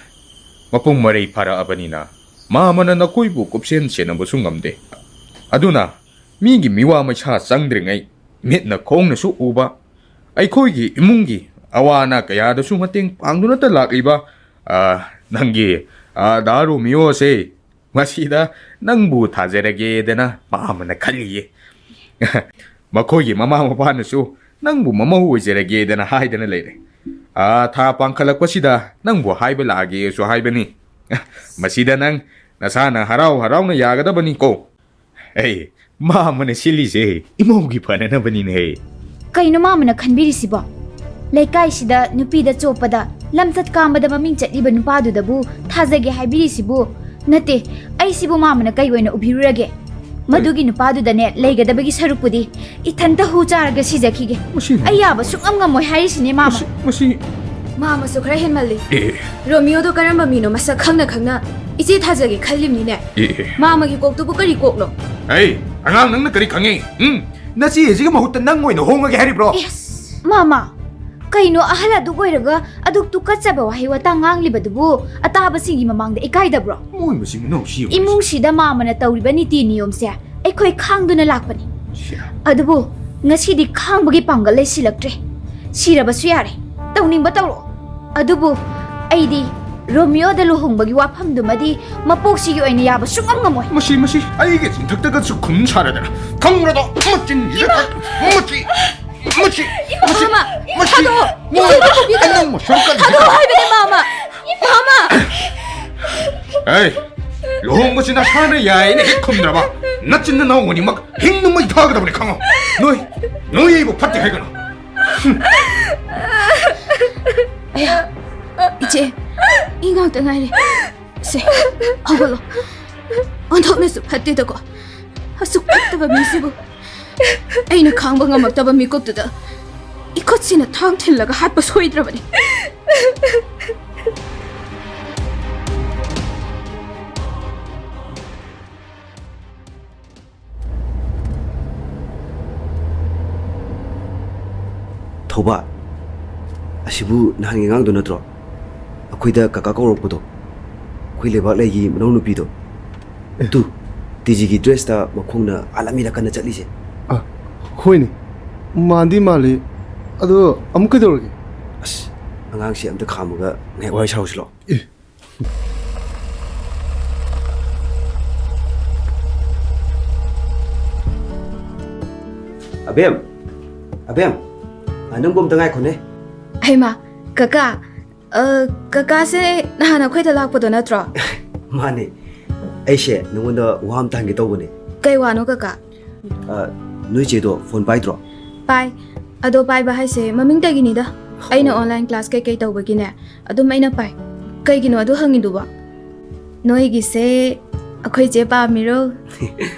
ꯃꯄꯨꯡ ꯃꯔꯩ ꯐꯥꯔꯛꯑꯕꯅꯤꯅ, ꯃꯥꯃꯅ ꯅꯈꯣꯏꯕꯨ ꯀꯨꯞꯁꯦꯟ ꯁꯦꯟꯅꯕꯁꯨ ꯉꯝꯗꯦ꯫ ꯑꯗꯨꯅ ꯃꯤꯒꯤ ꯃꯤꯋꯥ ꯃꯩꯁꯥ ꯆꯪꯗ꯭ꯔꯤꯉꯩ ꯃꯤꯠꯅ ꯈꯣꯡꯅꯁꯨ ꯎꯕ, ꯑꯩꯈꯣꯏꯒꯤ ꯏꯃꯨꯡꯒꯤ ꯑꯋꯥ ꯑꯅꯥ ꯀꯌꯥꯗꯁꯨ ꯃꯇꯦꯡ ꯄꯥꯡꯗꯨꯅꯇ ꯂꯥꯛꯂꯤꯕ, ꯑ, ꯅꯪꯒꯤ, ꯑ, ꯗꯥ ꯔꯣꯃꯤꯌꯣꯁꯦ, ꯃꯁꯤꯗ ꯅꯪꯕꯨ ꯊꯥꯖꯔꯒꯦꯗꯅ ꯃꯥꯃꯅ ꯈꯜꯂꯤꯌꯦ꯫ ꯃꯈꯣꯏꯒꯤ ꯃꯃꯥ ꯃꯄꯥꯅꯁꯨ ꯅꯪꯕꯨ ꯃꯃꯧ ꯑꯣꯏꯖꯔꯒꯦꯗꯅ ꯍꯥꯏꯗꯅ ꯂꯩꯔꯦ꯫ ꯑꯥ, ꯊꯥ ꯄꯥꯡꯈꯠꯂꯛꯄꯁꯤꯗ ꯅꯪꯕꯨ ꯍꯥꯏꯕ ꯂꯥꯛꯑꯒꯦꯁꯨ ꯍꯥꯏꯕꯅꯤ꯫ ꯃꯁꯤꯗ ꯅꯪ ꯅꯁꯥꯅ ꯍꯔꯥꯎ ꯍꯔꯥꯎꯅ ꯌꯥꯒꯗꯕꯅꯤꯀꯣ꯫ ꯑꯩ ꯃꯥꯃꯅ ꯁꯤꯜꯂꯤꯁꯦ ꯏꯃꯧꯒꯤ ꯐꯅꯅꯕꯅꯤꯅꯦ꯫ ꯀꯩꯅꯣ ꯃꯥꯃꯅ ꯈꯟꯕꯤꯔꯤꯁꯤꯕꯣ? ꯂꯩꯀꯥꯏꯁꯤꯗ ꯅꯨꯄꯤꯗ ꯆꯣꯞꯄꯗ, ꯂꯝꯆꯠ ꯀꯥꯝꯕꯗ ꯃꯃꯤꯡ ꯆꯠꯂꯤꯕ ꯅꯨꯄꯥꯗꯨꯗꯕꯨ ꯊꯥꯖꯒꯦ ꯍꯥꯏꯕꯤꯔꯤꯁꯤꯕꯨ? ꯅꯠꯇꯦ, ꯑꯩꯁꯤꯕꯨ ꯃꯥꯃꯅ ꯀꯩ ꯑꯣꯏꯅ ꯎꯕꯤꯔꯨꯔꯒꯦ? ꯃꯗꯨꯒꯤ ꯅꯨꯄꯥꯗꯨꯗꯅꯦ ꯂꯩꯒꯗꯕꯒꯤ ꯁꯔꯨꯛꯄꯨꯗꯤ ꯏꯊꯟꯇ ꯍꯨ ꯆꯥꯔꯒ ꯁꯤꯖꯈꯤꯒꯦ꯫ ꯃꯁꯤ ꯑꯩ ꯌꯥꯕ ꯁꯨꯡꯉꯝ ꯉꯝꯃꯣꯏ ꯍꯥꯏꯔꯤꯁꯤꯅꯦ, ꯃꯥꯃ꯫ ꯃꯁꯤ, ꯃꯁꯤ ꯃꯥꯃꯁꯨ ꯈꯔ ꯍꯦꯟꯃꯜꯂꯤ꯫ ꯑꯦ꯫ ꯔꯣꯃꯤꯌꯣꯗꯣ ꯀꯔꯝꯕ ꯃꯤꯅꯣ ꯃꯁꯛ ꯈꯪꯅ ꯈꯪꯅ ꯏꯆꯦ ꯊꯥꯖꯒꯦ ꯈꯜꯂꯤꯕꯅꯤꯅꯦ꯫ ꯑꯦ꯫ ꯃꯥꯃꯒꯤ ꯀꯣꯛꯇꯨꯕꯨ ꯀꯔꯤ ꯀꯣꯛꯅꯣ? ꯑꯩ, ꯑꯉꯥꯡ, ꯅꯪꯅ ꯀꯔꯤ ꯈꯪꯉꯤ? ꯎꯝ? ꯅꯆꯦ ꯑꯁꯤꯒꯤ ꯃꯍꯨꯠꯇ ꯅꯪ ꯑꯣꯏꯅ ꯍꯣꯡꯉꯒꯦ ꯍꯥꯏꯔꯤꯕ꯭ꯔꯣ? ꯏꯁ, ꯃꯥꯃ, ꯀꯩꯅꯣ ꯑꯍꯜ ꯑꯗꯨꯛ ꯑꯣꯏꯔꯒ ꯑꯗꯨꯛ ꯇꯨꯀꯠꯆꯕ ꯋꯥꯍꯩ ꯋꯥꯇꯥ ꯉꯥꯡꯂꯤꯕꯗꯨꯕꯨ ꯑꯇꯥꯕꯁꯤꯡꯒꯤ ꯃꯃꯥꯡꯗ ꯏꯀꯥꯏꯗꯕ꯭ꯔꯣ? ꯃꯣꯏ ꯃꯆꯤꯟ ꯃꯅꯥꯎꯁꯤ ꯌꯦꯡꯉꯨ꯫ ꯏꯃꯨꯡꯁꯤꯗ ꯃꯥꯃꯅ ꯇꯧꯔꯤꯕ ꯅꯤꯇꯤ ꯅꯤꯌꯣꯝꯁꯦ ꯑꯩꯈꯣꯏ ꯈꯥꯡꯗꯨꯅ ꯂꯥꯛꯄꯅꯤ꯫ ꯁꯤ꯫ ꯑꯗꯨꯕꯨ ꯉꯁꯤꯗꯤ ꯈꯥꯡꯕꯒꯤ ꯄꯥꯡꯒꯜ ꯂꯩꯁꯤꯜꯂꯛꯇ꯭ꯔꯦ꯫ ꯁꯤꯔꯕꯁꯨ ꯌꯥꯔꯦ, ꯇꯧꯅꯤꯡꯕ ꯇꯧꯔꯣ꯫ ꯑꯗꯨꯕꯨ ꯑꯩꯗꯤ ꯔꯣꯃꯤꯌꯣꯗ ꯂꯨꯍꯣꯡꯕꯒꯤ ꯋꯥꯐꯝꯗꯨꯃꯗꯤ ꯃꯄꯣꯛꯁꯤꯒꯤ ꯑꯣꯏꯅ ꯌꯥꯕ ꯁꯨꯡꯉꯝ ꯉꯝꯃꯣꯏ꯫ ꯃꯁꯤ, ꯃꯁꯤ ꯑꯩꯒꯤ ꯆꯤꯟꯊꯛꯇꯒꯁꯨ ꯈꯨꯝ ꯁꯥꯔꯗꯅ ꯈꯪꯕ꯭ꯔꯗꯣ? ꯃꯆꯤꯟꯁꯤꯗ ꯏꯃꯥ! ꯃꯆꯤ-, ꯃꯆꯤ-, ꯏꯃꯥ, ꯃꯆꯤ-, ꯃꯥꯃ! ꯃꯆꯤ-, ꯊꯥꯗꯣꯛꯑꯣ! ꯃꯆꯤ-, ꯏꯆꯦꯕꯨ ꯄꯨꯕꯤꯔꯣ! ꯑꯩ ꯅꯪ ꯃꯁꯨꯝ ꯀꯟꯁꯤꯗ ꯊꯥꯗꯣꯛꯑꯣ ꯍꯥꯏꯕꯅꯦ, ꯃꯥꯃ! ꯃꯥꯃ! ꯑꯦ, ꯂꯨꯍꯣꯡꯕꯁꯤ ꯅꯁꯥꯅ ꯌꯥꯏꯅ ꯍꯦꯛ ꯈꯨꯝꯗ꯭ꯔꯕ, ꯅꯆꯤꯟ ꯅꯅꯥꯎ ꯑꯅꯤꯃꯛ ꯍꯤꯡꯅ ꯃꯩ ꯊꯥꯒꯗꯕꯅꯤ, ꯈꯪꯉꯣ? ꯅꯣꯏ, ꯅꯣꯏ ꯑꯩꯕꯨ ꯐꯠꯇꯦ ꯍꯥꯏꯒꯅꯨ꯫ ꯑꯌꯥ, ꯏꯆꯦ, ꯏ ꯉꯥꯛꯇ ꯉꯥꯏꯔꯦ꯫ ꯁꯦ, ꯍꯧꯒꯠꯂꯣ꯫ ꯑꯣꯟꯊꯣꯛꯅꯁꯨ ꯐꯠꯇꯦꯗꯀꯣ꯫ ꯑꯁꯨꯛ ꯐꯠꯇꯕ ꯃꯤꯁꯤꯕꯨ꯫ ꯑꯩꯅ ꯈꯥꯡꯕ ꯉꯝꯃꯛꯇꯕ ꯃꯤꯀꯨꯞꯇꯨꯗ ꯏꯈꯨꯠꯁꯤꯅ ꯊꯥꯡ ꯊꯤꯜꯂꯒ ꯍꯥꯠꯄ ꯁꯣꯏꯗ꯭ꯔꯕꯅꯤ꯫ ꯊꯧꯕꯥ, ꯑꯁꯤꯕꯨ ꯅꯍꯥꯟꯒꯤ ꯑꯉꯥꯡꯗꯣ ꯅꯠꯇ꯭ꯔꯣ? ꯑꯩꯈꯣꯏꯗ ꯀꯀꯥ ꯀꯧꯔꯛꯄꯗꯣ, ꯑꯩꯈꯣꯏ ꯂꯩꯕꯥꯛ ꯂꯩꯒꯤ ꯃꯅꯥꯎꯅꯨꯄꯤꯗꯣ꯫ ꯑꯦ꯫ ꯇꯨ, ꯇꯤꯖꯤꯒꯤ ꯗ꯭ꯔꯦꯁꯇ ꯃꯈꯣꯡꯅ ꯑꯥ ꯂꯝꯕꯤꯗ ꯀꯟꯅ ꯆꯠꯂꯤꯁꯦ꯫ ꯑ, ꯍꯣꯏꯅꯦ, ꯃꯥꯟꯗꯤ ꯃꯥꯜꯂꯤ꯫ ꯑꯗꯣ ꯑꯃꯨꯛ ꯀꯩꯗꯧꯔꯒꯦ? ꯑꯁ, ꯑꯉꯥꯡꯁꯦ ꯑꯝꯇ ꯈꯥꯝꯃꯒ ꯉꯥꯏꯍꯥꯛ ꯋꯥꯔꯤ ꯁꯥꯔꯨꯁꯤꯂꯣ꯫ ꯑꯦ꯫ ꯑꯕꯦꯝ, ꯑꯕꯦꯝ, ꯑ, ꯅꯪꯕꯨ ꯑꯝꯇ ꯉꯥꯏꯈꯣꯅꯦ꯫ ꯍꯩꯃꯥ, ꯀꯀꯥ, ꯑ, ꯀꯀꯥꯁꯦ ꯅꯍꯥꯟ ꯑꯩꯈꯣꯏꯗ ꯂꯥꯛꯄꯗꯣ ꯅꯠꯇ꯭ꯔꯣ? ꯃꯥꯅꯦ, ꯑꯩꯁꯦ ꯅꯉꯣꯟꯗ ꯋꯥ ꯑꯝꯇ ꯍꯪꯒꯦ ꯇꯧꯕꯅꯦ꯫ ꯀꯩ ꯋꯥꯅꯣ, ꯀꯀꯥ? ꯑ, ꯅꯣꯏ ꯆꯦꯗꯣ ꯐꯣꯟ ꯄꯥꯏꯗ꯭ꯔꯣ? ꯄꯥꯏ꯫ ꯑꯗꯣ ꯄꯥꯏꯕ ꯍꯥꯏꯁꯦ ꯃꯃꯤꯡꯇꯒꯤꯅꯤꯗ꯫ ꯑꯩꯅ ꯑꯣ꯫ Online class ꯀꯩꯀꯩ ꯇꯧꯕꯒꯤꯅꯦ, ꯑꯗꯨꯝ ꯑꯩꯅ ꯄꯥꯏ꯫ ꯀꯩꯒꯤꯅꯣ ꯑꯗꯨ ꯍꯪꯉꯤꯗꯨꯕꯣ? ꯅꯣꯏꯒꯤꯁꯦ ꯑꯩꯈꯣꯏ ꯆꯦ ꯄꯥꯝꯃꯤꯔꯣ?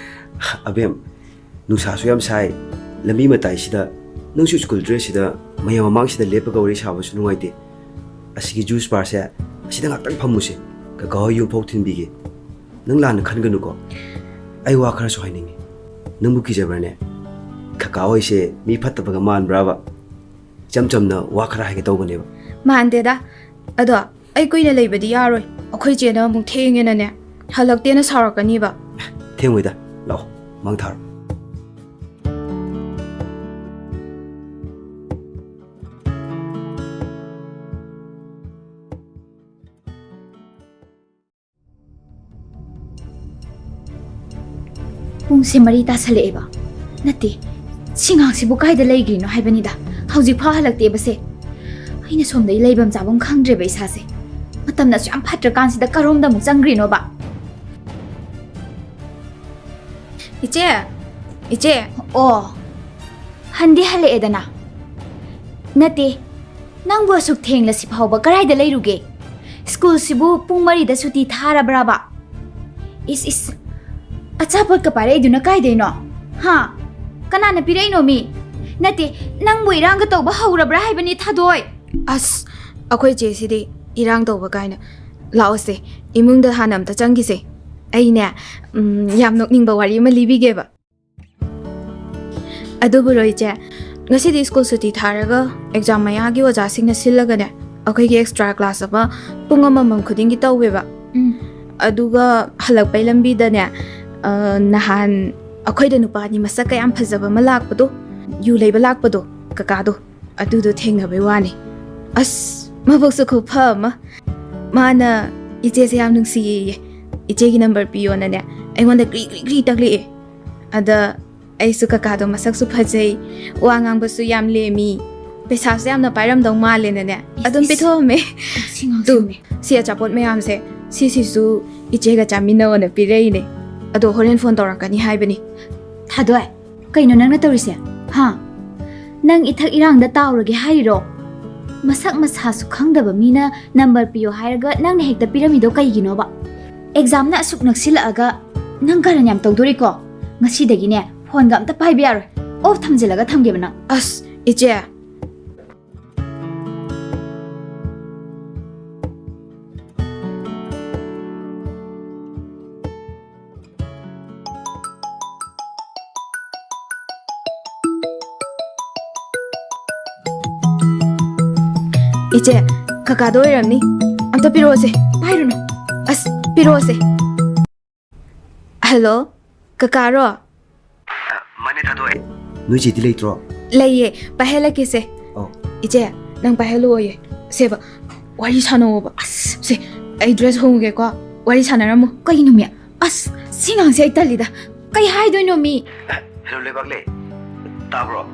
ꯑꯕꯦꯝ, ꯅꯨꯡꯁꯥꯁꯨ ꯌꯥꯝ ꯁꯥꯏ, ꯂꯝꯕꯤ ꯃꯇꯥꯏꯁꯤꯗ ꯅꯪꯁꯨ school dress ꯁꯤꯗ ꯃꯌꯥꯝ ꯃꯃꯥꯡꯁꯤꯗ ꯂꯦꯞꯄꯒ ꯋꯥꯔꯤ ꯁꯥꯕꯁꯨ ꯅꯨꯡꯉꯥꯏꯇꯦ꯫ ꯑꯁꯤꯒꯤ juice bar ꯁꯦ ꯑꯁꯤꯗ ꯉꯥꯛꯇꯪ ꯐꯝꯃꯨꯁꯦ, ꯀꯀꯥ ꯍꯣꯏ ꯌꯨꯝ ꯐꯥꯎ ꯊꯤꯟꯕꯤꯒꯦ꯫ ꯅꯪ ꯂꯥꯟꯅ ꯈꯟꯒꯅꯨꯀꯣ, ꯑꯩ ꯋꯥ ꯈꯔꯁꯨ ꯍꯥꯏꯅꯤꯡꯉꯤ꯫ ꯅꯪꯕꯨ ꯀꯤꯖꯕ꯭ꯔꯅꯦ? ꯀꯀꯥ ꯍꯣꯏꯁꯦ ꯃꯤ ꯐꯠꯇꯕꯒ ꯃꯥꯟꯕ꯭ꯔꯕ? ꯏꯆꯝ ꯆꯝꯅ ꯋꯥ ꯈꯔ ꯍꯥꯏꯒꯦ ꯇꯧꯕꯅꯦꯕ꯫ ꯃꯥꯟꯗꯦꯗ꯫ ꯑꯗꯣ ꯑꯩ ꯀꯨꯏꯅ ꯂꯩꯕꯗꯤ ꯌꯥꯔꯣꯏ, ꯑꯩꯈꯣꯏ ꯆꯦꯅ ꯑꯃꯨꯛ ꯊꯦꯡꯉꯦꯅꯅꯦ, ꯍꯜꯂꯛꯇꯦꯅ ꯁꯥꯎꯔꯛꯀꯅꯤꯕ꯫ ꯊꯦꯡꯉꯣꯏꯗ, ꯂꯥꯛꯑꯣ, ꯃꯥꯡ ꯊꯥꯔꯣ꯫ ꯄꯨꯡꯁꯦ ꯃꯔꯤ ꯇꯥꯁꯜꯂꯛꯑꯦꯕ꯫ ꯅꯠꯇꯦ, ꯁꯤ ꯉꯥꯡꯁꯤꯕꯨ ꯀꯥꯏꯗ ꯂꯩꯈ꯭ꯔꯤꯅꯣ ꯍꯥꯏꯕꯅꯤꯗ꯫ ꯍꯧꯖꯤꯛ ꯐꯥꯎ ꯍꯜꯂꯛꯇꯦꯕꯁꯦ꯫ ꯑꯩꯅ ꯁꯣꯝꯗ ꯂꯩꯐꯝ ꯆꯥꯐꯝ ꯈꯪꯗ꯭ꯔꯦꯕ ꯏꯁꯥꯁꯦ꯫ ꯃꯇꯝꯅꯁꯨ ꯌꯥꯝ ꯐꯠꯇ꯭ꯔꯀꯥꯟꯁꯤꯗ ꯀꯔꯣꯝꯗ ꯑꯃꯨꯛ ꯆꯪꯈ꯭ꯔꯤꯅꯣꯕ? ꯏꯆꯦ! ꯏꯆꯦ! ꯑꯣ, ꯍꯟꯗꯤ ꯍꯜꯂꯛꯑꯦꯗꯅ꯫ ꯅꯠꯇꯦ, ꯅꯪꯕꯨ ꯑꯁꯨꯛ ꯊꯦꯡꯂꯁꯤ ꯐꯥꯎꯕ ꯀꯗꯥꯏꯗ ꯂꯩꯔꯨꯒꯦ? ꯁ꯭ꯀꯨꯜꯁꯤꯕꯨ ꯄꯨꯡ ꯃꯔꯤꯗ ꯁꯨꯇꯤ ꯊꯥꯔꯕ꯭ꯔꯕ? ꯏꯁ, ꯏꯁ, ꯑꯆꯥꯄꯣꯠꯀ ꯄꯥꯏꯔꯛꯏꯗꯨꯅ ꯀꯥꯏꯗꯩꯅꯣ? ꯍꯥ? ꯀꯅꯥꯅ ꯄꯤꯔꯛꯏꯅꯣ ꯃꯤ? ꯅꯠꯇꯦ, ꯅꯪꯕꯨ ꯏꯔꯥꯡꯒ ꯇꯧꯕ ꯍꯧꯔꯕ꯭ꯔꯥ ꯍꯥꯏꯕꯅꯤ, ꯊꯥꯗꯣꯏ꯫ ꯑꯁ, ꯑꯩꯈꯣꯏ ꯆꯦꯁꯤꯗꯤ ꯏꯔꯥꯡ ꯇꯧꯕ ꯀꯥꯏꯅ꯫ ꯂꯥꯛꯑꯣꯁꯦ, ꯏꯃꯨꯡꯗ ꯍꯥꯟꯅ ꯑꯝꯇ ꯆꯪꯈꯤꯁꯦ꯫ ꯑꯩꯅꯦ, ꯎꯝ, ꯌꯥꯝ ꯅꯣꯛꯅꯤꯡꯕ ꯋꯥꯔꯤ ꯑꯃ ꯂꯤꯕꯤꯒꯦꯕ꯫ ꯑꯗꯨꯕꯨꯔꯣ ꯏꯆꯦ, ꯉꯁꯤꯗꯤ ꯁ꯭ꯀꯨꯜ ꯁꯨꯇꯤ ꯊꯥꯔꯒ exam ꯃꯌꯥꯒꯤ ꯑꯣꯖꯥꯁꯤꯡꯅ ꯁꯤꯜꯂꯒꯅꯦ, ꯑꯩꯈꯣꯏꯒꯤ extra class ꯑꯃ ꯄꯨꯡ ꯑꯃꯃꯝ ꯈꯨꯗꯤꯡꯒꯤ ꯇꯧꯋꯦꯕ꯫ ꯎꯝ꯫ ꯑꯗꯨꯒ ꯍꯜꯂꯛꯄꯩ ꯂꯝꯕꯤꯗꯅꯦ, ꯑ, ꯅꯍꯥꯟ ꯑꯩꯈꯣꯏꯗ ꯅꯨꯄꯥ ꯑꯅꯤ ꯃꯁꯛꯀ ꯌꯥꯝ ꯐꯖꯕ ꯑꯃ ꯂꯥꯛꯄꯗꯣ, ꯌꯨ ꯂꯩꯕ ꯂꯥꯛꯄꯗꯣ, ꯀꯀꯥꯗꯣ, ꯑꯗꯨꯗꯣ ꯊꯦꯡꯅꯕꯩ ꯋꯥꯅꯤ꯫ ꯑꯁ, ꯃꯕꯨꯛꯁꯨ ꯈꯨꯐ ꯑꯃ꯫ ꯃꯥꯅ ꯏꯆꯦꯁꯦ ꯌꯥꯝ ꯅꯨꯡꯁꯤꯌꯦꯌꯦ꯫ ꯏꯆꯦꯒꯤ number ꯄꯤꯌꯣꯅꯅꯦ, ꯑꯩꯉꯣꯟꯗ ꯒ꯭ꯔꯤ ꯒ꯭ꯔꯤ ꯒ꯭ꯔꯤ ꯇꯛꯂꯛꯑꯦ꯫ ꯑꯗ ꯑꯩꯁꯨ ꯀꯀꯥꯗꯣ ꯃꯁꯛꯁꯨ ꯐꯖꯩ, ꯋꯥ ꯉꯥꯡꯕꯁꯨ ꯌꯥꯝ ꯂꯦꯝꯃꯤ, ꯄꯩꯁꯥꯁꯨ ꯌꯥꯝꯅ ꯄꯥꯏꯔꯝꯗꯧ ꯃꯥꯜꯂꯦꯅꯅꯦ, ꯑꯗꯨꯝ ꯏꯁ, ꯄꯤꯊꯣꯛꯑꯝꯃꯦ꯫ ꯁꯤ ꯉꯥꯡꯁꯤꯅꯦ꯫ ꯇꯨ, ꯁꯤ ꯑꯆꯥꯄꯣꯠ ꯃꯌꯥꯝꯁꯦ, ꯁꯤꯁꯤꯁꯨ ꯏꯆꯦꯒ ꯆꯥꯃꯤꯟꯅꯧꯅ ꯄꯤꯔꯛꯏꯅꯦ꯫ ꯑꯗꯣ ꯍꯣꯔꯦꯟ phone ꯇꯧꯔꯛꯀꯅꯤ ꯍꯥꯏꯕꯅꯤ꯫ ꯊꯥꯗꯣꯏ, ꯀꯩꯅꯣ ꯅꯪꯅ ꯇꯧꯔꯤꯁꯦ? ꯍꯥ? ꯅꯪ ꯏꯊꯛ ꯏꯔꯥꯡꯗ ꯇꯥꯎꯔꯒꯦ ꯍꯥꯏꯔꯤꯔꯣ? ꯃꯁꯛ ꯃꯁꯥꯁꯨ ꯈꯪꯗꯕ ꯃꯤꯅ ꯅꯝꯕꯔ ꯄꯤꯌꯣ ꯍꯥꯏꯔꯒ ꯅꯪꯅ ꯍꯦꯛꯇ ꯄꯤꯔꯝꯃꯤꯗꯣ ꯀꯩꯒꯤꯅꯣꯕ? ꯑꯦꯛꯖꯥꯝꯅ ꯑꯁꯨꯛ ꯅꯛꯁꯤꯜꯂꯛꯑꯒ ꯅꯪ ꯀꯔꯟ ꯌꯥꯝ ꯇꯧꯗꯣꯔꯤꯀꯣ꯫ ꯉꯁꯤꯗꯒꯤꯅꯦ ꯐꯣꯟꯒ ꯑꯝꯇ ꯄꯥꯏꯕ ꯌꯥꯔꯣꯏ꯫ ꯑꯣꯐ ꯊꯝꯖꯤꯜꯂꯒ ꯊꯝꯒꯦꯕ ꯅꯪ꯫ ꯑꯁ, ꯏꯆꯦ꯫ ꯏꯆꯦ, ꯀꯀꯥꯗꯣ ꯑꯣꯏꯔꯝꯅꯤ꯫ ꯑꯝꯇ ꯄꯤꯔꯛꯑꯣꯁꯦ꯫ ꯄꯥꯏꯔꯨꯅꯨ꯫ ꯑꯁ, ꯄꯤꯔꯛꯑꯣꯁꯦ꯫ ꯍꯜꯂꯣ, ꯀꯀꯥꯔꯣ? ꯃꯥꯅꯦ, ꯊꯥꯗꯣꯛꯑꯦ꯫ ꯅꯣꯏ ꯆꯦꯗꯤ ꯂꯩꯇ꯭ꯔꯣ? ꯂꯩꯌꯦ, ꯄꯥꯏꯍꯜꯂꯛꯀꯦꯁꯦ꯫ ꯑꯧ꯫ ꯏꯆꯦ, ꯅꯪ ꯄꯥꯏꯍꯜꯂꯛꯑꯣꯌꯦ꯫ ꯁꯦꯕ, ꯋꯥꯔꯤ ꯁꯥꯟꯅꯧꯑꯣꯕ꯫ ꯑꯁ, ꯁꯦ, ꯑꯩ ꯗ꯭ꯔꯦꯁ ꯍꯣꯡꯉꯨꯒꯦꯀꯣ꯫ ꯋꯥꯔꯤ ꯁꯥꯟꯅꯔꯝꯃꯨ꯫ ꯀꯩꯅꯣ ꯃꯤ? ꯑꯁ, ꯁꯤ ꯉꯥꯡꯁꯦ ꯑꯩ ꯇꯜꯂꯤꯗ꯫ ꯀꯩ ꯍꯥꯏꯗꯣꯏꯅꯣ ꯃꯤ? ꯍꯦꯂꯣ, ꯂꯩꯕꯥꯛꯂꯦ꯫ ꯇꯥꯕ꯭ꯔꯣ?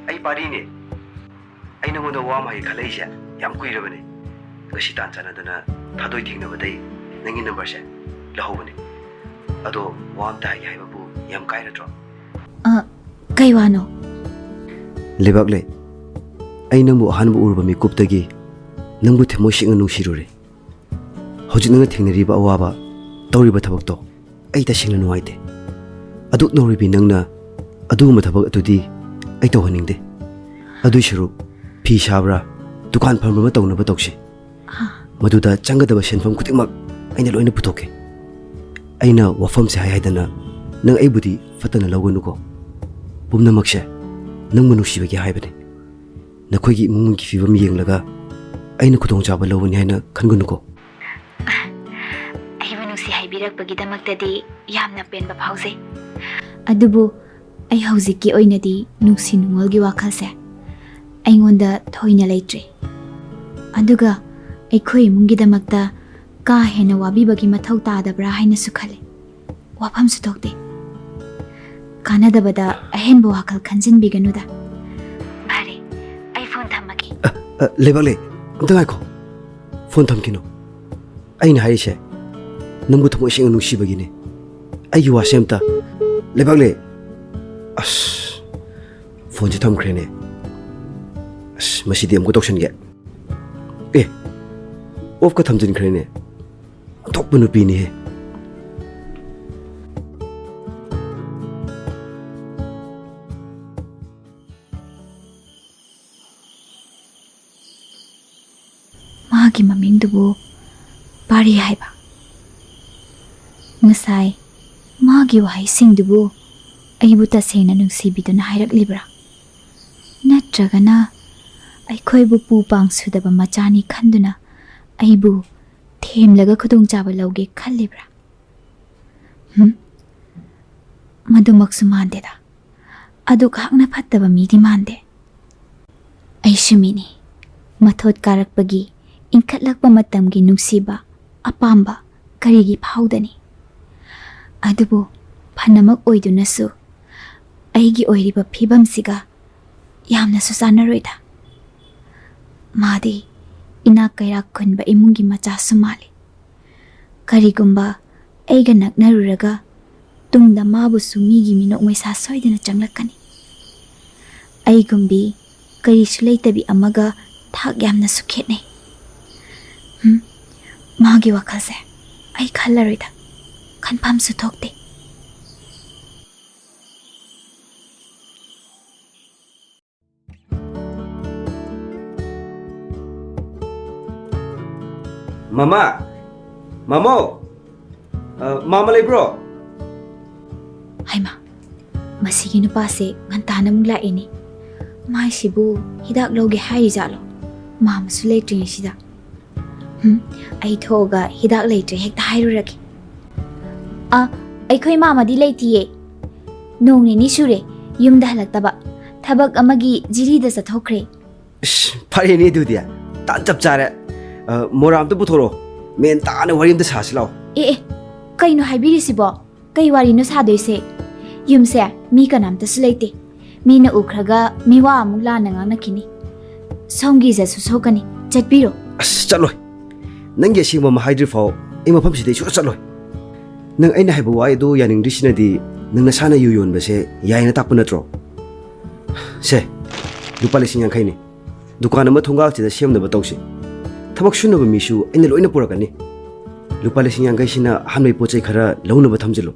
ꯑꯩ ꯄꯥꯔꯤꯅꯦ꯫ ꯑꯩ ꯅꯉꯣꯟꯗ ꯋꯥ ꯑꯃ ꯍꯥꯏꯒꯦ ꯈꯜꯂꯛꯏꯁꯦ ꯌꯥꯝ ꯀꯨꯏꯔꯕꯅꯦ꯫ ꯉꯁꯤ ꯇꯥꯟ ꯆꯥꯟꯅꯗꯅ ꯊꯥꯗꯣꯏ ꯊꯦꯡꯅꯕꯗꯩ ꯅꯪꯒꯤ ꯅꯝꯕꯔꯁꯦ ꯂꯧꯍꯧꯕꯅꯦ꯫ ꯑꯗꯣ ꯋꯥ ꯑꯝꯇ ꯍꯥꯏꯒꯦ ꯍꯥꯏꯕꯕꯨ ꯌꯥꯝ ꯀꯥꯏꯔꯗ꯭ꯔꯣ? ꯑ, ꯀꯩ ꯋꯥꯅꯣ? ꯂꯩꯕꯥꯛꯂꯦ, ꯑꯩ ꯅꯪꯕꯨ ꯑꯍꯥꯟꯕ ꯎꯔꯨꯕ ꯃꯤꯀꯨꯞꯇꯒꯤ ꯅꯪꯕꯨ ꯊꯃꯣꯏ ꯁꯦꯡꯅ ꯅꯨꯡꯁꯤꯔꯨꯔꯦ꯫ ꯍꯧꯖꯤꯛ ꯅꯪꯅ ꯊꯦꯡꯅꯔꯤꯕ ꯑꯋꯥꯕ, ꯇꯧꯔꯤꯕ ꯊꯕꯛꯇꯣ ꯑꯩ ꯇꯁꯦꯡꯅ ꯅꯨꯡꯉꯥꯏꯇꯦ꯫ ꯑꯗꯨꯛ ꯅꯧꯔꯤꯕꯤ ꯅꯪꯅ ꯑꯗꯨꯒꯨꯝꯕ ꯊꯕꯛ ꯑꯗꯨꯗꯤ ꯑꯩ ꯇꯧꯍꯟꯅꯤꯡꯗꯦ꯫ ꯑꯗꯨꯏ ꯁꯔꯨꯛ ꯐꯤ ꯁꯥꯕ꯭ꯔꯥ, ꯗꯨꯀꯥꯟ ꯐꯝꯕ꯭ꯔꯥ ꯑꯃ ꯇꯧꯅꯕ ꯇꯧꯁꯤ꯫ ꯃꯗꯨꯗ ꯆꯪꯒꯗꯕ ꯁꯦꯟꯐꯝ ꯈꯨꯗꯤꯡꯃꯛ ꯑꯩꯅ ꯂꯣꯏꯅ ꯄꯨꯊꯣꯛꯀꯦ꯫ ꯑꯩꯅ ꯋꯥꯐꯝꯁꯦ ꯍꯥꯏ ꯍꯥꯏꯗꯅ ꯅꯪ ꯑꯩꯕꯨꯗꯤ ꯐꯠꯇꯅ ꯂꯧꯒꯅꯨꯀꯣ꯫ ꯄꯨꯝꯅꯃꯛꯁꯦ ꯅꯪꯕꯨ ꯅꯨꯡꯁꯤꯕꯒꯤ ꯍꯥꯏꯕꯅꯤ꯫ ꯅꯈꯣꯏꯒꯤ ꯏꯃꯨꯡꯒꯤ ꯐꯤꯕꯝ ꯌꯦꯡꯂꯒ ꯑꯩꯅ ꯈꯨꯗꯣꯡꯆꯥꯕ ꯂꯧꯕꯅꯤ ꯍꯥꯏꯅ ꯈꯟꯒꯅꯨꯀꯣ꯫ ꯑꯩꯕꯨ ꯅꯨꯡꯁꯤ ꯍꯥꯏꯕꯤꯔꯛꯄꯒꯤꯗꯃꯛꯇꯗꯤ ꯌꯥꯝꯅ ꯄꯦꯟꯕ ꯐꯥꯎꯖꯩ꯫ ꯑꯗꯨꯕꯨ ꯑꯩ ꯍꯧꯖꯤꯛꯀꯤ ꯑꯣꯏꯅꯗꯤ ꯅꯨꯡꯁꯤ ꯅꯨꯡꯉꯣꯜꯒꯤ ꯋꯥꯈꯜꯁꯦ ꯑꯩꯉꯣꯟꯗ ꯊꯣꯏꯅ ꯂꯩꯇ꯭ꯔꯦ꯫ ꯑꯗꯨꯒ ꯑꯩꯈꯣꯏ ꯏꯃꯨꯡꯒꯤꯗꯃꯛꯇ ꯀꯥ ꯍꯦꯟꯅ ꯋꯥꯕꯤꯕꯒꯤ ꯃꯊꯧ ꯇꯥꯗꯕ꯭ꯔꯥ ꯍꯥꯏꯅꯁꯨ ꯈꯜꯂꯤ꯫ ꯋꯥꯐꯝꯁꯨ ꯊꯣꯛꯇꯦ꯫ ꯀꯥꯟꯅꯗꯕꯗ ꯑꯍꯦꯟꯕ ꯋꯥꯈꯜ ꯈꯟꯖꯤꯟꯕꯤꯒꯅꯨꯗ꯫ ꯐꯔꯦ, ꯑꯩ ꯐꯣꯟ ꯊꯝꯃꯒꯦ꯫ ꯑ, ꯑ, ꯂꯩꯕꯥꯛꯂꯦ, ꯑꯝꯇ ꯉꯥꯏꯈꯣ꯫ ꯐꯣꯟ ꯊꯝꯈꯤꯅꯨ꯫ ꯑꯩꯅ ꯍꯥꯏꯔꯤꯁꯦ ꯅꯪꯕꯨ ꯊꯃꯣꯏ ꯁꯦꯡꯅ ꯅꯨꯡꯁꯤꯕꯒꯤꯅꯦ꯫ ꯑꯩꯒꯤ ꯋꯥꯁꯦ ꯑꯝꯇ, ꯂꯩꯕꯥꯛꯂꯦ꯫ ꯑꯁ, ꯐꯣꯟꯁꯦ ꯊꯝꯈ꯭ꯔꯦꯅꯦ꯫ ꯑꯁ, ꯃꯁꯤꯗꯤ ꯑꯃꯨꯛꯀ ꯇꯧꯁꯟꯒꯦ꯫ ꯑꯦ, ꯑꯣꯐꯀ ꯊꯝꯖꯤꯟꯈ꯭ꯔꯦꯅꯦ꯫ ꯑꯣꯟꯊꯣꯛꯄ ꯅꯨꯄꯤꯅꯤꯍꯦ꯫ ꯃꯥꯒꯤ ꯃꯃꯤꯡꯗꯨꯕꯨ ꯄꯥꯔꯤ ꯍꯥꯏꯕ꯫ ꯉꯁꯥꯏ ꯃꯥꯒꯤ ꯋꯥꯍꯩꯁꯤꯡꯗꯨꯕꯨ ꯑꯩꯕꯨ ꯇꯁꯦꯡꯅ ꯅꯨꯡꯁꯤꯕꯤꯗꯨꯅ ꯍꯥꯏꯔꯛꯂꯤꯕ꯭ꯔꯥ? ꯅꯠꯇ꯭ꯔꯒꯅ ꯑꯩꯈꯣꯏꯕꯨ ꯄꯨ ꯄꯥꯡ ꯁꯨꯗꯕ ꯃꯆꯥꯅꯤ ꯈꯟꯗꯨꯅ ꯑꯩꯕꯨ ꯊꯦꯝꯂꯒ ꯈꯨꯗꯣꯡꯆꯥꯕ ꯂꯧꯒꯦ ꯈꯜꯂꯤꯕ꯭ꯔꯥ? ꯍꯨꯝ? ꯃꯗꯨꯃꯛꯁꯨ ꯃꯥꯟꯗꯦꯗ꯫ ꯑꯗꯨꯛ ꯍꯥꯛꯅ ꯐꯠꯇꯕ ꯃꯤꯗꯤ ꯃꯥꯟꯗꯦ꯫ ꯑꯩꯁꯨ ꯃꯤꯅꯤ꯫ ꯃꯊꯣꯠ ꯀꯥꯔꯛꯄꯒꯤ, ꯏꯟꯈꯠꯂꯛꯄ ꯃꯇꯝꯒꯤ ꯅꯨꯡꯁꯤꯕ, ꯑꯄꯥꯝꯕ ꯀꯔꯤꯒꯤ ꯐꯥꯎꯗꯅꯤ? ꯑꯗꯨꯕꯨ ꯐꯅꯃꯛ ꯑꯣꯏꯗꯨꯅꯁꯨ ꯑꯩꯒꯤ ꯑꯣꯏꯔꯤꯕ ꯐꯤꯕꯝꯁꯤꯒ ꯌꯥꯝꯅꯁꯨ ꯆꯥꯟꯅꯔꯣꯏꯗ꯫ ꯃꯥꯗꯤ ꯏꯅꯥꯛ ꯀꯩꯔꯥꯛ ꯈꯨꯟꯕ ꯏꯃꯨꯡꯒꯤ ꯃꯆꯥꯁꯨ ꯃꯥꯜꯂꯤ꯫ ꯀꯔꯤꯒꯨꯝꯕ ꯑꯩꯒ ꯅꯛꯅꯔꯨꯔꯒ ꯇꯨꯡꯗ ꯃꯥꯕꯨꯁꯨ ꯃꯤꯒꯤ ꯃꯤꯅꯣꯛ ꯃꯩꯁꯥ ꯁꯣꯏꯗꯅ ꯆꯪꯂꯛꯀꯅꯤ꯫ ꯑꯩꯒꯨꯝꯕꯤ ꯀꯔꯤꯁꯨ ꯂꯩꯇꯕꯤ ꯑꯃꯒ ꯊꯥꯛ ꯌꯥꯝꯅꯁꯨ ꯈꯦꯠꯅꯩ꯫ ꯍꯨꯝ, ꯃꯥꯒꯤ ꯋꯥꯈꯜꯁꯦ ꯑꯩ ꯈꯜꯂꯔꯣꯏꯗ, ꯈꯟꯐꯝꯁꯨ ꯊꯣꯛꯇꯦ꯫ ꯃꯃꯥ! ꯃꯃꯣ! ꯑ, ꯃꯥꯃ ꯂꯩꯕ꯭ꯔꯣ? ꯍꯩꯃꯥ, ꯃꯁꯤꯒꯤ ꯅꯨꯄꯥꯁꯦ ꯉꯟꯇꯥꯅ ꯑꯃꯨꯛ ꯂꯥꯛꯑꯦꯅꯦ꯫ ꯃꯥꯏꯁꯤꯕꯨ ꯍꯤꯗꯥꯛ ꯂꯧꯒꯦ ꯍꯥꯏꯔꯤꯖꯥꯠꯂꯣ? ꯃꯥꯃꯁꯨ ꯂꯩꯇ꯭ꯔꯤꯉꯩꯁꯤꯗ꯫ ꯍꯨꯝ, ꯑꯩ ꯊꯣꯛꯑꯒ ꯍꯤꯗꯥꯛ ꯂꯩꯇ꯭ꯔꯦ ꯍꯦꯛꯇ ꯍꯥꯏꯔꯨꯔꯒꯦ꯫ ꯑ, ꯑꯩꯈꯣꯏ ꯃꯥꯃꯗꯤ ꯂꯩꯇꯤꯌꯦ꯫ ꯅꯣꯡ ꯅꯤꯅꯤ ꯁꯨꯔꯦ ꯌꯨꯝꯗ ꯍꯜꯂꯛꯇꯕ꯫ ꯊꯕꯛ ꯑꯃꯒꯤ ꯖꯤꯔꯤꯗ ꯆꯠꯊꯣꯛꯈ꯭ꯔꯦ꯫ ꯏꯁ, ꯐꯔꯦꯅꯦ ꯑꯗꯨꯗꯤ꯫ ꯇꯥꯟ ꯆꯞ ꯆꯥꯔꯦ꯫ ꯑ, ꯃꯣꯔꯥ ꯑꯝꯇ ꯄꯨꯊꯣꯔꯛꯑꯣ꯫ ꯃꯦꯟ ꯇꯥꯅ ꯋꯥꯔꯤ ꯑꯝꯇ ꯁꯥꯁꯤ ꯂꯥꯛꯑꯣ꯫ ꯑꯦ, ꯑꯦ, ꯀꯩꯅꯣ ꯍꯥꯏꯕꯤꯔꯤꯁꯤꯕꯣ? ꯀꯩ ꯋꯥꯔꯤꯅꯣ ꯁꯥꯗꯣꯏꯁꯦ? ꯌꯨꯝꯁꯦ ꯃꯤ ꯀꯅꯥꯝꯇꯁꯨ ꯂꯩꯇꯦ꯫ ꯃꯤꯅ ꯎꯈ꯭ꯔꯒ ꯃꯤꯋꯥ ꯑꯃꯨꯛ ꯂꯥꯟꯅ ꯉꯥꯡꯅꯈꯤꯅꯤ꯫ ꯁꯣꯝꯒꯤ ꯏꯖꯠꯁꯨ ꯁꯣꯛꯀꯅꯤ꯫ ꯆꯠꯄꯤꯔꯣ꯫ ꯑꯁ, ꯆꯠꯂꯣꯏ꯫ ꯅꯪꯒꯤ ꯑꯁꯦꯡꯕ ꯑꯃ ꯍꯥꯏꯗ꯭ꯔꯤ ꯐꯥꯎ ꯑꯩ ꯃꯐꯝꯁꯤꯗꯩ ꯁꯨꯡꯆꯠ ꯆꯠꯂꯣꯏ꯫ ꯅꯪ ꯑꯩꯅ ꯍꯥꯏꯕ ꯋꯥꯍꯩꯗꯣ ꯌꯥꯅꯤꯡꯗ꯭ꯔꯤꯁꯤꯅꯗꯤ ꯅꯪ ꯅꯁꯥꯅ ꯌꯨ ꯌꯣꯟꯕꯁꯦ ꯌꯥꯏꯅ ꯇꯥꯛꯄ ꯅꯠꯇ꯭ꯔꯣ? ꯁꯦ, ꯂꯨꯄꯥ ꯂꯤꯁꯤꯡ ꯌꯥꯡꯈꯩꯅꯤ꯫ ꯗꯨꯀꯥꯟ ꯑꯃ ꯊꯣꯡꯒꯥꯜꯁꯤꯗ ꯁꯦꯝꯅꯕ ꯇꯧꯁꯤ꯫ ꯊꯕꯛ ꯁꯨꯅꯕ ꯃꯤꯁꯨ ꯑꯩꯅ ꯂꯣꯏꯅ ꯄꯨꯔꯛꯀꯅꯤ꯫ ꯂꯨꯄꯥ ꯂꯤꯁꯤꯡ ꯌꯥꯡꯈꯩꯁꯤꯅ ꯑꯍꯥꯟꯕꯒꯤ ꯄꯣꯠ ꯆꯩ ꯈꯔ ꯂꯧꯅꯕ ꯊꯝꯖꯤꯜꯂꯨ꯫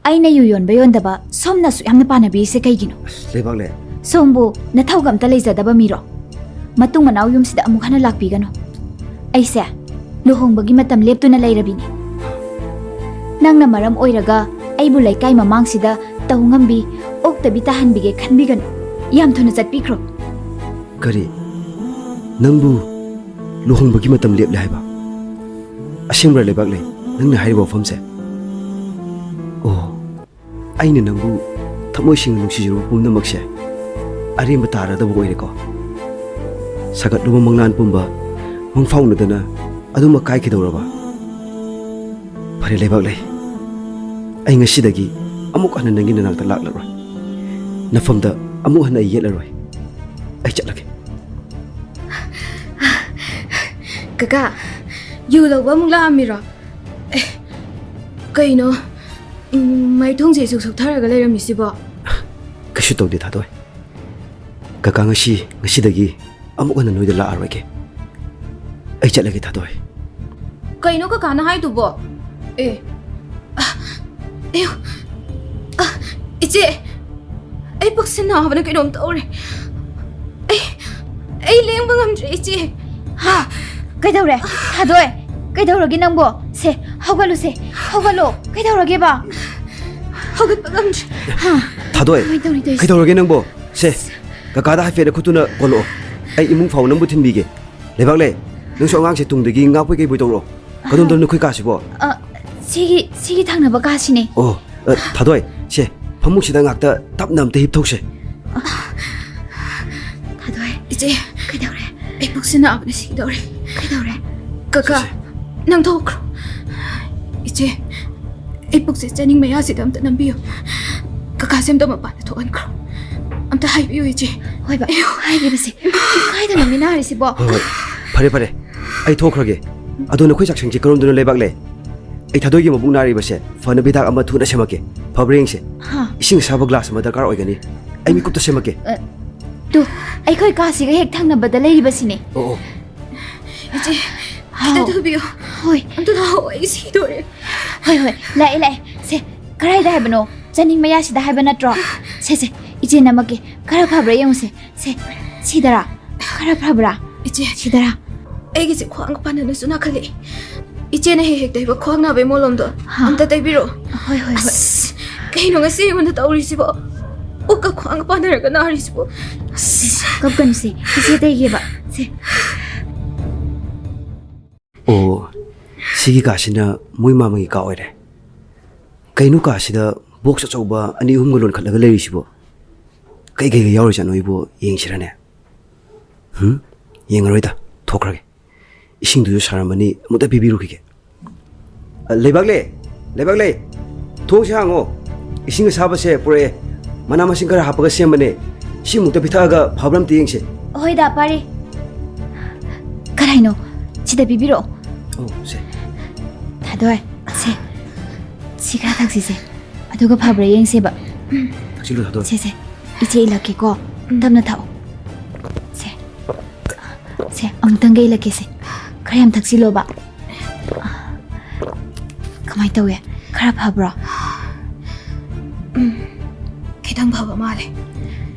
ꯑꯩꯅ ꯌꯨ ꯌꯣꯟꯕ ꯌꯣꯟꯗꯕ ꯁꯣꯝꯅ ꯑꯁꯨꯛ ꯌꯥꯝꯅ ꯄꯥꯅꯕꯤꯔꯤꯁꯦ ꯀꯩꯒꯤꯅꯣ? ꯑꯁ, ꯂꯩꯕꯥꯛꯂꯦ꯫ ꯁꯣꯝꯕꯨ ꯅꯊꯧꯒ ꯑꯝꯇ ꯂꯩꯖꯗꯕ ꯃꯤꯔꯣ? ꯃꯇꯨꯡ ꯃꯅꯥꯎ ꯌꯨꯝꯁꯤꯗ ꯑꯃꯨꯛ ꯍꯟꯅ ꯂꯥꯛꯄꯤꯒꯅꯨ꯫ ꯑꯩꯁꯦ ꯂꯨꯍꯣꯡꯕꯒꯤ ꯃꯇꯝ ꯂꯦꯞꯇꯨꯅ ꯂꯩꯔꯕꯤꯅꯤ꯫ ꯅꯪꯅ ꯃꯔꯝ ꯑꯣꯏꯔꯒ ꯑꯩꯕꯨ ꯂꯩꯀꯥꯏ ꯃꯃꯥꯡꯁꯤꯗ ꯇꯧ ꯉꯝꯕꯤ, ꯑꯣꯛꯇꯕꯤ ꯇꯥꯍꯟꯕꯤꯒꯦ ꯈꯟꯕꯤꯒꯅꯨ꯫ ꯌꯥꯝ ꯊꯨꯅ ꯆꯠꯄꯤꯈ꯭ꯔꯣ꯫ ꯀꯔꯤ? ꯅꯪꯕꯨ ꯂꯨꯍꯣꯡꯕꯒꯤ ꯃꯇꯝ ꯂꯦꯞꯂꯦ ꯍꯥꯏꯕ? ꯑꯁꯦꯡꯕ꯭ꯔꯥ ꯂꯩꯕꯥꯛꯂꯩ, ꯅꯪꯅ ꯍꯥꯏꯔꯤꯕ ꯋꯥꯐꯝꯁꯦ? ꯑꯣ, ꯑꯩꯅ ꯅꯪꯕꯨ ꯊꯃꯣꯏ ꯁꯦꯡꯅ ꯅꯨꯡꯁꯤꯖꯔꯨꯕ ꯄꯨꯝꯅꯃꯛꯁꯦ ꯑꯔꯦꯝꯕ ꯇꯥꯔꯗꯕ ꯑꯣꯏꯔꯦꯀꯣ꯫ ꯁꯥꯒꯠꯂꯨꯕ ꯃꯪꯂꯥꯟ ꯄꯨꯝꯕ ꯃꯪꯐꯥꯎꯅꯗꯅ ꯑꯗꯨꯃꯛ ꯀꯥꯏꯈꯤꯗꯧꯔꯕ? ꯐꯔꯦ ꯂꯩꯕꯥꯛꯂꯩ, ꯑꯩ ꯉꯁꯤꯗꯒꯤ ꯑꯃꯨꯛ ꯍꯟꯅ ꯅꯪꯒꯤ ꯅꯅꯥꯛꯇ ꯂꯥꯛꯂꯔꯣꯏ꯫ ꯅꯐꯝꯗ ꯑꯃꯨꯛ ꯍꯟꯅ ꯑꯩ ꯌꯦꯠꯂꯔꯣꯏ꯫ ꯑꯩ ꯆꯠꯂꯒꯦ꯫ ꯀꯀꯥ, ꯌꯨ ꯂꯧꯕ ꯑꯃꯨꯛ ꯂꯥꯛꯑꯝꯃꯤꯔꯣ? ꯑꯦ, ꯀꯩꯅꯣ, ꯎꯝ, ꯃꯥꯏꯊꯣꯡꯁꯦ ꯁꯨꯛ ꯁꯨꯛꯊꯔꯒ ꯂꯩꯔꯝꯃꯤꯁꯤꯕꯣ? ꯀꯩꯁꯨ ꯇꯧꯗꯦ ꯊꯥꯗꯣꯏ꯫ ꯀꯀꯥ ꯉꯁꯤ, ꯉꯁꯤꯗꯒꯤ ꯑꯃꯨꯛ ꯍꯟꯅ ꯅꯣꯏꯗ ꯂꯥꯛꯑꯔꯣꯏꯒꯦ꯫ ꯑꯩ ꯆꯠꯂꯒꯦ ꯊꯥꯗꯣꯏ꯫ ꯀꯩꯅꯣ ꯀꯀꯥꯅ ꯍꯥꯏꯗꯨꯕꯣ? ꯑꯦ, ꯑ, ꯑꯌꯣ, ꯑ, ꯏꯆꯦ, ꯑꯩ ꯄꯨꯛꯁꯦ ꯅꯥꯕꯅ ꯀꯩꯅꯣꯝ ꯇꯧꯔꯦ꯫ ꯑꯩ, ꯑꯩ ꯂꯦꯡꯕ ꯉꯝꯗ꯭ꯔꯦ ꯏꯆꯦ꯫ ꯍꯥ? ꯀꯩꯗꯧꯔꯦ? ꯊꯥꯗꯣꯏ, ꯀꯩꯗꯧꯔꯒꯦ ꯅꯪꯕꯣ? ꯁꯦ, ꯍꯧꯒꯠꯂꯨꯁꯦ, ꯍꯧꯒꯠꯂꯣ꯫ ꯀꯩꯗꯧꯔꯒꯦꯕ? ꯍꯧꯒꯠꯄ ꯉꯝꯗ꯭ꯔꯦ꯫ ꯍꯥ? ꯊꯥꯗꯣꯏ, ꯀꯃꯥꯏ ꯇꯧꯔꯤ ꯇꯧꯔꯤꯁꯦ? ꯀꯩꯗꯧꯔꯒꯦ ꯅꯪꯕꯣ? ꯁꯦ, ꯀꯀꯥꯗ ꯍꯥꯏꯐꯦꯠ ꯈꯨꯠꯇꯨꯅ ꯀꯣꯜꯂꯛꯑꯣ꯫ ꯑꯩ ꯏꯃꯨꯡ ꯐꯥꯎ ꯅꯪꯕꯨ ꯊꯤꯟꯕꯤꯒꯦ꯫ ꯂꯩꯕꯥꯛꯂꯩ, ꯅꯪꯁꯨ ꯑꯉꯥꯡꯁꯦ ꯇꯨꯡꯗꯒꯤ ꯉꯥꯛꯄꯣꯏ ꯀꯩꯕꯣꯏ ꯇꯧꯔꯣ꯫ ꯀꯗꯣꯝꯗꯅꯣ ꯅꯈꯣꯏ ꯀꯥꯁꯤꯕꯣ? ꯑ, ꯁꯤꯒꯤ, ꯁꯤꯒꯤ ꯊꯪꯅꯕ ꯀꯥꯁꯤꯅꯦ꯫ ꯑꯣ, ꯑ, ꯊꯥꯗꯣꯏ, ꯁꯦ, ꯐꯃꯨꯡꯁꯤꯗ ꯉꯥꯛꯇ ꯇꯞꯅ ꯑꯝꯇ ꯍꯤꯞꯊꯧꯁꯦ꯫ ꯊꯥꯗꯣꯏ꯫ ꯏꯆꯦ꯫ ꯀꯩꯗꯧꯔꯦ? ꯑꯩ ꯄꯨꯛꯁꯦ ꯅꯥꯕꯅ ꯁꯤꯗꯧꯔꯦ꯫ ꯀꯩꯗꯧꯔꯦ? ꯀꯀꯥ, ꯁꯦ, ꯁꯦ꯫ ꯅꯪ ꯊꯣꯛꯈ꯭ꯔꯣ꯫ ꯏꯆꯦ, ꯑꯩ ꯄꯨꯛꯁꯦ ꯆꯥꯅꯤꯡ ꯃꯌꯥꯁꯤꯗ ꯑꯝꯇ ꯅꯝꯕꯤꯌꯨ꯫ ꯀꯀꯥꯁꯦ ꯑꯝꯇ ꯃꯄꯥꯟꯗ ꯊꯣꯛꯍꯟꯈ꯭ꯔꯣ꯫ ꯑꯝꯇ ꯍꯥꯏꯕꯤꯌꯨ ꯏꯆꯦ꯫ ꯍꯣꯏꯕ, ꯑꯌꯣ꯫ ꯍꯥꯏꯔꯤꯕꯁꯦ꯫ ꯀꯥꯏꯗꯅꯣ ꯃꯤ ꯅꯥꯔꯤꯁꯤꯕꯣ? ꯍꯣꯏ, ꯍꯣꯏ꯫ ꯐꯔꯦ, ꯐꯔꯦ꯫ ꯑꯩ ꯊꯣꯛꯈ꯭ꯔꯒꯦ꯫ ꯑꯗꯣ ꯅꯈꯣꯏ ꯆꯥꯛꯁꯪꯁꯦ ꯀꯔꯣꯝꯗꯅꯣ ꯂꯩꯕꯥꯛꯂꯩ? ꯑꯩ ꯊꯥꯗꯣꯏꯒꯤ ꯃꯕꯨꯛ ꯅꯥꯔꯤꯕꯁꯦ ꯐꯅꯕ ꯍꯤꯗꯥꯛ ꯑꯃ ꯊꯨꯅ ꯁꯦꯝꯃꯛꯀꯦ꯫ ꯐꯕ꯭ꯔꯥ ꯌꯦꯡꯁꯦ꯫ ꯍꯥ? ꯏꯁꯤꯡ ꯑꯁꯥꯕ ꯒ꯭ꯂꯥꯁ ꯑꯃ ꯗꯔꯀꯥꯔ ꯑꯣꯏꯒꯅꯤ꯫ ꯑꯩ ꯃꯤꯀꯨꯞꯇ ꯁꯦꯝꯃꯛꯀꯦ꯫ ꯑ, ꯇꯨ, ꯑꯩꯈꯣꯏ ꯀꯥꯁꯤꯒ ꯍꯦꯛ ꯊꯪꯅꯕꯗ ꯂꯩꯔꯤꯕꯁꯤꯅꯦ꯫ ꯑꯣ, ꯑꯣ꯫ ꯏꯆꯦ, ꯍꯥꯎ꯫ ꯈꯤꯇ ꯊꯨꯕꯤꯌꯨ꯫ ꯍꯣꯏ꯫ ꯑꯝꯇ ꯂꯥꯛꯑꯣ, ꯑꯩ ꯁꯤꯗꯣꯔꯦ꯫ ꯍꯣꯏ, ꯍꯣꯏ, ꯂꯥꯛꯑꯦ, ꯂꯥꯛꯑꯦ꯫ ꯁꯦ, ꯀꯗꯥꯏꯗ ꯍꯥꯏꯕꯅꯣ? ꯆꯅꯤꯡ ꯃꯌꯥꯁꯤꯗ ꯍꯥꯏꯕ ꯅꯠꯇ꯭ꯔꯣ? ꯁꯦ, ꯁꯦ, ꯏꯆꯦ ꯅꯝꯃꯛꯀꯦ꯫ ꯈꯔ ꯐꯕ꯭ꯔꯥ ꯌꯦꯡꯉꯨꯁꯦ꯫ ꯁꯦ, ꯁꯤꯗꯔꯥ? ꯈꯔ ꯐꯕ꯭ꯔꯥ? ꯏꯆꯦ, ꯁꯤꯗꯔꯥ? ꯑꯩꯒꯤꯁꯦ ꯈ꯭ꯋꯥꯡꯒ ꯄꯥꯟꯅꯅꯁꯨ ꯅꯥꯈꯠꯂꯛꯑꯦ꯫ ꯏꯆꯦꯅ ꯍꯦꯛ ꯍꯦꯛ ꯇꯩꯕ ꯈ꯭ꯋꯥꯡ ꯅꯥꯕꯩ ꯃꯣꯂꯣꯝꯗꯣ ꯍꯥ? ꯑꯝꯇ ꯇꯩꯕꯤꯔꯣ꯫ ꯍꯣꯏ, ꯍꯣꯏ, ꯍꯣꯏ꯫ ꯑꯁ, ꯀꯩꯅꯣ ꯉꯁꯤ ꯑꯩꯉꯣꯟꯗ ꯇꯧꯔꯤꯁꯤꯕꯣ? ꯑꯣꯛꯀ ꯈ꯭ꯋꯥꯡꯒ ꯄꯥꯟꯅꯔꯒ ꯅꯥꯔꯤꯁꯤꯕꯣ? ꯑꯁ, ꯀꯞꯀꯅꯨꯁꯦ, ꯏꯆꯦ ꯇꯩꯒꯦꯕ꯫ ꯁꯦ꯫ ꯑꯣ, ꯁꯤꯒꯤ ꯀꯥꯁꯤꯅ ꯃꯣꯏ ꯃꯥꯃꯒꯤ ꯀꯥ ꯑꯣꯏꯔꯦ꯫ ꯀꯩꯅꯣ ꯀꯥꯁꯤꯗ ꯕꯣꯛꯁ ꯑꯆꯧꯕ ꯑꯅꯤ ꯑꯍꯨꯝꯒ ꯂꯣꯟꯈꯠꯂꯒ ꯂꯩꯔꯤꯁꯤꯕꯣ? ꯀꯩ ꯀꯩꯒ ꯌꯥꯎꯔꯤꯖꯥꯠꯅꯣ ꯑꯩꯕꯨ ꯌꯦꯡꯁꯤꯔꯅꯦ? ꯍꯨꯝ? ꯌꯦꯡꯉꯔꯣꯏꯗ, ꯊꯣꯛꯈ꯭ꯔꯒꯦ꯫ ꯏꯁꯤꯡꯗꯨꯁꯨ ꯁꯥꯔꯝꯃꯅꯤ, ꯑꯃꯨꯛꯇ ꯄꯤꯕꯤꯔꯨꯈꯤꯒꯦ꯫ ꯑ, ꯂꯩꯕꯥꯛꯂꯩ! ꯂꯩꯕꯥꯛꯂꯩ! ꯊꯣꯡꯁꯦ ꯍꯥꯡꯉꯣ꯫ ꯏꯁꯤꯡ ꯑꯁꯥꯕꯁꯦ ꯄꯨꯔꯛꯑꯦ꯫ ꯃꯅꯥ ꯃꯁꯤꯡ ꯈꯔ ꯍꯥꯞꯄꯒ ꯁꯦꯝꯕꯅꯦ꯫ ꯁꯤ ꯑꯃꯨꯛꯇ ꯄꯤꯊꯛꯑꯒ ꯐꯕ꯭ꯔꯥ ꯑꯝꯇ ꯌꯦꯡꯁꯦ꯫ ꯍꯣꯏꯗ, ꯄꯥꯔꯤ꯫ ꯀꯔꯥꯏꯅꯣ? ꯁꯤꯗ ꯄꯤꯕꯤꯔꯛꯑꯣ꯫ ꯑꯧ, ꯁꯦ꯫ ꯊꯥꯗꯣꯏ, ꯁꯦ꯫ ꯁꯤ ꯈꯔ ꯊꯛꯁꯤꯁꯦ꯫ ꯑꯗꯨꯒ ꯐꯕ꯭ꯔꯥ ꯌꯦꯡꯁꯦꯕ꯫ ꯊꯛꯆꯤꯜꯂꯨ, ꯊꯥꯗꯣꯏ꯫ ꯁꯦ, ꯁꯦ꯫ ꯏꯆꯦ ꯏꯜꯂꯛꯀꯦꯀꯣ꯫ ꯎꯝ꯫ ꯇꯞꯅ ꯊꯛꯑꯣ꯫ ꯁꯦ꯫ ꯁꯦ, ꯑꯃꯨꯛꯇꯪꯒ ꯏꯜꯂꯛꯀꯦꯁꯦ꯫ ꯈꯔ ꯌꯥꯝ ꯊꯛꯆꯤꯜꯂꯣꯕ꯫ ꯀꯃꯥꯏ ꯇꯧꯋꯦ? ꯈꯔ ꯐꯕ꯭ꯔꯣ? ꯎꯝ, ꯈꯤꯇꯪ ꯐꯕ ꯃꯥꯜꯂꯦ꯫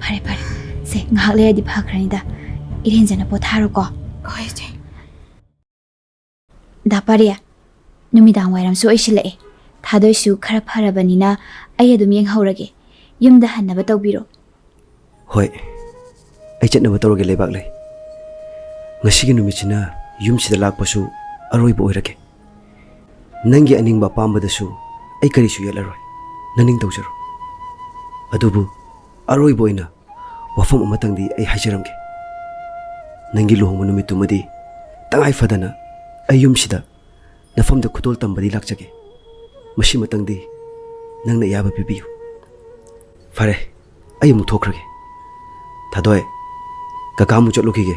ꯐꯔꯦ, ꯐꯔꯦ꯫ ꯁꯦ, ꯉꯥꯏꯍꯥꯛ ꯂꯩꯔꯗꯤ ꯐꯈ꯭ꯔꯅꯤꯗ꯫ ꯏꯔꯦꯟꯖꯅ ꯄꯣꯊꯥꯔꯣꯀꯣ꯫ ꯍꯣꯏ, ꯏꯆꯦ꯫ ꯗꯥ ꯄꯥꯔꯤ, ꯅꯨꯃꯤꯗꯥꯡ ꯋꯥꯏꯔꯝꯁꯨ ꯑꯣꯏꯁꯤꯜꯂꯛꯑꯦ꯫ ꯊꯥꯗꯣꯏꯁꯨ ꯈꯔ ꯐꯔꯕꯅꯤꯅ ꯑꯩ ꯑꯗꯨꯝ ꯌꯦꯡꯍꯧꯔꯒꯦ꯫ ꯌꯨꯝꯗ ꯍꯟꯅꯕ ꯇꯧꯕꯤꯔꯣ꯫ ꯍꯣꯏ, ꯑꯩ ꯆꯠꯅꯕ ꯇꯧꯔꯒꯦ, ꯂꯩꯕꯥꯛꯂꯩ꯫ ꯉꯁꯤꯒꯤ ꯅꯨꯃꯤꯠꯁꯤꯅ ꯌꯨꯝꯁꯤꯗ ꯂꯥꯛꯄꯁꯨ ꯑꯔꯣꯏꯕ ꯑꯣꯏꯔꯒꯦ꯫ ꯅꯪꯒꯤ ꯑꯅꯤꯡꯕ ꯑꯄꯥꯝꯕꯗꯁꯨ ꯑꯩ ꯀꯔꯤꯁꯨ ꯌꯦꯠꯂꯔꯣꯏ꯫ ꯅꯪ ꯅꯤꯡ ꯇꯧꯖꯔꯣ꯫ ꯑꯗꯨꯕꯨ ꯑꯔꯣꯏꯕ ꯑꯣꯏꯅ ꯋꯥꯐꯝ ꯑꯃꯇꯪꯗꯤ ꯑꯩ ꯍꯥꯏꯖꯔꯝꯒꯦ꯫ ꯅꯪꯒꯤ ꯂꯨꯍꯣꯡꯕ ꯅꯨꯃꯤꯠꯇꯨꯃꯗꯤ ꯇꯉꯥꯏ ꯐꯗꯅ ꯑꯩ ꯌꯨꯝꯁꯤꯗ ꯅꯐꯝꯗ ꯈꯨꯗꯣꯜ ꯇꯝꯕꯗꯤ ꯂꯥꯛꯆꯒꯦ꯫ ꯃꯁꯤꯃꯇꯪꯗꯤ ꯅꯪꯅ ꯑꯌꯥꯕ ꯄꯤꯕꯤꯌꯨ꯫ ꯐꯔꯦ, ꯑꯩ ꯑꯃꯨꯛ ꯊꯣꯛꯈ꯭ꯔꯒꯦ꯫ ꯊꯥꯗꯣꯏ, ꯀꯀꯥ ꯑꯃꯨꯛ ꯆꯠꯂꯨꯈꯤꯒꯦ꯫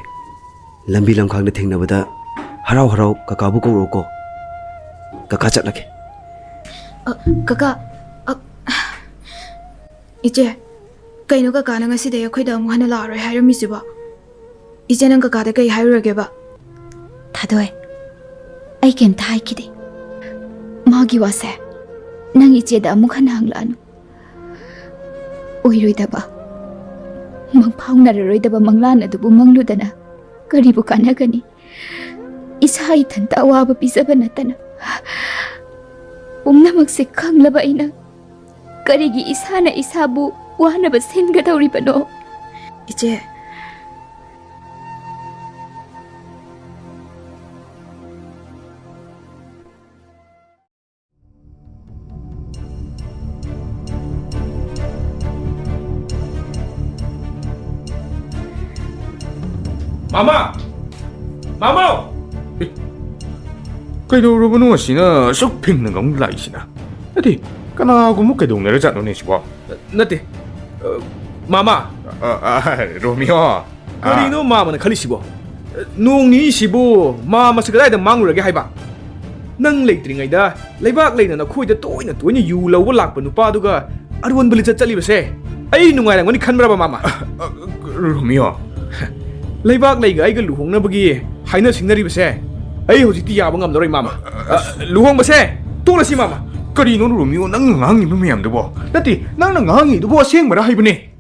ꯂꯝꯕꯤ ꯂꯝꯈꯥꯡꯗ ꯊꯦꯡꯅꯕꯗ ꯍꯔꯥꯎ ꯍꯔꯥꯎ ꯀꯀꯥꯕꯨ ꯀꯧꯔꯛꯎꯀꯣ꯫ ꯀꯀꯥ ꯆꯠꯂꯒꯦ꯫ ꯑ, ꯀꯀꯥ, ꯑ, ꯏꯆꯦ, ꯀꯩꯅꯣ ꯀꯀꯥꯅ ꯉꯁꯤꯗꯩ ꯑꯩꯈꯣꯏꯗ ꯑꯃꯨꯛ ꯍꯟꯅ ꯂꯥꯛꯑꯔꯣꯏ ꯍꯥꯏꯔꯝꯃꯤꯁꯤꯕꯣ? ꯏꯆꯦ, ꯅꯪ ꯀꯀꯥꯗ ꯀꯩ ꯍꯥꯏꯔꯨꯔꯒꯦꯕ? ꯊꯥꯗꯣꯏ, ꯑꯩ ꯀꯩꯝꯇ ꯍꯥꯏꯈꯤꯗꯦ꯫ ꯃꯥꯒꯤ ꯋꯥꯁꯦ ꯅꯪ ꯏꯆꯦꯗ ꯑꯃꯨꯛ ꯍꯟꯅ ꯍꯪꯂꯛꯑꯅꯨ꯫ ꯑꯣꯏꯔꯣꯏꯗꯕ, ꯃꯪꯐꯥꯎꯅꯔꯔꯣꯏꯗꯕ ꯃꯪꯂꯥꯟ ꯑꯗꯨꯕꯨ ꯃꯪꯂꯨꯗꯅ ꯀꯔꯤꯕꯨ ꯀꯥꯟꯅꯒꯅꯤ? ꯏꯁꯥ ꯏꯊꯟꯇ ꯑꯋꯥꯕ ꯄꯤꯖꯕ ꯅꯠꯇꯅ꯫ ꯄꯨꯝꯅꯃꯛꯁꯦ ꯈꯪꯂꯕ ꯑꯩꯅ ꯀꯔꯤꯒꯤ ꯏꯁꯥꯅ ꯏꯁꯥꯕꯨ ꯋꯥꯅꯕ ꯁꯤꯟꯒꯗꯧꯔꯤꯕꯅꯣ? ꯏꯆꯦ, ꯃꯃꯥ! ꯃꯃꯥ! ꯑꯦ, ꯀꯩꯗꯧꯔꯕꯅꯣ ꯑꯁꯤꯅ ꯑꯁꯨꯛ ꯐꯤꯡꯅꯒ ꯑꯃꯨꯛ ꯂꯥꯛꯏꯁꯤꯅ? ꯅꯠꯇꯦ, ꯀꯅꯥꯒꯨꯝꯕ ꯀꯩꯗꯧꯅꯔꯖꯥꯠꯅꯣꯅꯦ ꯁꯤꯕꯣ? ꯅꯠꯇꯦ, ꯑ, ꯃꯃꯥ! ꯑ, ꯑ, ꯔꯣꯃꯤꯌꯣ! ꯑ꯫ ꯀꯔꯤꯅꯣ ꯃꯥꯃꯅ ꯈꯜꯂꯤꯁꯤꯕꯣ? ꯅꯣꯡ ꯅꯤꯅꯤꯁꯤꯕꯨ ꯃꯥꯃꯁꯤ ꯀꯗꯥꯏꯗ ꯃꯥꯡꯂꯨꯔꯒꯦ ꯍꯥꯏꯕ? ꯅꯪ ꯂꯩꯇ꯭ꯔꯤꯉꯩꯗ ꯂꯩꯕꯥꯛ ꯂꯩꯅ ꯅꯈꯣꯏꯗ ꯇꯣꯏꯅ ꯇꯣꯏꯅ ꯌꯨ ꯂꯧꯕ ꯂꯥꯛꯄ ꯅꯨꯄꯥꯗꯨꯒ ꯑꯔꯣꯟꯕ ꯂꯤꯆꯠ ꯆꯠꯂꯤꯕꯁꯦ ꯑꯩ ꯅꯨꯡꯉꯥꯏꯔꯝꯒꯅꯤ ꯈꯟꯕ꯭ꯔꯕ, ꯃꯥꯃ? ꯑ, ꯑ, ꯔꯣꯃꯤꯌꯣ꯫ ꯂꯩꯕꯥꯛ ꯂꯩꯒ ꯑꯩꯒ ꯂꯨꯍꯣꯡꯅꯕꯒꯤ ꯍꯥꯏꯅ ꯁꯤꯡꯅꯔꯤꯕꯁꯦ ꯑꯩ ꯍꯧꯖꯤꯛꯇꯤ ꯌꯥꯕ ꯉꯝꯂꯔꯣꯏ, ꯃꯥꯃ꯫ ꯑ, ꯂꯨꯍꯣꯡꯕꯁꯦ ꯇꯣꯛꯂꯁꯤ, ꯃꯥꯃ꯫ ꯀꯔꯤꯅꯣ, ꯔꯣꯃꯤꯌꯣ, ꯅꯪꯅ ꯉꯥꯡꯉꯤꯕ ꯃꯌꯥꯝꯗꯨꯕꯣ? ꯅꯠꯇꯦ, ꯅꯪꯅ ꯉꯥꯡꯉꯤꯗꯨꯕꯨ ꯑꯁꯦꯡꯕꯔꯥ ꯍꯥꯏꯕꯅꯦ?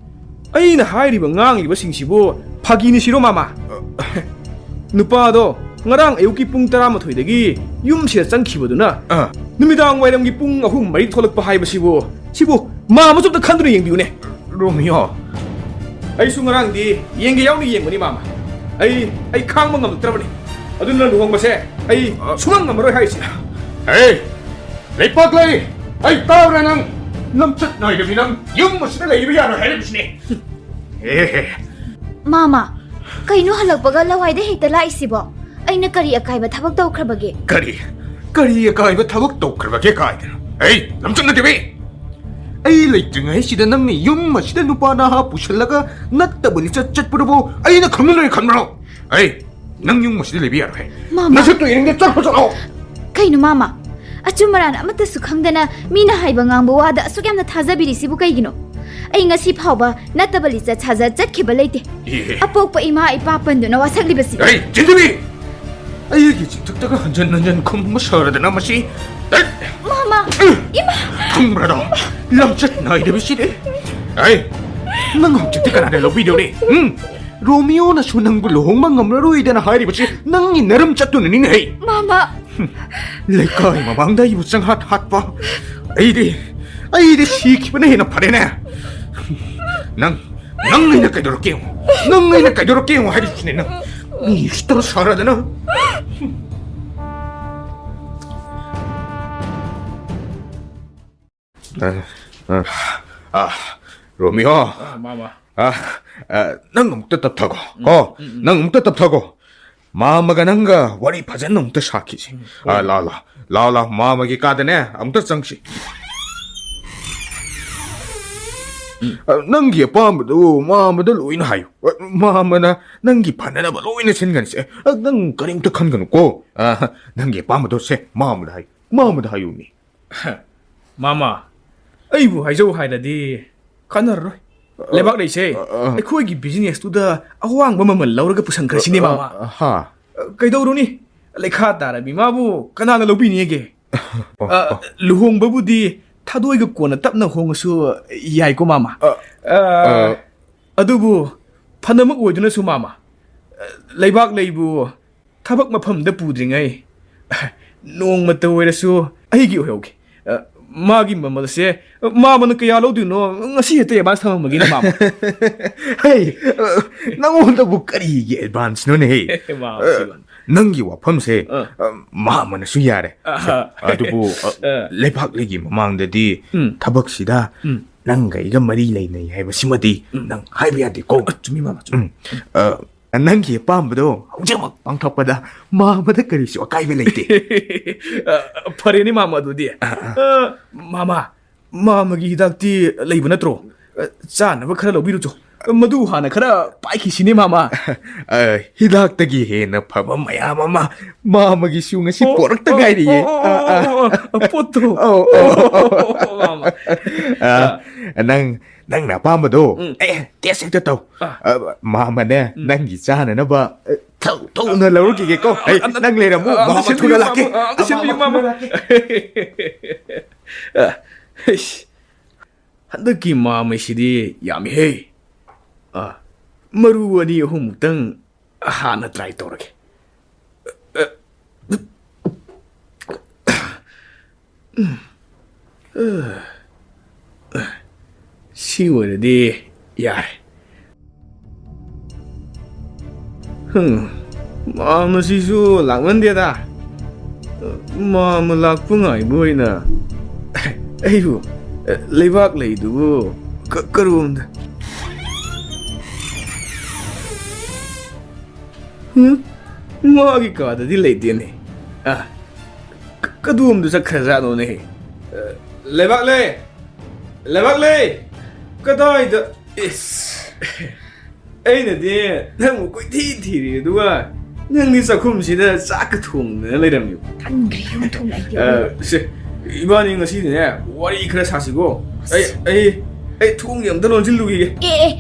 ꯑꯩꯅ ꯍꯥꯏꯔꯤꯕ ꯉꯥꯡꯂꯤꯕꯁꯤꯡꯁꯤꯕꯨ ꯐꯥꯒꯤꯅꯤ ꯁꯤꯔꯣ, ꯃꯥꯃ? ꯅꯨꯄꯥꯗꯣ ꯉꯔꯥꯡ ꯑꯌꯨꯛꯀꯤ ꯄꯨꯡ ꯇꯔꯥꯃꯥꯊꯣꯏꯗꯒꯤ ꯌꯨꯝꯁꯤꯗ ꯆꯪꯈꯤꯕꯗꯨꯅ ꯑ꯫ ꯅꯨꯃꯤꯗꯥꯡ ꯋꯥꯏꯔꯝꯒꯤ ꯄꯨꯡ ꯑꯍꯨꯝ ꯃꯔꯤ ꯊꯣꯛꯂꯛꯄ ꯍꯥꯏꯕꯁꯤꯕꯨ, ꯁꯤꯕꯨ ꯃꯥꯃꯁꯨ ꯑꯝꯇ ꯈꯟꯗꯨꯅ ꯌꯦꯡꯕꯤꯌꯨꯅꯦ꯫ ꯔꯣꯃꯤꯌꯣ꯫ ꯑꯩꯁꯨ ꯉꯔꯥꯡꯗꯤ ꯌꯦꯡꯒꯦ ꯌꯥꯎꯅ ꯌꯦꯡꯕꯅꯤ, ꯃꯥꯃ꯫ ꯑꯩ, ꯑꯩ ꯈꯥꯡꯕ ꯉꯝꯂꯛꯇ꯭ꯔꯕꯅꯤ꯫ ꯑꯗꯨꯅ ꯂꯨꯍꯣꯡꯕꯁꯦ ꯑꯩ ꯑ꯫ ꯁꯨꯡꯉꯝ ꯉꯝꯃꯔꯣꯏ ꯍꯥꯏꯔꯤꯁꯤ꯫ ꯑꯦ! ꯂꯩꯄꯥꯛꯂꯩ! ꯑꯩ ꯇꯥꯕ꯭ꯔꯥ ꯅꯪ? ꯂꯝꯆꯠ ꯅꯥꯏꯗꯕꯤ ꯅꯪ ꯌꯨꯝ ꯑꯁꯤꯗ ꯂꯩꯕ ꯌꯥꯔꯣꯏ ꯍꯥꯏꯔꯤꯕꯁꯤꯅꯦ꯫ ꯑꯦ! ꯃꯥꯃ, ꯀꯩꯅꯣ ꯍꯜꯂꯛꯄꯒ ꯂꯋꯥꯏꯗ ꯍꯦꯛꯇ ꯂꯥꯛꯏꯁꯤꯕꯣ? ꯑꯩꯅ ꯀꯔꯤ ꯑꯀꯥꯏꯕ ꯊꯕꯛ ꯇꯧꯈ꯭ꯔꯕꯒꯦ? ꯀꯔꯤ? ꯀꯔꯤ ꯑꯀꯥꯏꯕ ꯊꯕꯛ ꯇꯧꯈ꯭ꯔꯕꯒꯦ ꯀꯥꯏꯗꯅꯣ? ꯑꯩ ꯂꯝꯆꯠ ꯅꯠꯇꯦꯕꯤ! ꯑꯩ ꯂꯩꯇ꯭ꯔꯤꯉꯩꯁꯤꯗ ꯅꯪꯅ ꯌꯨꯝ ꯑꯁꯤꯗ ꯅꯨꯄꯥ ꯅꯍꯥ ꯄꯨꯁꯜꯂꯒ ꯅꯠꯇꯕ ꯂꯤꯆꯠ ꯆꯠꯄꯗꯨꯕꯨ ꯑꯩꯅ ꯈꯪꯂꯔꯣꯏ ꯈꯟꯕ꯭ꯔꯣ? ꯑꯩ ꯅꯪ ꯌꯨꯝ ꯑꯁꯤꯗ ꯂꯩꯕ ꯌꯥꯔꯣꯏ꯫ ꯃꯥꯃ! ꯅꯁꯛꯇꯣ ꯌꯦꯡꯅꯤꯡꯗꯦ, ꯆꯠꯈ꯭ꯔꯣ, ꯆꯠꯂꯣ! ꯀꯩꯅꯣ ꯃꯥꯃ? ꯑꯆꯨꯝ ꯑꯔꯥꯟ ꯑꯃꯠꯇꯁꯨ ꯈꯪꯗꯅ ꯃꯤꯅ ꯍꯥꯏꯕ ꯉꯥꯡꯕ ꯋꯥꯗ ꯑꯁꯨꯛ ꯌꯥꯝꯅ ꯊꯥꯖꯕꯤꯔꯤꯁꯤꯕꯨ ꯀꯩꯒꯤꯅꯣ? ꯑꯩ ꯉꯁꯤ ꯐꯥꯎꯕ ꯅꯠꯇꯕ ꯂꯤꯆꯠ ꯁꯥꯖꯠ ꯆꯠꯈꯤꯕ ꯂꯩꯇꯦ꯫ ꯑꯦ꯫ ꯑꯄꯣꯛꯄ ꯏꯃꯥ ꯏꯄꯥ ꯄꯟꯗꯨꯅ ꯋꯥꯁꯛꯂꯤꯕꯁꯤ꯫ ꯑꯩ ꯆꯤꯟꯊꯤꯕꯤ! ꯑꯩꯒꯤ ꯆꯤꯊꯛꯇꯒ ꯍꯟꯖꯟ ꯍꯟꯖꯟ ꯈꯨꯝꯕ ꯁꯥꯔꯗꯅ ꯃꯁꯤ꯫ ꯃꯥꯃ! ꯏꯃꯥ! ꯈꯪꯕ꯭ꯔꯥꯗꯣ? ꯂꯝꯆꯠ ꯅꯥꯏꯗꯕꯁꯤꯗꯤ꯫ ꯑꯩ, ꯅꯪ ꯍꯧꯖꯤꯛꯇꯤ ꯀꯅꯥꯅ ꯂꯧꯕꯤꯗꯧꯔꯤ? ꯎꯝ? ꯔꯣꯃꯤꯌꯣꯅꯁꯨ ꯅꯪꯕꯨ ꯂꯨꯍꯣꯡꯕ ꯉꯝꯂꯔꯣꯏꯗꯅ ꯍꯥꯏꯔꯤꯕꯁꯤ ꯅꯪꯒꯤ ꯅꯔꯝ ꯆꯠꯇꯨꯅꯅꯤꯅꯦ꯫ ꯃꯥꯃ! ꯂꯩꯀꯥꯏ ꯃꯃꯥꯡꯗ ꯑꯩꯕꯨ ꯆꯪꯍꯥꯠ ꯍꯥꯠꯄ꯫ ꯑꯩꯗꯤ, ꯑꯩꯗꯤ ꯁꯤꯈꯤꯕꯅ ꯍꯦꯟꯅ ꯐꯔꯦꯅꯦ꯫ ꯅꯪ, ꯅꯪ ꯑꯩꯅ ꯀꯩꯗꯧꯔꯛꯀꯦ ꯌꯦꯡꯉꯨ꯫ ꯅꯪ ꯑꯩꯅ ꯀꯩꯗꯧꯔꯛꯀꯦ ꯌꯦꯡꯉꯨ ꯍꯥꯏꯔꯤꯁꯤꯅꯦ ꯅꯪ꯫ ꯃꯤ ꯎꯁꯤꯠꯇꯕ ꯁꯥꯔꯗꯅ꯫ ꯑ, ꯑ, ꯑ, ꯔꯣꯃꯤꯌꯣ꯫ ꯑ, ꯃꯥꯃ꯫ ꯑ, ꯑ, ꯅꯪ ꯑꯃꯨꯛꯇ ꯇꯞꯊꯈꯣ꯫ ꯎꯝ, ꯀꯣ? ꯎꯝ, ꯎꯝ꯫ ꯅꯪ ꯑꯃꯨꯛꯇ ꯇꯞꯊꯈꯣ꯫ ꯃꯥꯃꯒ ꯅꯪꯒ ꯋꯥꯔꯤ ꯐꯖꯅ ꯑꯃꯨꯛꯇ ꯁꯥꯈꯤꯁꯤ꯫ ꯎꯝ, ꯑ, ꯍꯣꯏ꯫ ꯂꯥꯛꯑꯣ, ꯂꯥꯛꯑꯣ, ꯂꯥꯛꯑꯣ, ꯂꯥꯛꯑꯣ, ꯃꯥꯃꯒꯤ ꯀꯥꯗꯅꯦ ꯑꯃꯨꯛꯇ ꯆꯪꯁꯤ꯫ ꯎꯝ꯫ ꯑ, ꯅꯪꯒꯤ ꯑꯄꯥꯝꯕꯗꯨ ꯃꯥꯃꯗ ꯂꯣꯏꯅ ꯍꯥꯏꯌꯨ꯫ ꯑ, ꯃꯥꯃꯅ ꯅꯪꯒꯤ ꯐꯅꯅꯕ ꯂꯣꯏꯅ ꯁꯤꯟꯒꯅꯤꯁꯦ꯫ ꯑ, ꯅꯪ ꯀꯔꯤꯝꯇ ꯈꯟꯒꯅꯨꯀꯣ꯫ ꯑ, ꯅꯪꯒꯤ ꯑꯄꯥꯝꯕꯗꯣ ꯁꯦ ꯃꯥꯃꯗ ꯍꯥꯏꯌꯨ꯫ ꯃꯥꯃꯗ ꯍꯥꯏꯌꯨꯅꯦ꯫ ꯃꯥꯃ, ꯑꯩꯕꯨ ꯍꯥꯏꯖꯧ ꯍꯥꯏꯔꯗꯤ ꯀꯥꯟꯅꯔꯔꯣꯏ꯫ ꯑ, ꯂꯩꯕꯥꯛ ꯂꯩꯁꯦ ꯑ, ꯑ꯫ ꯑꯩꯈꯣꯏꯒꯤ ꯕꯤꯖꯤꯅꯦꯁꯇꯨꯗ ꯑꯋꯥꯡꯕ ꯃꯃꯜ ꯂꯧꯔꯒ ꯄꯨꯁꯟꯈ꯭ꯔꯁꯤꯅꯦ, ꯑ, ꯃꯥꯃ꯫ ꯑ, ꯍꯥ꯫ ꯑ, ꯀꯩꯗꯧꯔꯨꯅꯤ? ꯂꯩꯈꯥ ꯇꯥꯔꯕꯤ ꯃꯥꯕꯨ ꯀꯅꯥꯅ ꯂꯧꯕꯤꯅꯤꯒꯦ? ꯑꯣ, ꯑ, ꯑꯣ꯫ ꯂꯨꯍꯣꯡꯕꯕꯨꯗꯤ ꯊꯥꯗꯣꯏꯒ ꯀꯣꯟꯅ ꯇꯞꯅ ꯍꯣꯡꯉꯁꯨ ꯌꯥꯏꯀꯣ, ꯃꯥꯃ? ꯑ, ꯑ, ꯑ꯫ ꯑꯗꯨꯕꯨ ꯐꯅꯃꯛ ꯑꯣꯏꯗꯨꯅꯁꯨ, ꯃꯥꯃ, ꯑ, ꯂꯩꯕꯥꯛ ꯂꯩꯕꯨ ꯊꯕꯛ ꯃꯐꯝꯗ ꯄꯨꯗ꯭ꯔꯤꯉꯩ ꯅꯣꯡꯃꯇ ꯑꯣꯏꯔꯁꯨ ꯑꯩꯒꯤ ꯑꯣꯏꯍꯧꯒꯦ꯫ ꯑ, ꯃꯥꯒꯤ ꯃꯃꯜꯁꯦ ꯃꯥꯃꯅ ꯀꯌꯥ ꯂꯧꯗꯣꯏꯅꯣ ꯉꯁꯤ ꯍꯦꯛꯇ ꯑꯦꯗꯚꯥꯟꯁ ꯊꯝꯃꯝꯃꯒꯦꯅꯦ, ꯃꯥꯃ꯫ ꯍꯩ, ꯑ, ꯅꯉꯣꯟꯗꯕꯨ ꯀꯔꯤꯒꯤ ꯑꯦꯗꯚꯥꯟꯁꯅꯣꯅꯦꯍꯦ? ꯃꯥꯃ, ꯑ, ꯁꯤꯕꯨ꯫ ꯅꯪꯒꯤ ꯋꯥꯐꯝꯁꯦ, ꯑ꯫ ꯑ, ꯃꯥꯃꯅꯁꯨ ꯌꯥꯔꯦ꯫ ꯑꯍ꯫ ꯑꯗꯨꯕꯨ, ꯑ, ꯑ꯫ ꯂꯩꯕꯥꯛꯂꯩꯒꯤ ꯃꯃꯥꯡꯗꯗꯤ ꯎꯝ꯫ ꯊꯕꯛꯁꯤꯗ ꯎꯝ꯫ ꯅꯪꯒ ꯑꯩꯒ ꯃꯔꯤ ꯂꯩꯅꯩ ꯍꯥꯏꯕꯁꯤꯃꯗꯤ ꯎꯝ꯫ ꯅꯪ ꯍꯥꯏꯕ ꯌꯥꯗꯦꯀꯣ꯫ ꯑ, ꯆꯨꯝꯃꯤ, ꯃꯥꯃ, ꯆꯨꯝꯃꯤ꯫ ꯎꯝ꯫ ꯑ, ꯅꯪꯒꯤ ꯑꯄꯥꯝꯕꯗꯣ ꯍꯧꯖꯤꯛꯃꯛ ꯄꯥꯡꯊꯣꯛꯄꯗ ꯃꯥꯃꯗ ꯀꯔꯤꯁꯨ ꯑꯀꯥꯏꯕ ꯂꯩꯇꯦ꯫ ꯑ, ꯐꯔꯦꯅꯦ, ꯃꯥꯃ, ꯑꯗꯨꯗꯤ꯫ ꯑ, ꯑ꯫ ꯑ, ꯃꯥꯃ, ꯃꯥꯃꯒꯤ ꯍꯤꯗꯥꯛꯇꯤ ꯂꯩꯕ ꯅꯠꯇ꯭ꯔꯣ? ꯑ, ꯆꯥꯅꯕ ꯈꯔ ꯂꯧꯕꯤꯔꯨꯆꯣ꯫ ꯃꯗꯨ ꯍꯥꯟꯅ ꯈꯔ ꯄꯥꯏꯈꯤꯁꯤꯅꯦ, ꯃꯥꯃ꯫ ꯑ, ꯍꯤꯗꯥꯛꯇꯒꯤ ꯍꯦꯟꯅ ꯐꯕ ꯃꯌꯥꯝ ꯑꯃ ꯃꯥꯃꯒꯤꯁꯨ ꯉꯁꯤ ꯑꯣ, ꯄꯣꯔꯛꯇ ꯑꯣ, ꯉꯥꯏꯔꯤꯌꯦ꯫ ꯑꯣ, ꯑꯣ, ꯑ, ꯑ꯫ ꯑꯣ, ꯑꯣ, ꯄꯣꯠꯇꯣ꯫ ꯑꯧ, ꯑꯧ, ꯑꯧ, ꯑꯧ, ꯑꯧ, ꯑꯧ, ꯃꯥꯃ꯫ ꯑ, ꯑ꯫ ꯅꯪ ꯅꯪꯅ ꯑꯄꯥꯝꯕꯗꯣ, ꯎꯝ꯫ ꯑꯦ, ꯇꯦꯁ ꯍꯦꯛꯇ ꯇꯧ꯫ ꯑꯥ꯫ ꯑ, ꯃꯥꯃꯅꯦ, ꯎꯝ꯫ ꯅꯪꯒꯤ ꯆꯥꯅꯅꯕ, ꯑ, ꯊꯧ-, ꯊꯧꯅ ꯂꯧꯔꯨꯈꯤꯒꯦꯀꯣ꯫ ꯑꯩ, ꯑ, ꯑ, ꯅꯪ ꯂꯩꯔꯝꯃꯨ, ꯑ, ꯑ, ꯃꯥꯃ ꯁꯤꯟꯕꯤꯌꯨ, ꯊꯨꯅ ꯂꯥꯛꯀꯦ꯫ ꯃꯥꯃ, ꯑ, ꯁꯤꯟꯕꯤꯌꯨ, ꯃꯥꯃ꯫ ꯑ, ꯏꯁ, ꯍꯟꯗꯛꯀꯤ ꯃꯥꯃꯩꯁꯤꯗꯤ ꯌꯥꯝꯃꯤꯍꯦ꯫ ꯑ, ꯃꯔꯨ ꯑꯅꯤ ꯑꯍꯨꯝꯃꯨꯛꯇꯪ ꯍꯥꯟꯅ ꯇ꯭ꯔꯥꯏ ꯇꯧꯔꯒꯦ꯫ ꯁꯤ ꯑꯣꯏꯔꯗꯤ ꯌꯥꯔꯦ꯫ ꯍꯝ, ꯃꯥꯃꯁꯤꯁꯨ ꯂꯥꯛꯃꯟꯗꯦꯗ꯫ ꯃꯥꯃ ꯂꯥꯛꯄ ꯉꯥꯏꯕ ꯑꯣꯏꯅ ꯑꯩꯕꯨ ꯂꯩꯕꯥꯛ ꯂꯩꯗꯨꯕꯨ ꯀ-, ꯀꯔꯣꯝꯗ? ꯍꯝ? ꯃꯥꯒꯤ ꯀꯥꯗꯗꯤ ꯂꯩꯇꯦꯅꯦ꯫ ꯑ, ꯀ-, ꯀꯗꯣꯝꯗ ꯆꯠꯈ꯭ꯔꯖꯥꯠꯅꯣꯅꯦ? ꯑ, ꯂꯩꯕꯥꯛꯂꯩ! ꯂꯩꯕꯥꯛꯂꯩ! ꯀꯗꯥꯏꯗ? ꯏꯁ! ꯑꯩꯅꯗꯤ ꯅꯪꯕꯨ ꯀꯣꯏꯊꯤ ꯊꯤꯔꯤ, ꯑꯗꯨꯒ ꯅꯪꯗꯤ ꯆꯥꯛꯈꯨꯝꯁꯤꯗ ꯆꯥꯛꯀ ꯊꯣꯡꯗꯅ ꯂꯩꯔꯝꯃꯤꯕ꯫ ꯈꯪꯗ꯭ꯔꯦ, ꯌꯨꯝ ꯊꯣꯡ ꯂꯩꯇꯦ꯫ ꯑ, ꯁꯦ, ꯏꯕꯥꯅꯤ ꯉꯁꯤꯗꯤꯅꯦ, ꯋꯥꯔꯤ ꯈꯔ ꯁꯥꯁꯤꯀꯣ꯫ ꯑꯩ, ꯑꯩ, ꯑꯩ ꯊꯣꯡꯁꯦ ꯑꯝꯇ ꯂꯣꯟꯁꯤꯜꯂꯨꯈꯤꯒꯦ꯫ ꯑꯦ, ꯑꯦ,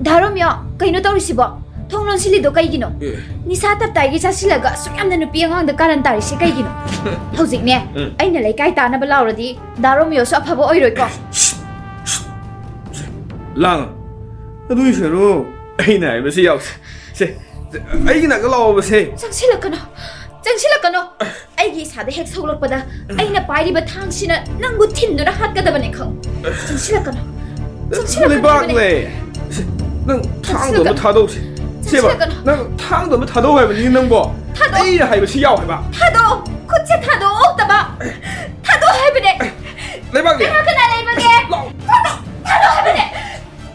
ꯗꯥ ꯔꯣꯃꯤꯌꯣ, ꯀꯩꯅꯣ ꯇꯧꯔꯤꯁꯤꯕꯣ? ꯊꯣꯡ ꯂꯣꯟꯁꯤꯜꯂꯤꯗꯣ ꯀꯩꯒꯤꯅꯣ? ꯑꯦ꯫ ꯅꯤꯁꯥ ꯇꯞꯇꯥꯏꯒꯤ ꯆꯥꯁꯤꯜꯂꯒ ꯑꯁꯨꯛ ꯌꯥꯝꯅ ꯅꯨꯄꯤ ꯑꯉꯥꯡꯗ ꯀꯥꯔꯟ ꯇꯥꯔꯤꯁꯦ ꯀꯩꯒꯤꯅꯣ? ꯍꯧꯖꯤꯛꯅꯦ, ꯎꯝ꯫ ꯑꯩꯅ ꯂꯩꯀꯥꯏ ꯇꯥꯅꯕ ꯂꯥꯎꯔꯗꯤ ꯗꯥ ꯔꯣꯃꯤꯌꯣꯁꯨ ꯑꯐꯕ ꯑꯣꯏꯔꯣꯏꯀꯣ꯫ ꯂꯥꯡ꯫ ꯑꯗꯨꯏ ꯁꯔꯨꯛ ꯑꯩꯅ ꯍꯥꯏꯕꯁꯤ ꯌꯥꯎꯁꯦ꯫ ꯁꯦ, ꯑꯩꯒꯤ ꯅꯥꯛꯇ ꯂꯥꯛꯑꯣꯕ ꯁꯦ꯫ ꯆꯪꯁꯤꯜꯂꯛꯀꯅꯣ꯫ ꯆꯪꯁꯤꯜꯂꯛꯀꯅꯣ꯫ ꯑꯩꯒꯤ ꯏꯁꯥꯗ ꯍꯦꯛ ꯁꯣꯛꯂꯛꯄꯗ ꯑꯩꯅ ꯄꯥꯏꯔꯤꯕ ꯊꯥꯡꯁꯤꯅ ꯅꯪꯕꯨ ꯊꯤꯟꯗꯨꯅ ꯍꯥꯠꯀꯗꯕꯅꯦ ꯈꯪꯉꯨ꯫ ꯆꯪꯁꯤꯜꯂꯛꯀꯅꯣ꯫ ꯆꯪꯁꯤꯜꯂꯛꯀꯅꯣ ꯍꯥꯏꯕꯅꯦ꯫ ꯂꯩꯕꯥꯛꯂꯦ꯫ ꯁꯦ, ꯅꯪ ꯊꯥꯡꯗꯣ ꯑꯃ ꯆꯪꯁꯤꯜꯂꯛꯀꯅꯣ꯫ ꯊꯥꯗꯧꯁꯦ꯫ ꯁꯦꯕ, ꯆꯪꯁꯤꯜꯂꯛꯀꯅꯣ꯫ ꯅꯪ ꯊꯥꯡꯗꯣ ꯑꯃ ꯊꯥꯗꯧ ꯍꯥꯏꯕꯅꯤ ꯅꯪꯕꯣ꯫ ꯊꯥꯗꯣꯛ-, ꯑꯩꯅ ꯍꯥꯏꯕꯁꯤ ꯌꯥꯎ ꯍꯥꯏꯕ꯫ ꯊꯥꯗꯣꯛꯑꯣ꯫ ꯈꯨꯠꯁꯦ ꯊꯥꯗꯣꯛꯑꯣ, ꯑꯣꯛꯇꯕ꯫ ꯊꯥꯗꯣꯛꯑꯣ ꯍꯥꯏꯕꯅꯦ꯫ ꯂꯩꯕꯥꯛꯂꯦ꯫ ꯀꯅꯥ ꯀꯅꯥ ꯂꯩꯕꯒꯦ? ꯂꯥꯎ꯫ ꯊꯥꯗꯣꯛ-, ꯊꯥꯗꯣꯛꯑꯣ ꯍꯥꯏꯕꯅꯦ꯫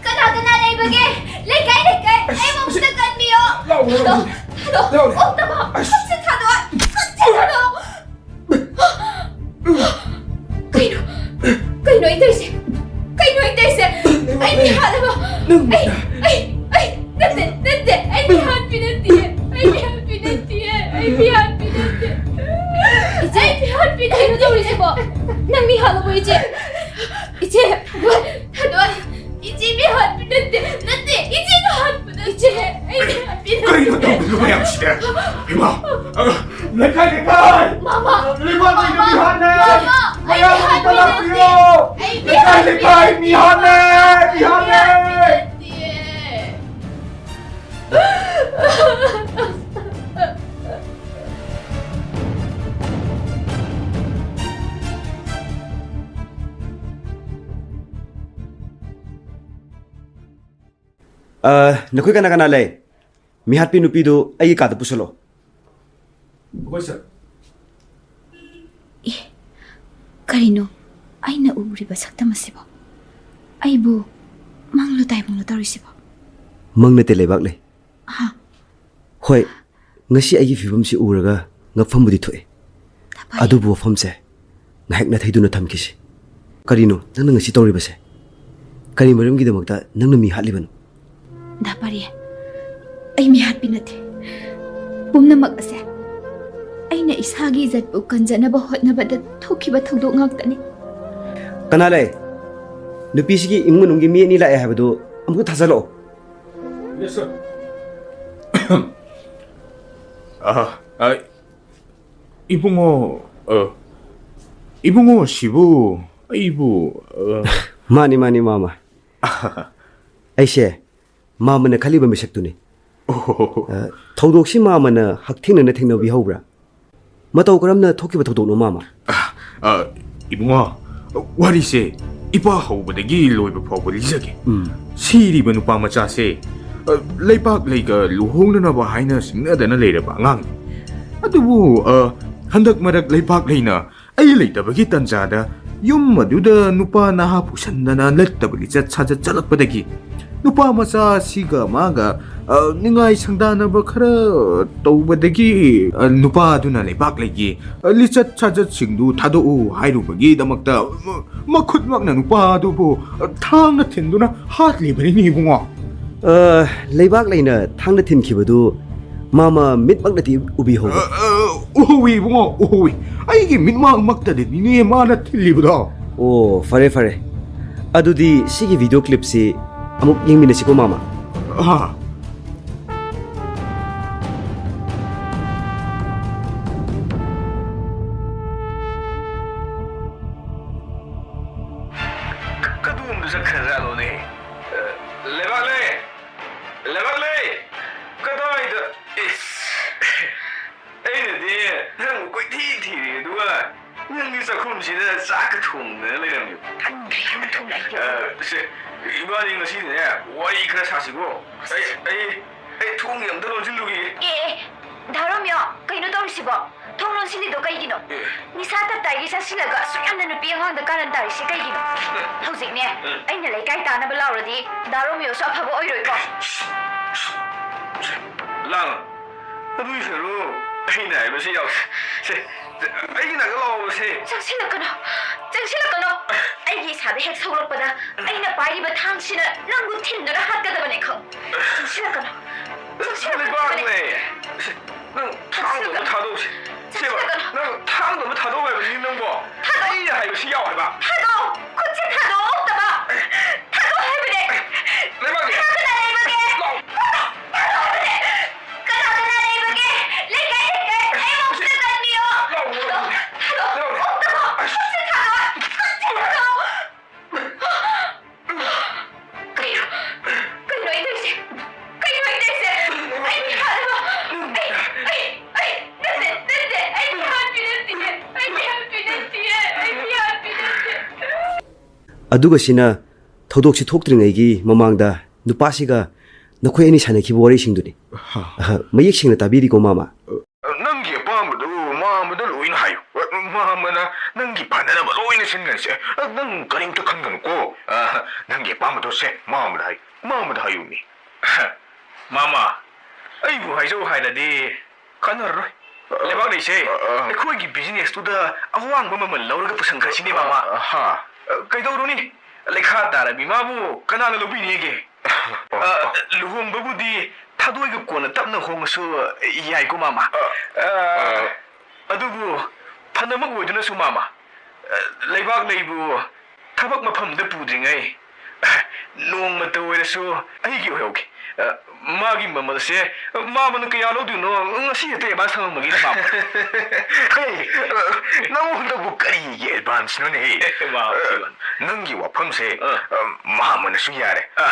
ꯀꯅꯥ ꯀꯅꯥ ꯂꯩꯕꯒꯦ? ꯂꯩꯀꯥꯏ, ꯂꯩꯀꯥꯏ, ꯑꯩꯕꯨ ꯑꯁ, ꯑꯝꯇ ꯀꯟꯕꯤꯌꯣ꯫ ꯂꯥꯎ, ꯂꯥꯎ, ꯊꯥꯗꯣꯛ, ꯂꯥꯎ꯫ ꯊꯥꯗꯣꯛ, ꯂꯥꯎ꯫ ꯑꯣꯛꯇꯕ꯫ ꯑꯁ꯫ ꯈꯨꯠꯁꯦ ꯊꯥꯗꯣꯛ꯫ ꯈꯨꯠꯁꯦ ꯊꯥꯗꯣꯛ꯫ ꯀꯩꯅꯣ? ꯀꯩꯅꯣ ꯑꯩ ꯇꯧꯔꯤꯁꯦ? ꯀꯩꯅꯣ ꯑꯩ ꯇꯧꯔꯤꯁꯦ? ꯑꯩ ꯃꯤ ꯍꯥꯠꯂꯕ? ꯅꯪ ꯑꯩ, ꯑꯩ, ꯑꯩ, ꯅꯠꯇꯦ, ꯅꯠꯇꯦ, ꯑꯩ ꯃꯤ ꯍꯥꯠꯄꯤ ꯅꯠꯇꯤꯌꯦ꯫ ꯑꯩ ꯃꯤ ꯍꯥꯠꯄꯤ ꯅꯠꯇꯤꯌꯦ꯫ ꯑꯩ ꯃꯤ ꯍꯥꯠꯄꯤ ꯅꯠꯇꯦ꯫ ꯏꯆꯦ, ꯑꯩ ꯃꯤ ꯍꯥꯠꯄꯤ ꯅꯠꯇꯦ꯫ ꯀꯩꯅꯣ ꯇꯧꯔꯤꯁꯤꯕꯣ? ꯅꯪ ꯃꯤ ꯍꯥꯠꯂꯕꯣ ꯏꯆꯦ? ꯏꯆꯦ! ꯊꯥꯗꯣꯛ, ꯊꯥꯗꯣꯛ꯫ ꯅꯠꯇꯦ, ꯅꯠꯇꯦ, ꯏꯆꯦꯅ ꯍꯥꯠꯄ ꯅꯠꯇꯦ꯫ ꯏꯆꯦ, ꯑꯩꯅ ꯍꯥꯠꯄꯤ ꯅꯠꯇꯦ꯫ ꯀꯔꯤꯅꯣ ꯇꯧꯔꯤꯕ ꯃꯌꯥꯝꯁꯤꯗ? ꯏꯃꯥ! ꯑ, ꯂꯩꯀꯥꯏ, ꯂꯩꯀꯥꯏ! ꯃꯥꯃ! ꯂꯩꯕꯥꯛ ꯂꯩꯅ ꯃꯤꯍꯥꯠꯅꯦ! ꯃꯥꯃ! ꯑꯩ ꯃꯌꯥꯝ ꯃꯤꯍꯥꯠꯄꯤ ꯑꯝꯇ ꯅꯠꯇꯦ! ꯂꯥꯛꯄꯤꯌꯣ! ꯑꯩ ꯂꯩꯀꯥꯏ, ꯃꯤꯍꯥꯠꯄꯤ ꯂꯩꯀꯥꯏ, ꯅꯠꯇꯦ! ꯃꯤꯍꯥꯠꯅꯦ! ꯑꯩ ꯃꯤꯍꯥꯠꯅꯦ! ꯃꯤꯍꯥꯠꯄꯤ ꯅꯠꯇꯦ! ꯑ, ꯅꯈꯣꯏ ꯀꯅꯥ ꯀꯅꯥ ꯂꯩ? ꯃꯤꯍꯥꯠꯄꯤ ꯅꯨꯄꯤꯗꯨ ꯑꯩꯒꯤ ꯀꯥꯗ ꯄꯨꯁꯜꯂꯣ꯫ ꯍꯣꯏ, ꯁꯔ꯫ ꯑꯦ, ꯀꯔꯤꯅꯣ ꯑꯩꯅ ꯎꯔꯤꯕ ꯁꯛꯇꯝ ꯑꯁꯤꯕꯣ? ꯑꯩꯕꯨ ꯃꯪꯂꯣ ꯇꯥꯏꯕꯪꯂꯣ ꯇꯧꯔꯤꯁꯤꯕꯣ? ꯃꯪ ꯅꯠꯇꯦ, ꯂꯩꯕꯥꯛ ꯂꯩ꯫ ꯍꯥ? ꯍꯣꯏ, ꯉꯁꯤ ꯑꯩꯒꯤ ꯐꯤꯕꯝꯁꯤ ꯎꯔꯒ ꯉꯛꯐꯝꯕꯨꯗꯤ ꯊꯣꯛꯏ꯫ ꯇꯥꯄꯥꯏ꯫ ꯑꯗꯨꯕꯨ ꯋꯥꯐꯝꯁꯦ ꯉꯥꯏꯍꯥꯛ ꯅꯥꯊꯩꯗꯨꯅ ꯊꯝꯈꯤꯁꯤ꯫ ꯀꯔꯤꯅꯣ ꯅꯪꯅ ꯉꯁꯤ ꯇꯧꯔꯤꯕꯁꯦ? ꯀꯔꯤ ꯃꯔꯝꯒꯤꯗꯃꯛꯇ ꯅꯪꯅ ꯃꯤ ꯍꯥꯠꯂꯤꯕꯅꯣ? ꯗꯥ ꯄꯥꯔꯤ, ꯑꯩ ꯃꯤꯍꯥꯠꯄꯤ ꯅꯠꯇꯦ꯫ ꯄꯨꯝꯅꯃꯛ ꯑꯁꯦ ꯑꯩꯅ ꯏꯁꯥꯒꯤ ꯏꯖꯠꯄꯨ ꯀꯟꯖꯅꯕ ꯍꯣꯠꯅꯕꯗ ꯊꯣꯛꯈꯤꯕ ꯊꯧꯗꯣꯛ ꯉꯥꯛꯇꯅꯤ꯫ ꯀꯅꯥ ꯂꯩ? ꯅꯨꯄꯤꯁꯤꯒꯤ ꯏꯃꯨꯡ ꯃꯅꯨꯡꯒꯤ ꯃꯤ ꯑꯅꯤ ꯂꯥꯛꯑꯦ ꯍꯥꯏꯕꯗꯨ ꯑꯃꯨꯛꯇ ꯊꯥꯖꯤꯜꯂꯛꯑꯣ꯫ Yes, sir. ꯑ, ꯑ, ꯏꯕꯨꯡꯉꯣ, ꯑ, ꯏꯕꯨꯡꯉꯣ ꯁꯤꯕꯨ ꯑꯩꯕꯨ, ꯑ, ꯃꯥꯅꯤ, ꯃꯥꯅꯤ, ꯃꯥꯃ꯫ ꯑꯩꯁꯦ ꯃꯥꯃꯅ ꯈꯜꯂꯤꯕ ꯃꯤꯁꯛꯇꯨꯅꯤ꯫ ꯑꯣ꯫ ꯑ, ꯊꯧꯗꯣꯛꯁꯤ ꯃꯥꯃꯅ ꯍꯛꯊꯦꯡꯅꯅ ꯊꯦꯡꯅꯕꯤꯍꯧꯕ꯭ꯔꯥ? ꯃꯇꯧ ꯀꯔꯝꯅ ꯊꯣꯛꯈꯤꯕ ꯊꯧꯗꯣꯛꯅꯣ, ꯃꯥꯃ? ꯑ, ꯑ, ꯏꯕꯨꯡꯉꯣ, ꯋꯥꯔꯤꯁꯦ ꯏꯄꯥ ꯍꯧꯕꯗꯒꯤ ꯂꯣꯏꯕ ꯐꯥꯎꯕ ꯂꯤꯖꯒꯦ꯫ ꯎꯝ꯫ ꯁꯤꯔꯤꯕ ꯅꯨꯄꯥ ꯃꯆꯥꯁꯦ, ꯑ, ꯂꯩꯄꯥꯛ ꯂꯩꯒ ꯂꯨꯍꯣꯡꯅꯅꯕ ꯍꯥꯏꯅ ꯁꯤꯡꯅꯗꯅ ꯂꯩꯔꯕ ꯑꯉꯥꯡꯅꯤ꯫ ꯑꯗꯨꯕꯨ, ꯑ, ꯍꯟꯗꯛ ꯃꯔꯛ ꯂꯩꯄꯥꯛ ꯂꯩꯅ ꯑꯩ ꯂꯩꯇꯕꯒꯤ ꯇꯟꯖꯥꯗ ꯌꯨꯝ ꯑꯗꯨꯗ ꯅꯨꯄꯥ ꯅꯍꯥ ꯄꯨꯁꯟꯗꯅ ꯂꯠꯇꯕ ꯂꯤꯆꯠ ꯁꯥꯖꯠ ꯆꯠꯂꯛꯄꯗꯒꯤ ꯅꯨꯄꯥ ꯃꯆꯥ ꯑꯁꯤꯒ ꯃꯥꯒ, ꯑ, ꯅꯤꯡꯉꯥꯏ ꯁꯪꯗꯥꯅꯕ ꯈꯔ ꯇꯧꯕꯗꯒꯤ, ꯑ, ꯅꯨꯄꯥꯗꯨꯅ ꯂꯩꯕꯥꯛ ꯂꯩꯒꯤ, ꯑ, ꯂꯤꯆꯠ ꯁꯥꯖꯠꯁꯤꯡꯗꯨ ꯊꯥꯗꯣꯛꯎ ꯍꯥꯏꯔꯨꯕꯒꯤꯗꯃꯛꯇ ꯃ-, ꯃꯈꯨꯠꯃꯛꯅ ꯅꯨꯄꯥꯗꯨꯕꯨ, ꯑ, ꯊꯥꯡꯅ ꯊꯤꯟꯗꯨꯅ ꯍꯥꯠꯂꯤꯕꯅꯤꯅꯦ, ꯏꯕꯨꯡꯉꯣ꯫ ꯑ, ꯂꯩꯕꯥꯛ ꯂꯩꯅ ꯊꯥꯡꯅ ꯊꯤꯟꯈꯤꯕꯗꯨ ꯃꯥꯃ ꯃꯤꯠꯃꯛꯅꯗꯤ ꯎꯕꯤꯍꯧꯕ꯭ꯔꯥ? ꯑ, ꯑ, ꯎꯍꯧꯏ, ꯏꯕꯨꯡꯉꯣ, ꯎꯍꯧꯏ꯫ ꯑꯩꯒꯤ ꯃꯤꯠꯃꯛꯃꯛꯇꯗꯅꯤꯅꯦ ꯃꯥꯅ ꯊꯤꯜꯂꯤꯕꯗꯣ꯫ ꯑꯣ, ꯐꯔꯦ, ꯐꯔꯦ꯫ ꯑꯗꯨꯗꯤ ꯁꯤꯒꯤ video clip ꯁꯤ ꯑꯃꯨꯛ ꯌꯦꯡꯃꯤꯟꯅꯁꯤꯀꯣ, ꯃꯥꯃ꯫ ꯑꯥ꯫ ꯀ-, ꯀꯗꯣꯝꯗ ꯆꯠꯈ꯭ꯔꯖꯥꯠꯅꯣꯅꯦ? ꯑ, ꯂꯩꯕꯥꯛꯂꯩ! ꯂꯩꯕꯥꯛꯂꯩ! ꯀꯗꯥꯏꯗ? ꯏꯁ! ꯑꯩꯅꯗꯤ ꯅꯪꯕꯨ ꯀꯣꯏꯊꯤ ꯊꯤꯔꯤ, ꯑꯗꯨꯒ ꯅꯪꯒꯤ ꯆꯥꯛꯈꯨꯝꯁꯤꯗ ꯆꯥꯛꯀ ꯊꯣꯡꯗꯅ ꯂꯩꯔꯝꯃꯤ꯫ ꯈꯪꯗ꯭ꯔꯦ, ꯅꯪ ꯊꯣꯡꯂꯛꯏꯗꯣ꯫ ꯑ, ꯁꯦ, ꯏꯕꯥꯅꯤ ꯉꯁꯤꯗꯤꯅꯦ, ꯋꯥꯔꯤ ꯈꯔ ꯁꯥꯁꯤꯀꯣ꯫ ꯑꯩ, ꯑꯩ, ꯑꯩ ꯊꯣꯡꯁꯦ ꯑꯝꯇ ꯂꯣꯟꯁꯤꯜꯂꯨꯈꯤꯒꯦ꯫ ꯑꯦ, ꯑꯦ, ꯗꯥ ꯔꯣꯃꯤꯌꯣ, ꯀꯩꯅꯣ ꯇꯧꯔꯤꯁꯤꯕꯣ? ꯊꯣꯡ ꯂꯣꯟꯁꯤꯜꯂꯤꯗꯣ ꯀꯩꯒꯤꯅꯣ? ꯑꯦ꯫ ꯅꯤꯁꯥ ꯇꯞꯇꯥꯏꯒꯤ ꯆꯥꯁꯤꯜꯂꯒ ꯑꯁꯨꯛ ꯌꯥꯝꯅ ꯅꯨꯄꯤ ꯑꯉꯥꯡꯗ ꯀꯥꯔꯟ ꯇꯥꯔꯤꯁꯤ ꯀꯩꯒꯤꯅꯣ? ꯍꯧꯖꯤꯛꯅꯦ, ꯎꯝ꯫ ꯑꯩꯅ ꯂꯩꯀꯥꯏ ꯇꯥꯅꯕ ꯂꯥꯎꯔꯗꯤ ꯗꯥ ꯔꯣꯃꯤꯌꯣꯁꯨ ꯑꯐꯕ ꯑꯣꯏꯔꯣꯏꯀꯣ꯫ ꯂꯥꯡ-, ꯑꯗꯨꯏ ꯁꯔꯨꯛ ꯑꯩꯅ ꯍꯥꯏꯕꯁꯤ ꯌꯥꯎꯁꯤ꯫ ꯁꯦ, ꯑꯩꯒꯤ ꯅꯥꯛꯇ ꯂꯥꯛꯑꯣꯕꯁꯦ꯫ ꯆꯪꯁꯤꯜꯂꯛꯀꯅꯨ, ꯆꯪꯁꯤꯜꯂꯛꯀꯅꯨ꯫ ꯑꯩꯒꯤ ꯏꯁꯥꯗ ꯍꯦꯛ ꯁꯣꯛꯂꯛꯄꯗ ꯑꯩꯅ ꯄꯥꯏꯔꯤꯕ ꯊꯥꯡꯁꯤꯅ ꯅꯪꯕꯨ ꯊꯤꯟꯗꯨꯅ ꯍꯥꯠꯀꯗꯕꯅꯦ ꯈꯪ-, ꯆꯪꯁꯤꯜꯂꯛꯀꯅꯨ, ꯆꯪꯁꯤꯜꯂꯛꯀꯅꯨ ꯍꯥꯏꯕꯅꯦ꯫ ꯂꯩꯕꯥꯛꯅꯦ꯫ ꯁꯦ, ꯅꯪ ꯊꯥꯡꯗꯣ ꯑꯃ ꯆꯪꯁꯤꯜꯂꯛꯀꯅꯨ꯫ ꯊꯥꯗꯣꯛꯁꯦ꯫ ꯁꯦꯕ, ꯆꯪꯁꯤꯜꯂꯛꯀꯅꯨ꯫ ꯅꯪ ꯊꯥꯡꯗꯣ ꯑꯃ ꯊꯥꯗꯣꯛꯑꯣ ꯍꯥꯏꯕꯅꯤ ꯅꯪꯕꯣ꯫ ꯊꯥꯗꯣꯛꯑꯣ꯫ ꯑꯩꯅ ꯍꯥꯏꯕꯁꯤ ꯌꯥꯎ ꯍꯥꯏꯕ꯫ ꯊꯥꯗꯣꯛꯑꯣ꯫ ꯈꯨꯠꯁꯦ ꯊꯥꯗꯣꯛꯑꯣ ꯇꯕ꯫ ꯊꯥꯗꯣꯛꯑꯣ ꯍꯥꯏꯕꯅꯦ꯫ ꯂꯩꯕꯥꯛꯅꯦ꯫ ꯀꯅꯥ ꯀꯅꯥ ꯂꯩꯕꯒꯦ? ꯂꯥꯛꯑꯣ꯫ ꯊꯥꯗꯣꯛꯑꯣ ꯍꯥꯏꯕꯅꯦ꯫ ꯀꯅꯥ ꯀꯅꯥ ꯂꯩꯕꯒꯦ? ꯂꯩꯀꯥꯏ, ꯂꯩꯀꯥꯏ, ꯑꯩ ꯑꯃꯨꯛꯇ ꯀꯟꯕꯤꯌꯣ꯫ ꯂꯥꯛꯑꯣ꯫ ꯊꯥꯗꯣꯛꯑꯣ꯫ ꯊꯥꯗꯣꯛꯑꯣ꯫ ꯊꯥꯗꯣꯛꯑꯣ꯫ ꯈꯨꯠꯁꯦ ꯊꯥꯗꯣꯛꯑꯣ꯫ ꯈꯨꯠꯁꯦ ꯊꯥꯗꯣꯛꯑꯣ꯫ ꯀꯩꯅꯣ? ꯀꯩꯅꯣ ꯑꯩ ꯇꯧꯔꯤꯁꯦ? ꯀꯩꯅꯣ ꯑꯩ ꯇꯧꯔꯤꯁꯦ? ꯑꯩ ꯃꯤ ꯍꯥꯠꯂꯕꯣ? ꯑꯩ, ꯑꯩ, ꯑꯩ, ꯅꯠꯇꯦ, ꯅꯠꯇꯦ, ꯑꯩ ꯃꯤ ꯍꯥꯠꯄꯤ ꯅꯠꯇꯤꯌꯦ, ꯑꯩ ꯃꯤ ꯍꯥꯠꯄꯤ ꯅꯠꯇꯤꯌꯦ, ꯑꯩ ꯃꯤ ꯍꯥꯠꯄꯤ ꯅꯠꯇꯦ꯫ ꯑꯗꯨꯒ ꯁꯤꯅ ꯊꯧꯗꯣꯛꯁꯤ ꯊꯣꯛꯇ꯭ꯔꯤꯉꯩꯒꯤ ꯃꯃꯥꯡꯗ ꯅꯨꯄꯥꯁꯤꯒ ꯅꯈꯣꯏ ꯑꯅꯤ ꯁꯥꯟꯅꯈꯤꯕ ꯋꯥꯔꯤꯁꯤꯡꯗꯨꯅꯤ꯫ ꯍꯥ꯫ ꯑꯍ, ꯃꯌꯦꯛ ꯁꯦꯡꯅ ꯇꯥꯕꯤꯔꯤꯀꯣ, ꯃꯥꯃ? ꯅꯪꯒꯤ ꯑꯄꯥꯝꯕꯗꯨ ꯃꯥꯃꯗ ꯂꯣꯏꯅ ꯍꯥꯏꯌꯨ꯫ ꯃꯥꯃꯅ ꯅꯪꯒꯤ ꯐꯅꯅꯕ ꯂꯣꯏꯅ ꯁꯤꯟꯒꯅꯤꯁꯦ꯫ ꯅꯪ ꯀꯔꯤꯝꯇ ꯈꯟꯒꯅꯨꯀꯣ꯫ ꯑ, ꯅꯪꯒꯤ ꯑꯄꯥꯝꯕꯗꯣ ꯁꯦ ꯃꯥꯃꯗ ꯍꯥꯏꯌꯨ꯫ ꯃꯥꯃꯗ ꯍꯥꯏꯌꯨꯅꯦ꯫ ꯃꯥꯃ, ꯑꯩꯕꯨ ꯍꯥꯏꯖꯧ ꯍꯥꯏꯔꯗꯤ ꯀꯥꯟꯅꯔꯔꯣꯏ꯫ ꯂꯩꯕꯥꯛ ꯂꯩꯁꯦ, ꯑ, ꯑ꯫ ꯑꯩꯈꯣꯏꯒꯤ business ꯇꯨꯗ ꯑꯋꯥꯡꯕ ꯃꯃꯜ ꯂꯧꯔꯒ ꯄꯨꯁꯟꯈ꯭ꯔꯁꯤꯅꯦ, ꯃꯥꯃ꯫ ꯑ, ꯍꯥ꯫ ꯀꯩꯗꯧꯔꯨꯅꯤ? ꯂꯩꯈꯥ ꯇꯥꯔꯕꯤ ꯃꯥꯕꯨ ꯀꯅꯥꯅ ꯂꯧꯕꯤꯅꯤꯒꯦ? ꯑ, ꯂꯨꯍꯣꯡꯕꯕꯨꯗꯤ ꯊꯥꯗꯣꯏꯒ ꯀꯣꯟꯅ ꯇꯞꯅ ꯍꯣꯡꯉꯁꯨ ꯌꯥꯏꯀꯣ, ꯃꯥꯃ? ꯑ, ꯑ, ꯑ꯫ ꯑꯗꯨꯕꯨ ꯐꯅꯃꯛ ꯑꯣꯏꯗꯨꯅꯁꯨ, ꯃꯥꯃ, ꯑ, ꯂꯩꯕꯥꯛ ꯂꯩꯕꯨ ꯊꯕꯛ ꯃꯐꯝꯗ ꯄꯨꯗ꯭ꯔꯤꯉꯩ ꯅꯣꯡꯃꯇ ꯑꯣꯏꯔꯁꯨ ꯑꯩꯒꯤ ꯑꯣꯏꯍꯧꯒꯦ꯫ ꯑ, ꯃꯥꯒꯤ ꯃꯃꯜꯁꯦ, ꯑ, ꯃꯥꯃꯅ ꯀꯌꯥ ꯂꯧꯗꯣꯏꯅꯣ? ꯉꯁꯤ ꯍꯦꯛꯇ advance ꯍꯪꯉꯝꯃꯒꯦ, ꯃꯥꯃ꯫ ꯍꯦ, ꯅꯉꯣꯟꯗꯕꯨ ꯀꯔꯤꯒꯤ advance ꯅꯣꯅꯦ? ꯃꯥ, ꯑ, ꯅꯪꯒꯤ ꯋꯥꯐꯝꯁꯦ, ꯑ꯫ ꯑ, ꯃꯥꯃꯅꯁꯨ ꯌꯥꯔꯦ꯫ ꯑ꯫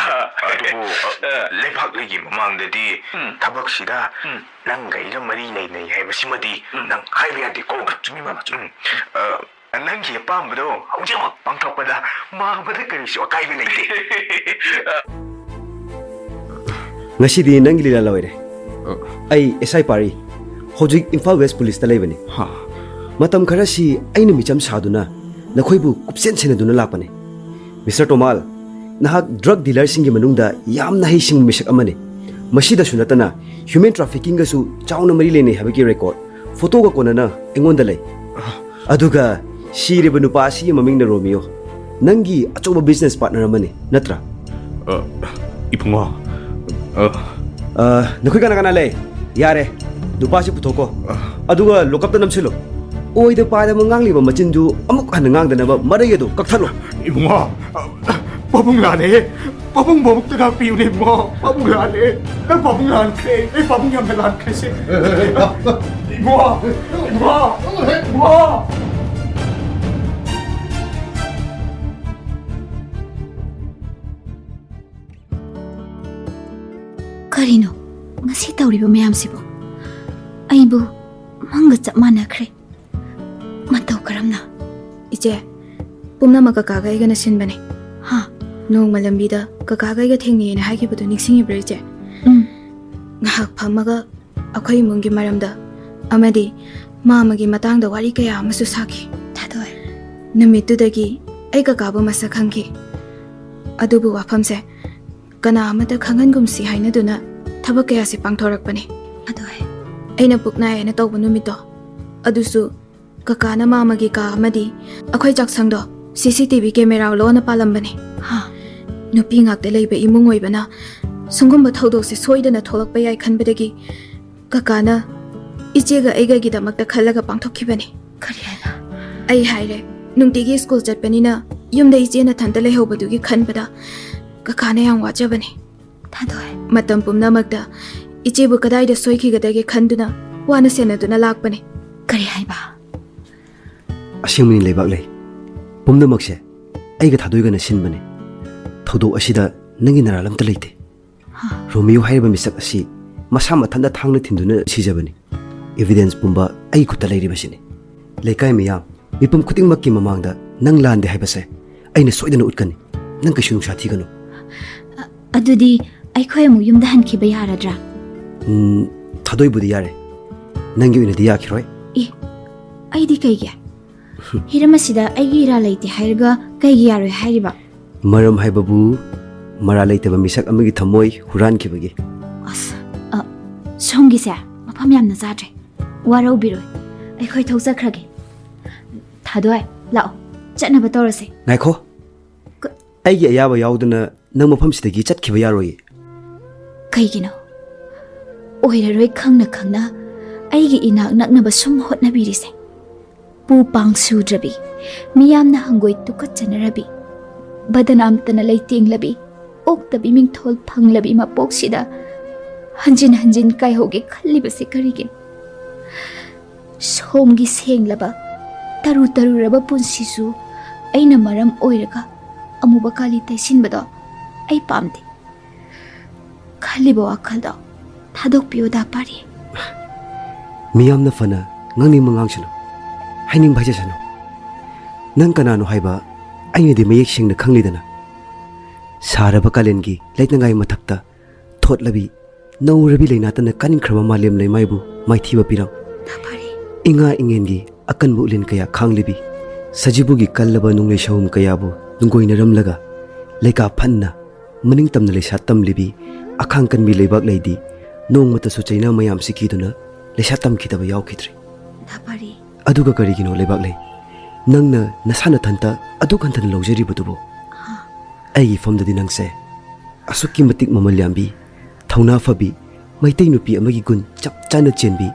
ꯑꯗꯨꯕꯨ, ꯑ, ꯑ꯫ ꯂꯩꯕꯥꯛꯂꯩꯒꯤ ꯃꯃꯥꯡꯗꯗꯤ ꯎꯝ꯫ ꯊꯕꯛꯁꯤꯗ ꯎꯝ꯫ ꯅꯪꯒ ꯑꯩꯒ ꯃꯔꯤ ꯂꯩꯅꯩ ꯍꯥꯏꯕꯁꯤꯃꯗꯤ ꯎꯝ꯫ ꯅꯪ ꯍꯥꯏꯕ ꯌꯥꯗꯦꯀꯣ꯫ ꯆꯨꯝꯃꯤ, ꯃꯥꯃ, ꯆꯨꯝꯃꯤ꯫ ꯎꯝ꯫ ꯑ, ꯅꯪꯒꯤ ꯑꯄꯥꯝꯕꯗꯣ ꯍꯧꯖꯤꯛꯃꯛ ꯄꯥꯡꯊꯣꯛꯄꯗ ꯃꯥꯃꯗ ꯀꯔꯤꯁꯨ ꯑꯀꯥꯏꯕ ꯂꯩꯇꯦ꯫ ꯉꯁꯤꯗꯤ ꯅꯪꯒꯤ ꯂꯤꯂꯥ ꯂꯣꯏꯔꯦ꯫ ꯑ꯫ ꯑꯩ ꯑꯦꯁ ꯑꯥꯏ ꯄꯥꯔꯤ꯫ ꯍꯧꯖꯤꯛ ꯏꯝꯐꯥꯜ ꯋꯦꯁ ꯄꯨꯂꯤꯁꯇ ꯂꯩꯕꯅꯤ꯫ ꯍꯥ꯫ ꯃꯇꯝ ꯈꯔꯁꯤ ꯑꯩꯅ ꯃꯤꯆꯝ ꯁꯥꯗꯨꯅ ꯅꯈꯣꯏꯕꯨ ꯀꯨꯞꯁꯦꯟ ꯁꯦꯟꯅꯗꯨꯅ ꯂꯥꯛꯄꯅꯤ꯫ ꯃꯤꯁꯇꯔ ꯇꯣꯃꯥꯜ, ꯅꯍꯥꯛ ꯗ꯭ꯔꯒ ꯗꯤꯂꯔꯁꯤꯡꯒꯤ ꯃꯅꯨꯡꯗ ꯌꯥꯝꯅ ꯍꯩꯁꯤꯡꯕ ꯃꯤꯁꯛ ꯑꯃꯅꯤ꯫ ꯃꯁꯤꯗꯁꯨ ꯅꯠꯇꯅ ꯍ꯭ꯌꯨꯃꯦꯟ ꯇ꯭ꯔꯥꯐꯤꯀꯤꯡꯒꯁꯨ ꯆꯥꯎꯅ ꯃꯔꯤ ꯂꯩꯅꯩ ꯍꯥꯏꯕꯒꯤ ꯔꯦꯀꯣꯔꯗ ꯐꯣꯇꯣꯒ ꯀꯣꯟꯅꯅ ꯑꯩꯉꯣꯟꯗ ꯂꯩ꯫ ꯑꯗꯨꯒ ꯁꯤꯔꯤꯕ ꯅꯨꯄꯥ ꯑꯁꯤꯒꯤ ꯃꯃꯤꯡꯅ ꯔꯣꯃꯤꯌꯣ, ꯅꯪꯒꯤ ꯑꯆꯧꯕ ꯕꯤꯖꯤꯅꯦꯁ ꯄꯥꯔꯠꯅꯔ ꯑꯃꯅꯤ, ꯅꯠꯇ꯭ꯔꯥ? ꯑ, ꯏꯕꯨꯡꯉꯣ, ꯑ꯫ ꯑ, ꯅꯈꯣꯏ ꯀꯅꯥ ꯀꯅꯥ ꯂꯩ? ꯌꯥꯔꯦ, ꯅꯨꯄꯥꯁꯤ ꯄꯨꯊꯣꯛꯀꯣ꯫ ꯑ꯫ ꯑꯗꯨꯒ ꯂꯣꯀꯞꯇ ꯅꯝꯁꯤꯜꯂꯣ꯫ ꯑꯣꯏꯗ ꯄꯥꯗꯕ ꯉꯥꯡꯂꯤꯕ ꯃꯆꯤꯟꯗꯨ ꯑꯃꯨꯛ ꯍꯟꯅ ꯉꯥꯡꯗꯅꯕ ꯃꯔꯩ ꯑꯗꯨ ꯀꯛꯊꯠꯂꯣ꯫ ꯏꯕꯨꯡꯉꯣ, ꯑ, ꯄꯥꯕꯨꯡ ꯂꯥꯜꯂꯦ꯫ ꯄꯥꯕꯨꯡꯕꯨ ꯑꯃꯨꯛꯇ ꯉꯥꯛꯄꯤꯌꯨꯅꯦ ꯏꯕꯨꯡꯉꯣ꯫ ꯄꯥꯕꯨꯡ ꯂꯥꯜꯂꯦ꯫ ꯅꯪ ꯄꯥꯕꯨꯡ ꯂꯥꯟꯈ꯭ꯔꯦ꯫ ꯑꯩ ꯄꯥꯕꯨꯡ ꯌꯥꯝꯅ ꯂꯥꯟꯈ꯭ꯔꯦꯁꯦ꯫ ꯏꯕꯨꯡꯉꯣ, ꯏꯕꯨꯡꯉꯣ, ꯏꯕꯨꯡꯉꯣ꯫ ꯀꯔꯤꯅꯣ ꯉꯁꯤ ꯇꯧꯔꯤꯕ ꯃꯌꯥꯝꯁꯤꯕꯨ? ꯑꯩꯕꯨ ꯃꯪꯒ ꯆꯞ ꯃꯥꯟꯅꯈ꯭ꯔꯦ꯫ ꯃꯇꯧ ꯀꯔꯝꯅ? ꯏꯆꯦ, ꯄꯨꯝꯅꯃꯛ ꯀꯀꯥꯒ ꯑꯩꯒꯅ ꯁꯤꯟꯕꯅꯦ꯫ ꯍꯥ? ꯅꯣꯡꯃ ꯂꯝꯕꯤꯗ ꯀꯀꯥꯒ ꯑꯩꯒ ꯊꯦꯡꯅꯩꯌꯦꯅ ꯍꯥꯏꯈꯤꯕꯗꯨ ꯅꯤꯡꯁꯤꯡꯉꯤꯕ꯭ꯔꯥ, ꯏꯆꯦ? ꯎꯝ꯫ ꯉꯥꯏꯍꯥꯛ ꯐꯝꯃꯒ ꯑꯩꯈꯣꯏ ꯏꯃꯨꯡꯒꯤ ꯃꯔꯝꯗ ꯑꯃꯗꯤ ꯃꯥꯃꯒꯤ ꯃꯇꯥꯡꯗ ꯋꯥꯔꯤ ꯀꯌꯥ ꯑꯃꯁꯨ ꯁꯥꯈꯤ꯫ ꯊꯥꯗꯣꯏ꯫ ꯅꯨꯃꯤꯠꯇꯨꯗꯒꯤ ꯑꯩ ꯀꯀꯥꯕꯨ ꯃꯁꯛ ꯈꯪꯈꯤ꯫ ꯑꯗꯨꯕꯨ ꯋꯥꯐꯝꯁꯦ ꯀꯅꯥ ꯑꯃꯠꯇ ꯈꯪꯍꯟꯒꯨꯝꯁꯤ ꯍꯥꯏꯅꯗꯨꯅ ꯊꯕꯛ ꯀꯌꯥꯁꯦ ꯄꯥꯡꯊꯣꯔꯛꯄꯅꯤ꯫ ꯊꯥꯗꯣꯏ꯫ ꯑꯩꯅ ꯄꯨꯛ ꯅꯥꯏ ꯍꯥꯏꯅ ꯇꯧꯕ ꯅꯨꯃꯤꯠꯇꯣ, ꯑꯗꯨꯁꯨ ꯀꯀꯥꯅ ꯃꯥꯃꯒꯤ ꯀꯥ ꯑꯃꯗꯤ ꯑꯩꯈꯣꯏ ꯆꯥꯛꯁꯪꯗꯣ ꯁꯤ ꯁꯤ ꯇꯤ ꯚꯤ ꯀꯦꯃꯦꯔꯥ ꯂꯣꯟꯅ ꯄꯥꯜꯂꯝꯕꯅꯤ꯫ ꯍꯥ? ꯅꯨꯄꯤ ꯉꯥꯛꯇ ꯂꯩꯕ ꯏꯃꯨꯡ ꯑꯣꯏꯕꯅ ꯁꯨꯡꯒꯨꯝꯕ ꯊꯧꯗꯣꯛꯁꯦ ꯁꯣꯏꯗꯅ ꯊꯣꯛꯂꯛꯄ ꯌꯥꯏ ꯈꯟꯕꯗꯒꯤ ꯀꯀꯥꯅ ꯏꯆꯦꯒ ꯑꯩꯒꯒꯤꯗꯃꯛꯇ ꯈꯜꯂꯒ ꯄꯥꯡꯊꯣꯛꯈꯤꯕꯅꯤ꯫ ꯀꯔꯤ ꯍꯥꯏꯕ? ꯑꯩ ꯍꯥꯏꯔꯦ, ꯅꯨꯡꯇꯤꯒꯤ ꯁ꯭ꯀꯨꯜ ꯆꯠꯄꯅꯤꯅ ꯌꯨꯝꯗ ꯏꯆꯦ ꯅꯊꯟꯇ ꯂꯩꯍꯧꯕꯗꯨꯒꯤ ꯈꯟꯕꯗ ꯀꯀꯥꯅ ꯌꯥꯝ ꯋꯥꯖꯕꯅꯦ꯫ ꯊꯥꯗꯣꯏ꯫ ꯃꯇꯝ ꯄꯨꯝꯅꯃꯛꯇ ꯏꯆꯦꯕꯨ ꯀꯗꯥꯏꯗ ꯁꯣꯏꯈꯤꯒꯗꯒꯦ ꯈꯟꯗꯨꯅ ꯋꯥꯅ ꯁꯦꯟꯅꯗꯨꯅ ꯂꯥꯛꯄꯅꯦ꯫ ꯀꯔꯤ ꯍꯥꯏꯕ? ꯑꯁꯦꯡꯕꯅꯤ ꯂꯩꯕꯥꯛꯂꯩ꯫ ꯄꯨꯝꯅꯃꯛꯁꯦ ꯑꯩꯒ ꯊꯥꯗꯣꯏꯒꯅ ꯁꯤꯟꯕꯅꯤ꯫ ꯊꯧꯗꯣꯛ ꯑꯁꯤꯗ ꯅꯪꯒꯤ ꯅꯔꯥꯜ ꯑꯝꯇ ꯂꯩꯇꯦ꯫ ꯍꯥ? ꯔꯣꯃꯤꯌꯣ ꯍꯥꯏꯔꯤꯕ ꯃꯤꯁꯛ ꯑꯁꯤ ꯃꯁꯥ ꯃꯊꯟꯇ ꯊꯥꯡꯅ ꯊꯤꯟꯗꯨꯅ ꯁꯤꯖꯕꯅꯤ꯫ Evidence ꯄꯨꯝꯕ ꯑꯩꯒꯤ ꯈꯨꯠꯇ ꯂꯩꯔꯤꯕꯁꯤꯅꯤ꯫ ꯂꯩꯀꯥꯏ ꯃꯤꯌꯥꯝ, ꯃꯤꯄꯨꯝ ꯈꯨꯗꯤꯡꯃꯛꯀꯤ ꯃꯃꯥꯡꯗ ꯅꯪ ꯂꯥꯟꯗꯦ ꯍꯥꯏꯕꯁꯦ ꯑꯩꯅ ꯁꯣꯏꯗꯅ ꯎꯠꯀꯅꯤ꯫ ꯅꯪ ꯀꯩꯁꯨ ꯅꯨꯡꯁꯥ ꯊꯤꯒꯅꯨ꯫ ꯑ-, ꯑꯗꯨꯗꯤ ꯑꯩꯈꯣꯏ ꯑꯃꯨꯛ ꯌꯨꯝꯗ ꯍꯟꯈꯤꯕ ꯌꯥꯔꯗ꯭ꯔꯥ? ꯎꯝ, ꯊꯥꯗꯣꯏꯕꯨꯗꯤ ꯌꯥꯔꯦ꯫ ꯅꯪꯒꯤ ꯑꯣꯏꯅꯗꯤ ꯌꯥꯈꯤꯔꯣꯏ꯫ ꯑꯦ, ꯑꯩꯗꯤ ꯀꯩꯒꯤ? ꯍꯤꯔꯝ ꯑꯁꯤꯗ ꯑꯩꯒꯤ ꯏꯔꯥ ꯂꯩꯇꯦ ꯍꯥꯏꯔꯒ ꯀꯩꯒꯤ ꯌꯥꯔꯣꯏ ꯍꯥꯏꯔꯤꯕ? ꯃꯔꯝ ꯍꯥꯏꯕꯕꯨ ꯃꯔꯥ ꯂꯩꯇꯕ ꯃꯤꯁꯛ ꯑꯃꯒꯤ ꯊꯃꯣꯏ ꯍꯨꯔꯥꯟꯈꯤꯕꯒꯤ꯫ ꯑꯁ, ꯑ, ꯁꯣꯝꯒꯤꯁꯦ ꯃꯐꯝ ꯌꯥꯝꯅ ꯆꯥꯗ꯭ꯔꯦ꯫ ꯋꯥꯔꯧꯕꯤꯔꯣꯏ꯫ ꯑꯩꯈꯣꯏ ꯊꯣꯛꯆꯈ꯭ꯔꯒꯦ꯫ ꯊꯥꯗꯣꯏ, ꯂꯥꯛꯑꯣ꯫ ꯆꯠꯅꯕ ꯇꯧꯔꯁꯦ꯫ ꯉꯥꯏꯈꯣ꯫ ꯀ- ꯑꯩꯒꯤ ꯑꯌꯥꯕ ꯌꯥꯎꯗꯅ ꯅꯪ ꯃꯐꯝꯁꯤꯗꯒꯤ ꯆꯠꯈꯤꯕ ꯌꯥꯔꯣꯏꯌꯦ꯫ ꯀꯩꯒꯤꯅꯣ? ꯑꯣꯏꯔꯔꯣꯏ ꯈꯪꯅ ꯈꯪꯅ ꯑꯩꯒꯤ ꯏꯅꯥꯛ ꯅꯛꯅꯕ ꯁꯨꯝ ꯍꯣꯠꯅꯕꯤꯔꯤꯁꯦ꯫ ꯄꯨ ꯄꯥꯡ ꯁꯨꯗ꯭ꯔꯕꯤ, ꯃꯤꯌꯥꯝꯅ ꯍꯪꯒꯣꯏ ꯇꯨꯀꯠꯆꯅꯔꯕꯤ, ꯕꯗꯅꯥꯝꯇꯅ ꯂꯩꯇꯦꯡꯂꯕꯤ, ꯑꯣꯛꯇꯕꯤ ꯃꯤꯡꯊꯣꯜ ꯐꯪꯂꯕꯤ ꯃꯄꯣꯛꯁꯤꯗ ꯍꯟꯖꯤꯟ ꯍꯟꯖꯤꯟ ꯀꯥꯏꯍꯧꯒꯦ ꯈꯜꯂꯤꯕꯁꯦ ꯀꯔꯤꯒꯤꯅꯣ? ꯁꯣꯝꯒꯤ ꯁꯦꯡꯂꯕ, ꯇꯔꯨ ꯇꯔꯨꯔꯕ ꯄꯨꯟꯁꯤꯁꯨ ꯑꯩꯅ ꯃꯔꯝ ꯑꯣꯏꯔꯒ ꯑꯃꯨꯕ ꯀꯥꯂꯤ ꯇꯩꯁꯤꯟꯕꯗꯣ ꯑꯩ ꯄꯥꯝꯗꯦ꯫ ꯈꯜꯂꯤꯕ ꯋꯥꯈꯜꯗꯣ ꯊꯥꯗꯣꯛꯄꯤꯌꯨ, ꯗꯥ ꯄꯥꯔꯤ꯫ ꯃꯤꯌꯥꯝꯅ ꯐꯅ ꯉꯥꯡꯅꯤꯡꯕ ꯉꯥꯡꯁꯅꯨ, ꯍꯥꯏꯅꯤꯡꯕ ꯍꯥꯏꯖꯁꯅꯨ꯫ ꯅꯪ ꯀꯅꯥꯅꯣ ꯍꯥꯏꯕ ꯑꯩꯅꯗꯤ ꯃꯌꯦꯛ ꯁꯦꯡꯅ ꯈꯪꯂꯤꯗꯅ꯫ ꯁꯥꯔꯕ ꯀꯥꯂꯦꯟꯒꯤ ꯂꯩꯇꯉꯥꯏ ꯃꯊꯛꯇ ꯊꯣꯠꯂꯕꯤ, ꯅꯧꯔꯕꯤ ꯂꯩꯅꯥꯇꯅ ꯀꯟꯈ꯭ꯔꯕ ꯃꯥꯂꯦꯝ ꯂꯩꯃꯥꯏꯕꯨ ꯃꯥꯏꯊꯤꯕ ꯄꯤꯔꯝ꯫ ꯗꯥ ꯄꯥꯔꯤ꯫ ꯏꯉꯥ ꯏꯉꯦꯟꯒꯤ ꯑꯀꯟꯕ ꯎꯂꯦꯟ ꯀꯌꯥ ꯈꯥꯡꯂꯤꯕꯤ, ꯁꯖꯤꯕꯨꯒꯤ ꯀꯜꯂꯕ ꯅꯣꯡꯂꯩ ꯁꯍꯨꯝ ꯀꯌꯥꯕꯨ ꯅꯨꯡꯒꯣꯏꯅꯔꯝꯂꯒ, ꯂꯩꯀꯥ ꯐꯟꯅ ꯃꯅꯤꯡ ꯇꯝꯅ ꯂꯩꯁꯥ ꯇꯝꯂꯤꯕꯤ ꯑꯈꯥꯡ ꯀꯟꯕꯤ ꯂꯩꯕꯥꯛ ꯂꯩꯗꯤ ꯅꯣꯡꯃꯇꯁꯨ ꯆꯩꯅꯥ ꯃꯌꯥꯝ ꯁꯤꯈꯤꯗꯨꯅ ꯂꯩꯁꯥ ꯇꯝꯈꯤꯗꯕ ꯌꯥꯎꯈꯤꯗ꯭ꯔꯤ꯫ ꯗꯥ ꯄꯥꯔꯤ꯫ ꯑꯗꯨꯒ ꯀꯔꯤꯒꯤꯅꯣ ꯂꯩꯕꯥꯛ ꯂꯩ, ꯅꯪꯅ ꯅꯁꯥ ꯅꯊꯟꯇ ꯑꯗꯨꯛ ꯍꯟꯊꯅ ꯂꯧꯖꯔꯤꯕꯗꯨꯕꯨ? ꯍꯥ? ꯑꯩꯒꯤ ꯏꯐꯝꯗꯗꯤ ꯅꯪꯁꯦ ꯑꯁꯨꯛꯀꯤ ꯃꯇꯤꯛ ꯃꯃꯜ ꯌꯥꯝꯕꯤ, ꯊꯧꯅꯥ ꯐꯕꯤ, ꯃꯩꯇꯩ ꯅꯨꯄꯤ ꯑꯃꯒꯤ ꯒꯨꯟ ꯆꯞ ꯆꯥꯅ ꯆꯦꯟꯕꯤ,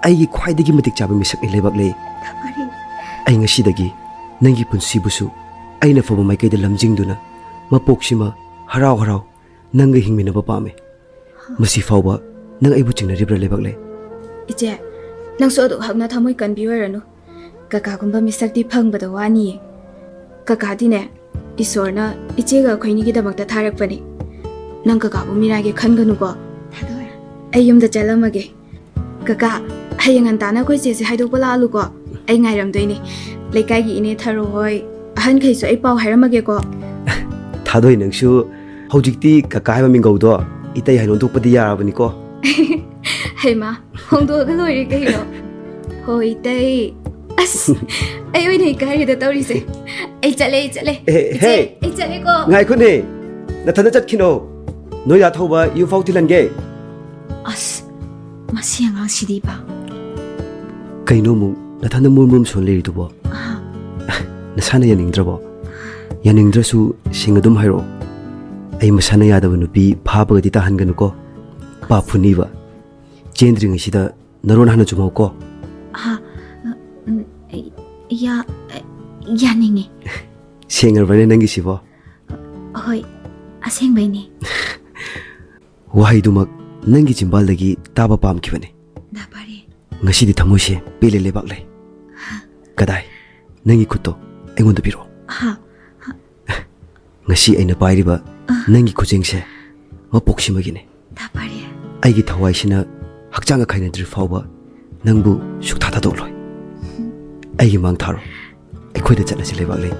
ꯑꯩꯒꯤ ꯈ꯭ꯋꯥꯏꯗꯒꯤ ꯃꯇꯤꯛ ꯆꯥꯕ ꯃꯤꯁꯛꯅꯤ ꯂꯩꯕꯥꯛ ꯂꯩ꯫ ꯗꯥ ꯄꯥꯔꯤ꯫ ꯑꯩ ꯉꯁꯤꯗꯒꯤ ꯅꯪꯒꯤ ꯄꯨꯟꯁꯤꯕꯨꯁꯨ ꯑꯩꯅ ꯐꯕ ꯃꯥꯏꯀꯩꯗ ꯂꯝꯖꯤꯡꯗꯨꯅ ꯃꯄꯣꯛꯁꯤꯃ ꯍꯔꯥꯎ ꯍꯔꯥꯎ ꯅꯪꯒ ꯍꯤꯡꯃꯤꯟꯅꯕ ꯄꯥꯝꯃꯤ꯫ ꯃꯁꯤ ꯐꯥꯎꯕ ꯅꯪ ꯑꯩꯕꯨ ꯆꯤꯡꯅꯔꯤꯕ꯭ꯔꯥ, ꯂꯩꯕꯥꯛꯂꯩ? ꯏꯆꯦ, ꯅꯪꯁꯨ ꯑꯗꯨꯛ ꯍꯛꯅ ꯊꯃꯣꯏ ꯀꯟꯕꯤ ꯑꯣꯏꯔꯅꯨ꯫ ꯀꯀꯥꯒꯨꯝꯕ ꯃꯤꯁꯛꯇꯤ ꯐꯪꯕꯗ ꯋꯥꯅꯤꯌꯦ꯫ ꯀꯀꯥꯗꯤꯅꯦ, ꯏꯁꯣꯔꯅ ꯏꯆꯦꯒ ꯑꯩꯈꯣꯏꯅꯤꯒꯤꯗꯃꯛꯇ ꯊꯥꯔꯛꯄꯅꯤ꯫ ꯅꯪ ꯀꯀꯥꯕꯨ ꯃꯤꯔꯥꯏꯒꯦ ꯈꯟꯒꯅꯨꯀꯣ꯫ ꯊꯥꯗꯣꯏ꯫ ꯑꯩ ꯌꯨꯝꯗ ꯆꯠꯂꯝꯃꯒꯦ꯫ ꯀꯀꯥ, ꯍꯌꯦꯡ ꯉꯟꯇꯥꯅ ꯑꯩꯈꯣꯏ ꯆꯦꯁꯦ ꯍꯥꯏꯗꯣꯛꯄ ꯂꯥꯛꯍꯜꯂꯨꯀꯣ꯫ ꯑꯩ ꯉꯥꯏꯔꯝꯗꯣꯏꯅꯦ꯫ ꯂꯩꯀꯥꯏꯒꯤ ꯏꯅꯦ ꯊꯔꯣ ꯍꯣꯏ, ꯑꯍꯟꯈꯩꯁꯨ ꯑꯩ ꯄꯥꯎ ꯍꯥꯏꯔꯝꯃꯒꯦꯀꯣ꯫ ꯊꯥꯗꯣꯏ, ꯅꯪꯁꯨ ꯍꯧꯖꯤꯛꯇꯤ ꯀꯀꯥ ꯍꯥꯏꯕ ꯃꯤꯡꯒꯧꯗꯣ ꯏꯇꯩ ꯍꯥꯏꯅ ꯑꯣꯟꯊꯣꯛꯄꯗꯤ ꯌꯥꯔꯕꯅꯤꯀꯣ꯫ ꯍꯩꯃꯥ, ꯍꯣꯡꯗꯣꯛꯑꯒ ꯂꯣꯏꯔꯦ ꯀꯩꯅꯣ꯫ ꯍꯣꯏ, ꯏꯇꯩ꯫ ꯑꯁ, ꯑꯩ ꯑꯣꯏꯅ ꯏꯀꯥꯏꯔꯦꯗ ꯇꯧꯔꯤꯁꯦ꯫ ꯑꯩ ꯆꯠꯂꯦ, ꯑꯩ ꯆꯠꯂꯦ꯫ ꯑꯦ, ꯏꯆꯦ, ꯍꯦ! ꯑꯩ ꯆꯠꯂꯦꯀꯣ꯫ ꯉꯥꯏꯈꯣꯅꯦ, ꯅꯊꯟꯗ ꯆꯠꯈꯤꯅꯣ꯫ ꯅꯣꯏ ꯗꯥ ꯊꯧꯕ ꯌꯨꯝꯐꯥꯎ ꯊꯤꯜꯍꯟꯒꯦ꯫ ꯑꯁ, ꯃꯁꯤ ꯑꯉꯥꯡꯁꯤꯗꯤꯕ꯫ ꯀꯩꯅꯣ ꯑꯃꯨꯛ ꯅꯊꯟꯗ ꯃꯨꯔꯨꯝ ꯃꯨꯔꯨꯝ ꯁꯣꯟ ꯂꯩꯔꯤꯗꯨꯕꯣ? ꯑꯍꯥ꯫ ꯅꯁꯥꯅ ꯌꯥꯅꯤꯡꯗ꯭ꯔꯕꯣ? ꯌꯥꯅꯤꯡꯗ꯭ꯔꯁꯨ ꯁꯦꯡꯅ ꯑꯗꯨꯝ ꯍꯥꯏꯔꯛꯑꯣ꯫ ꯑꯩ ꯃꯁꯥꯅ ꯌꯥꯗꯕ ꯅꯨꯄꯤ ꯐꯥꯕꯒꯗꯤ ꯇꯥꯍꯟꯒꯅꯨꯀꯣ꯫ ꯄꯥꯞ ꯐꯨꯅꯤꯕ꯫ ꯆꯦꯟꯗ꯭ꯔꯤꯉꯩꯁꯤꯗ ꯅꯔꯣꯟ ꯍꯥꯟꯅ ꯆꯨꯝꯍꯧꯀꯣ꯫ ꯑꯍꯥ, ꯎꯝ, ꯌꯥ-, ꯌꯥꯅꯤꯡꯉꯤ꯫ ꯁꯦꯡꯉꯕ꯭ꯔꯅꯦ ꯅꯪꯒꯤꯁꯤꯕꯣ? ꯍꯣꯏ, ꯑꯁꯦꯡꯕꯩꯅꯦ꯫ ꯋꯥꯍꯩꯗꯨꯃꯛ ꯅꯪꯒꯤ ꯆꯤꯝꯕꯥꯜꯗꯒꯤ ꯇꯥꯕ ꯄꯥꯝꯈꯤꯕꯅꯦ꯫ ꯗꯥ ꯄꯥꯔꯤ꯫ ꯉꯁꯤꯗꯤ ꯊꯃꯣꯏꯁꯦ ꯄꯦꯜꯂꯦ, ꯂꯩꯕꯥꯛꯂꯩ꯫ ꯀꯗꯥꯏ? ꯅꯪꯒꯤ ꯈꯨꯠꯇꯣ ꯑꯩꯉꯣꯟꯗ ꯄꯤꯔꯛꯑꯣ꯫ ꯍꯥ? ꯍꯥ? ꯉꯁꯤ ꯑꯩꯅ ꯄꯥꯏꯔꯤꯕ ꯑ꯫ ꯅꯪꯒꯤ ꯈꯨꯖꯦꯡꯁꯦ ꯃꯄꯣꯛꯁꯤꯃꯒꯤꯅꯦ꯫ ꯗꯥ ꯄꯥꯔꯤ꯫ ꯑꯩꯒꯤ ꯊꯋꯥꯏꯁꯤꯅ ꯍꯛꯆꯥꯡꯒ ꯈꯥꯏꯅꯗ꯭ꯔꯤ ꯐꯥꯎꯕ ꯅꯪꯕꯨ ꯁꯨꯛꯊꯥ ꯊꯥꯗꯣꯛꯂꯣꯏ꯫ ꯑꯩꯒꯤ ꯃꯥꯡ ꯊꯥꯔꯣ꯫ ꯑꯩꯈꯣꯏꯗ ꯆꯠꯂꯁꯤ, ꯂꯩꯕꯥꯛꯂꯩ꯫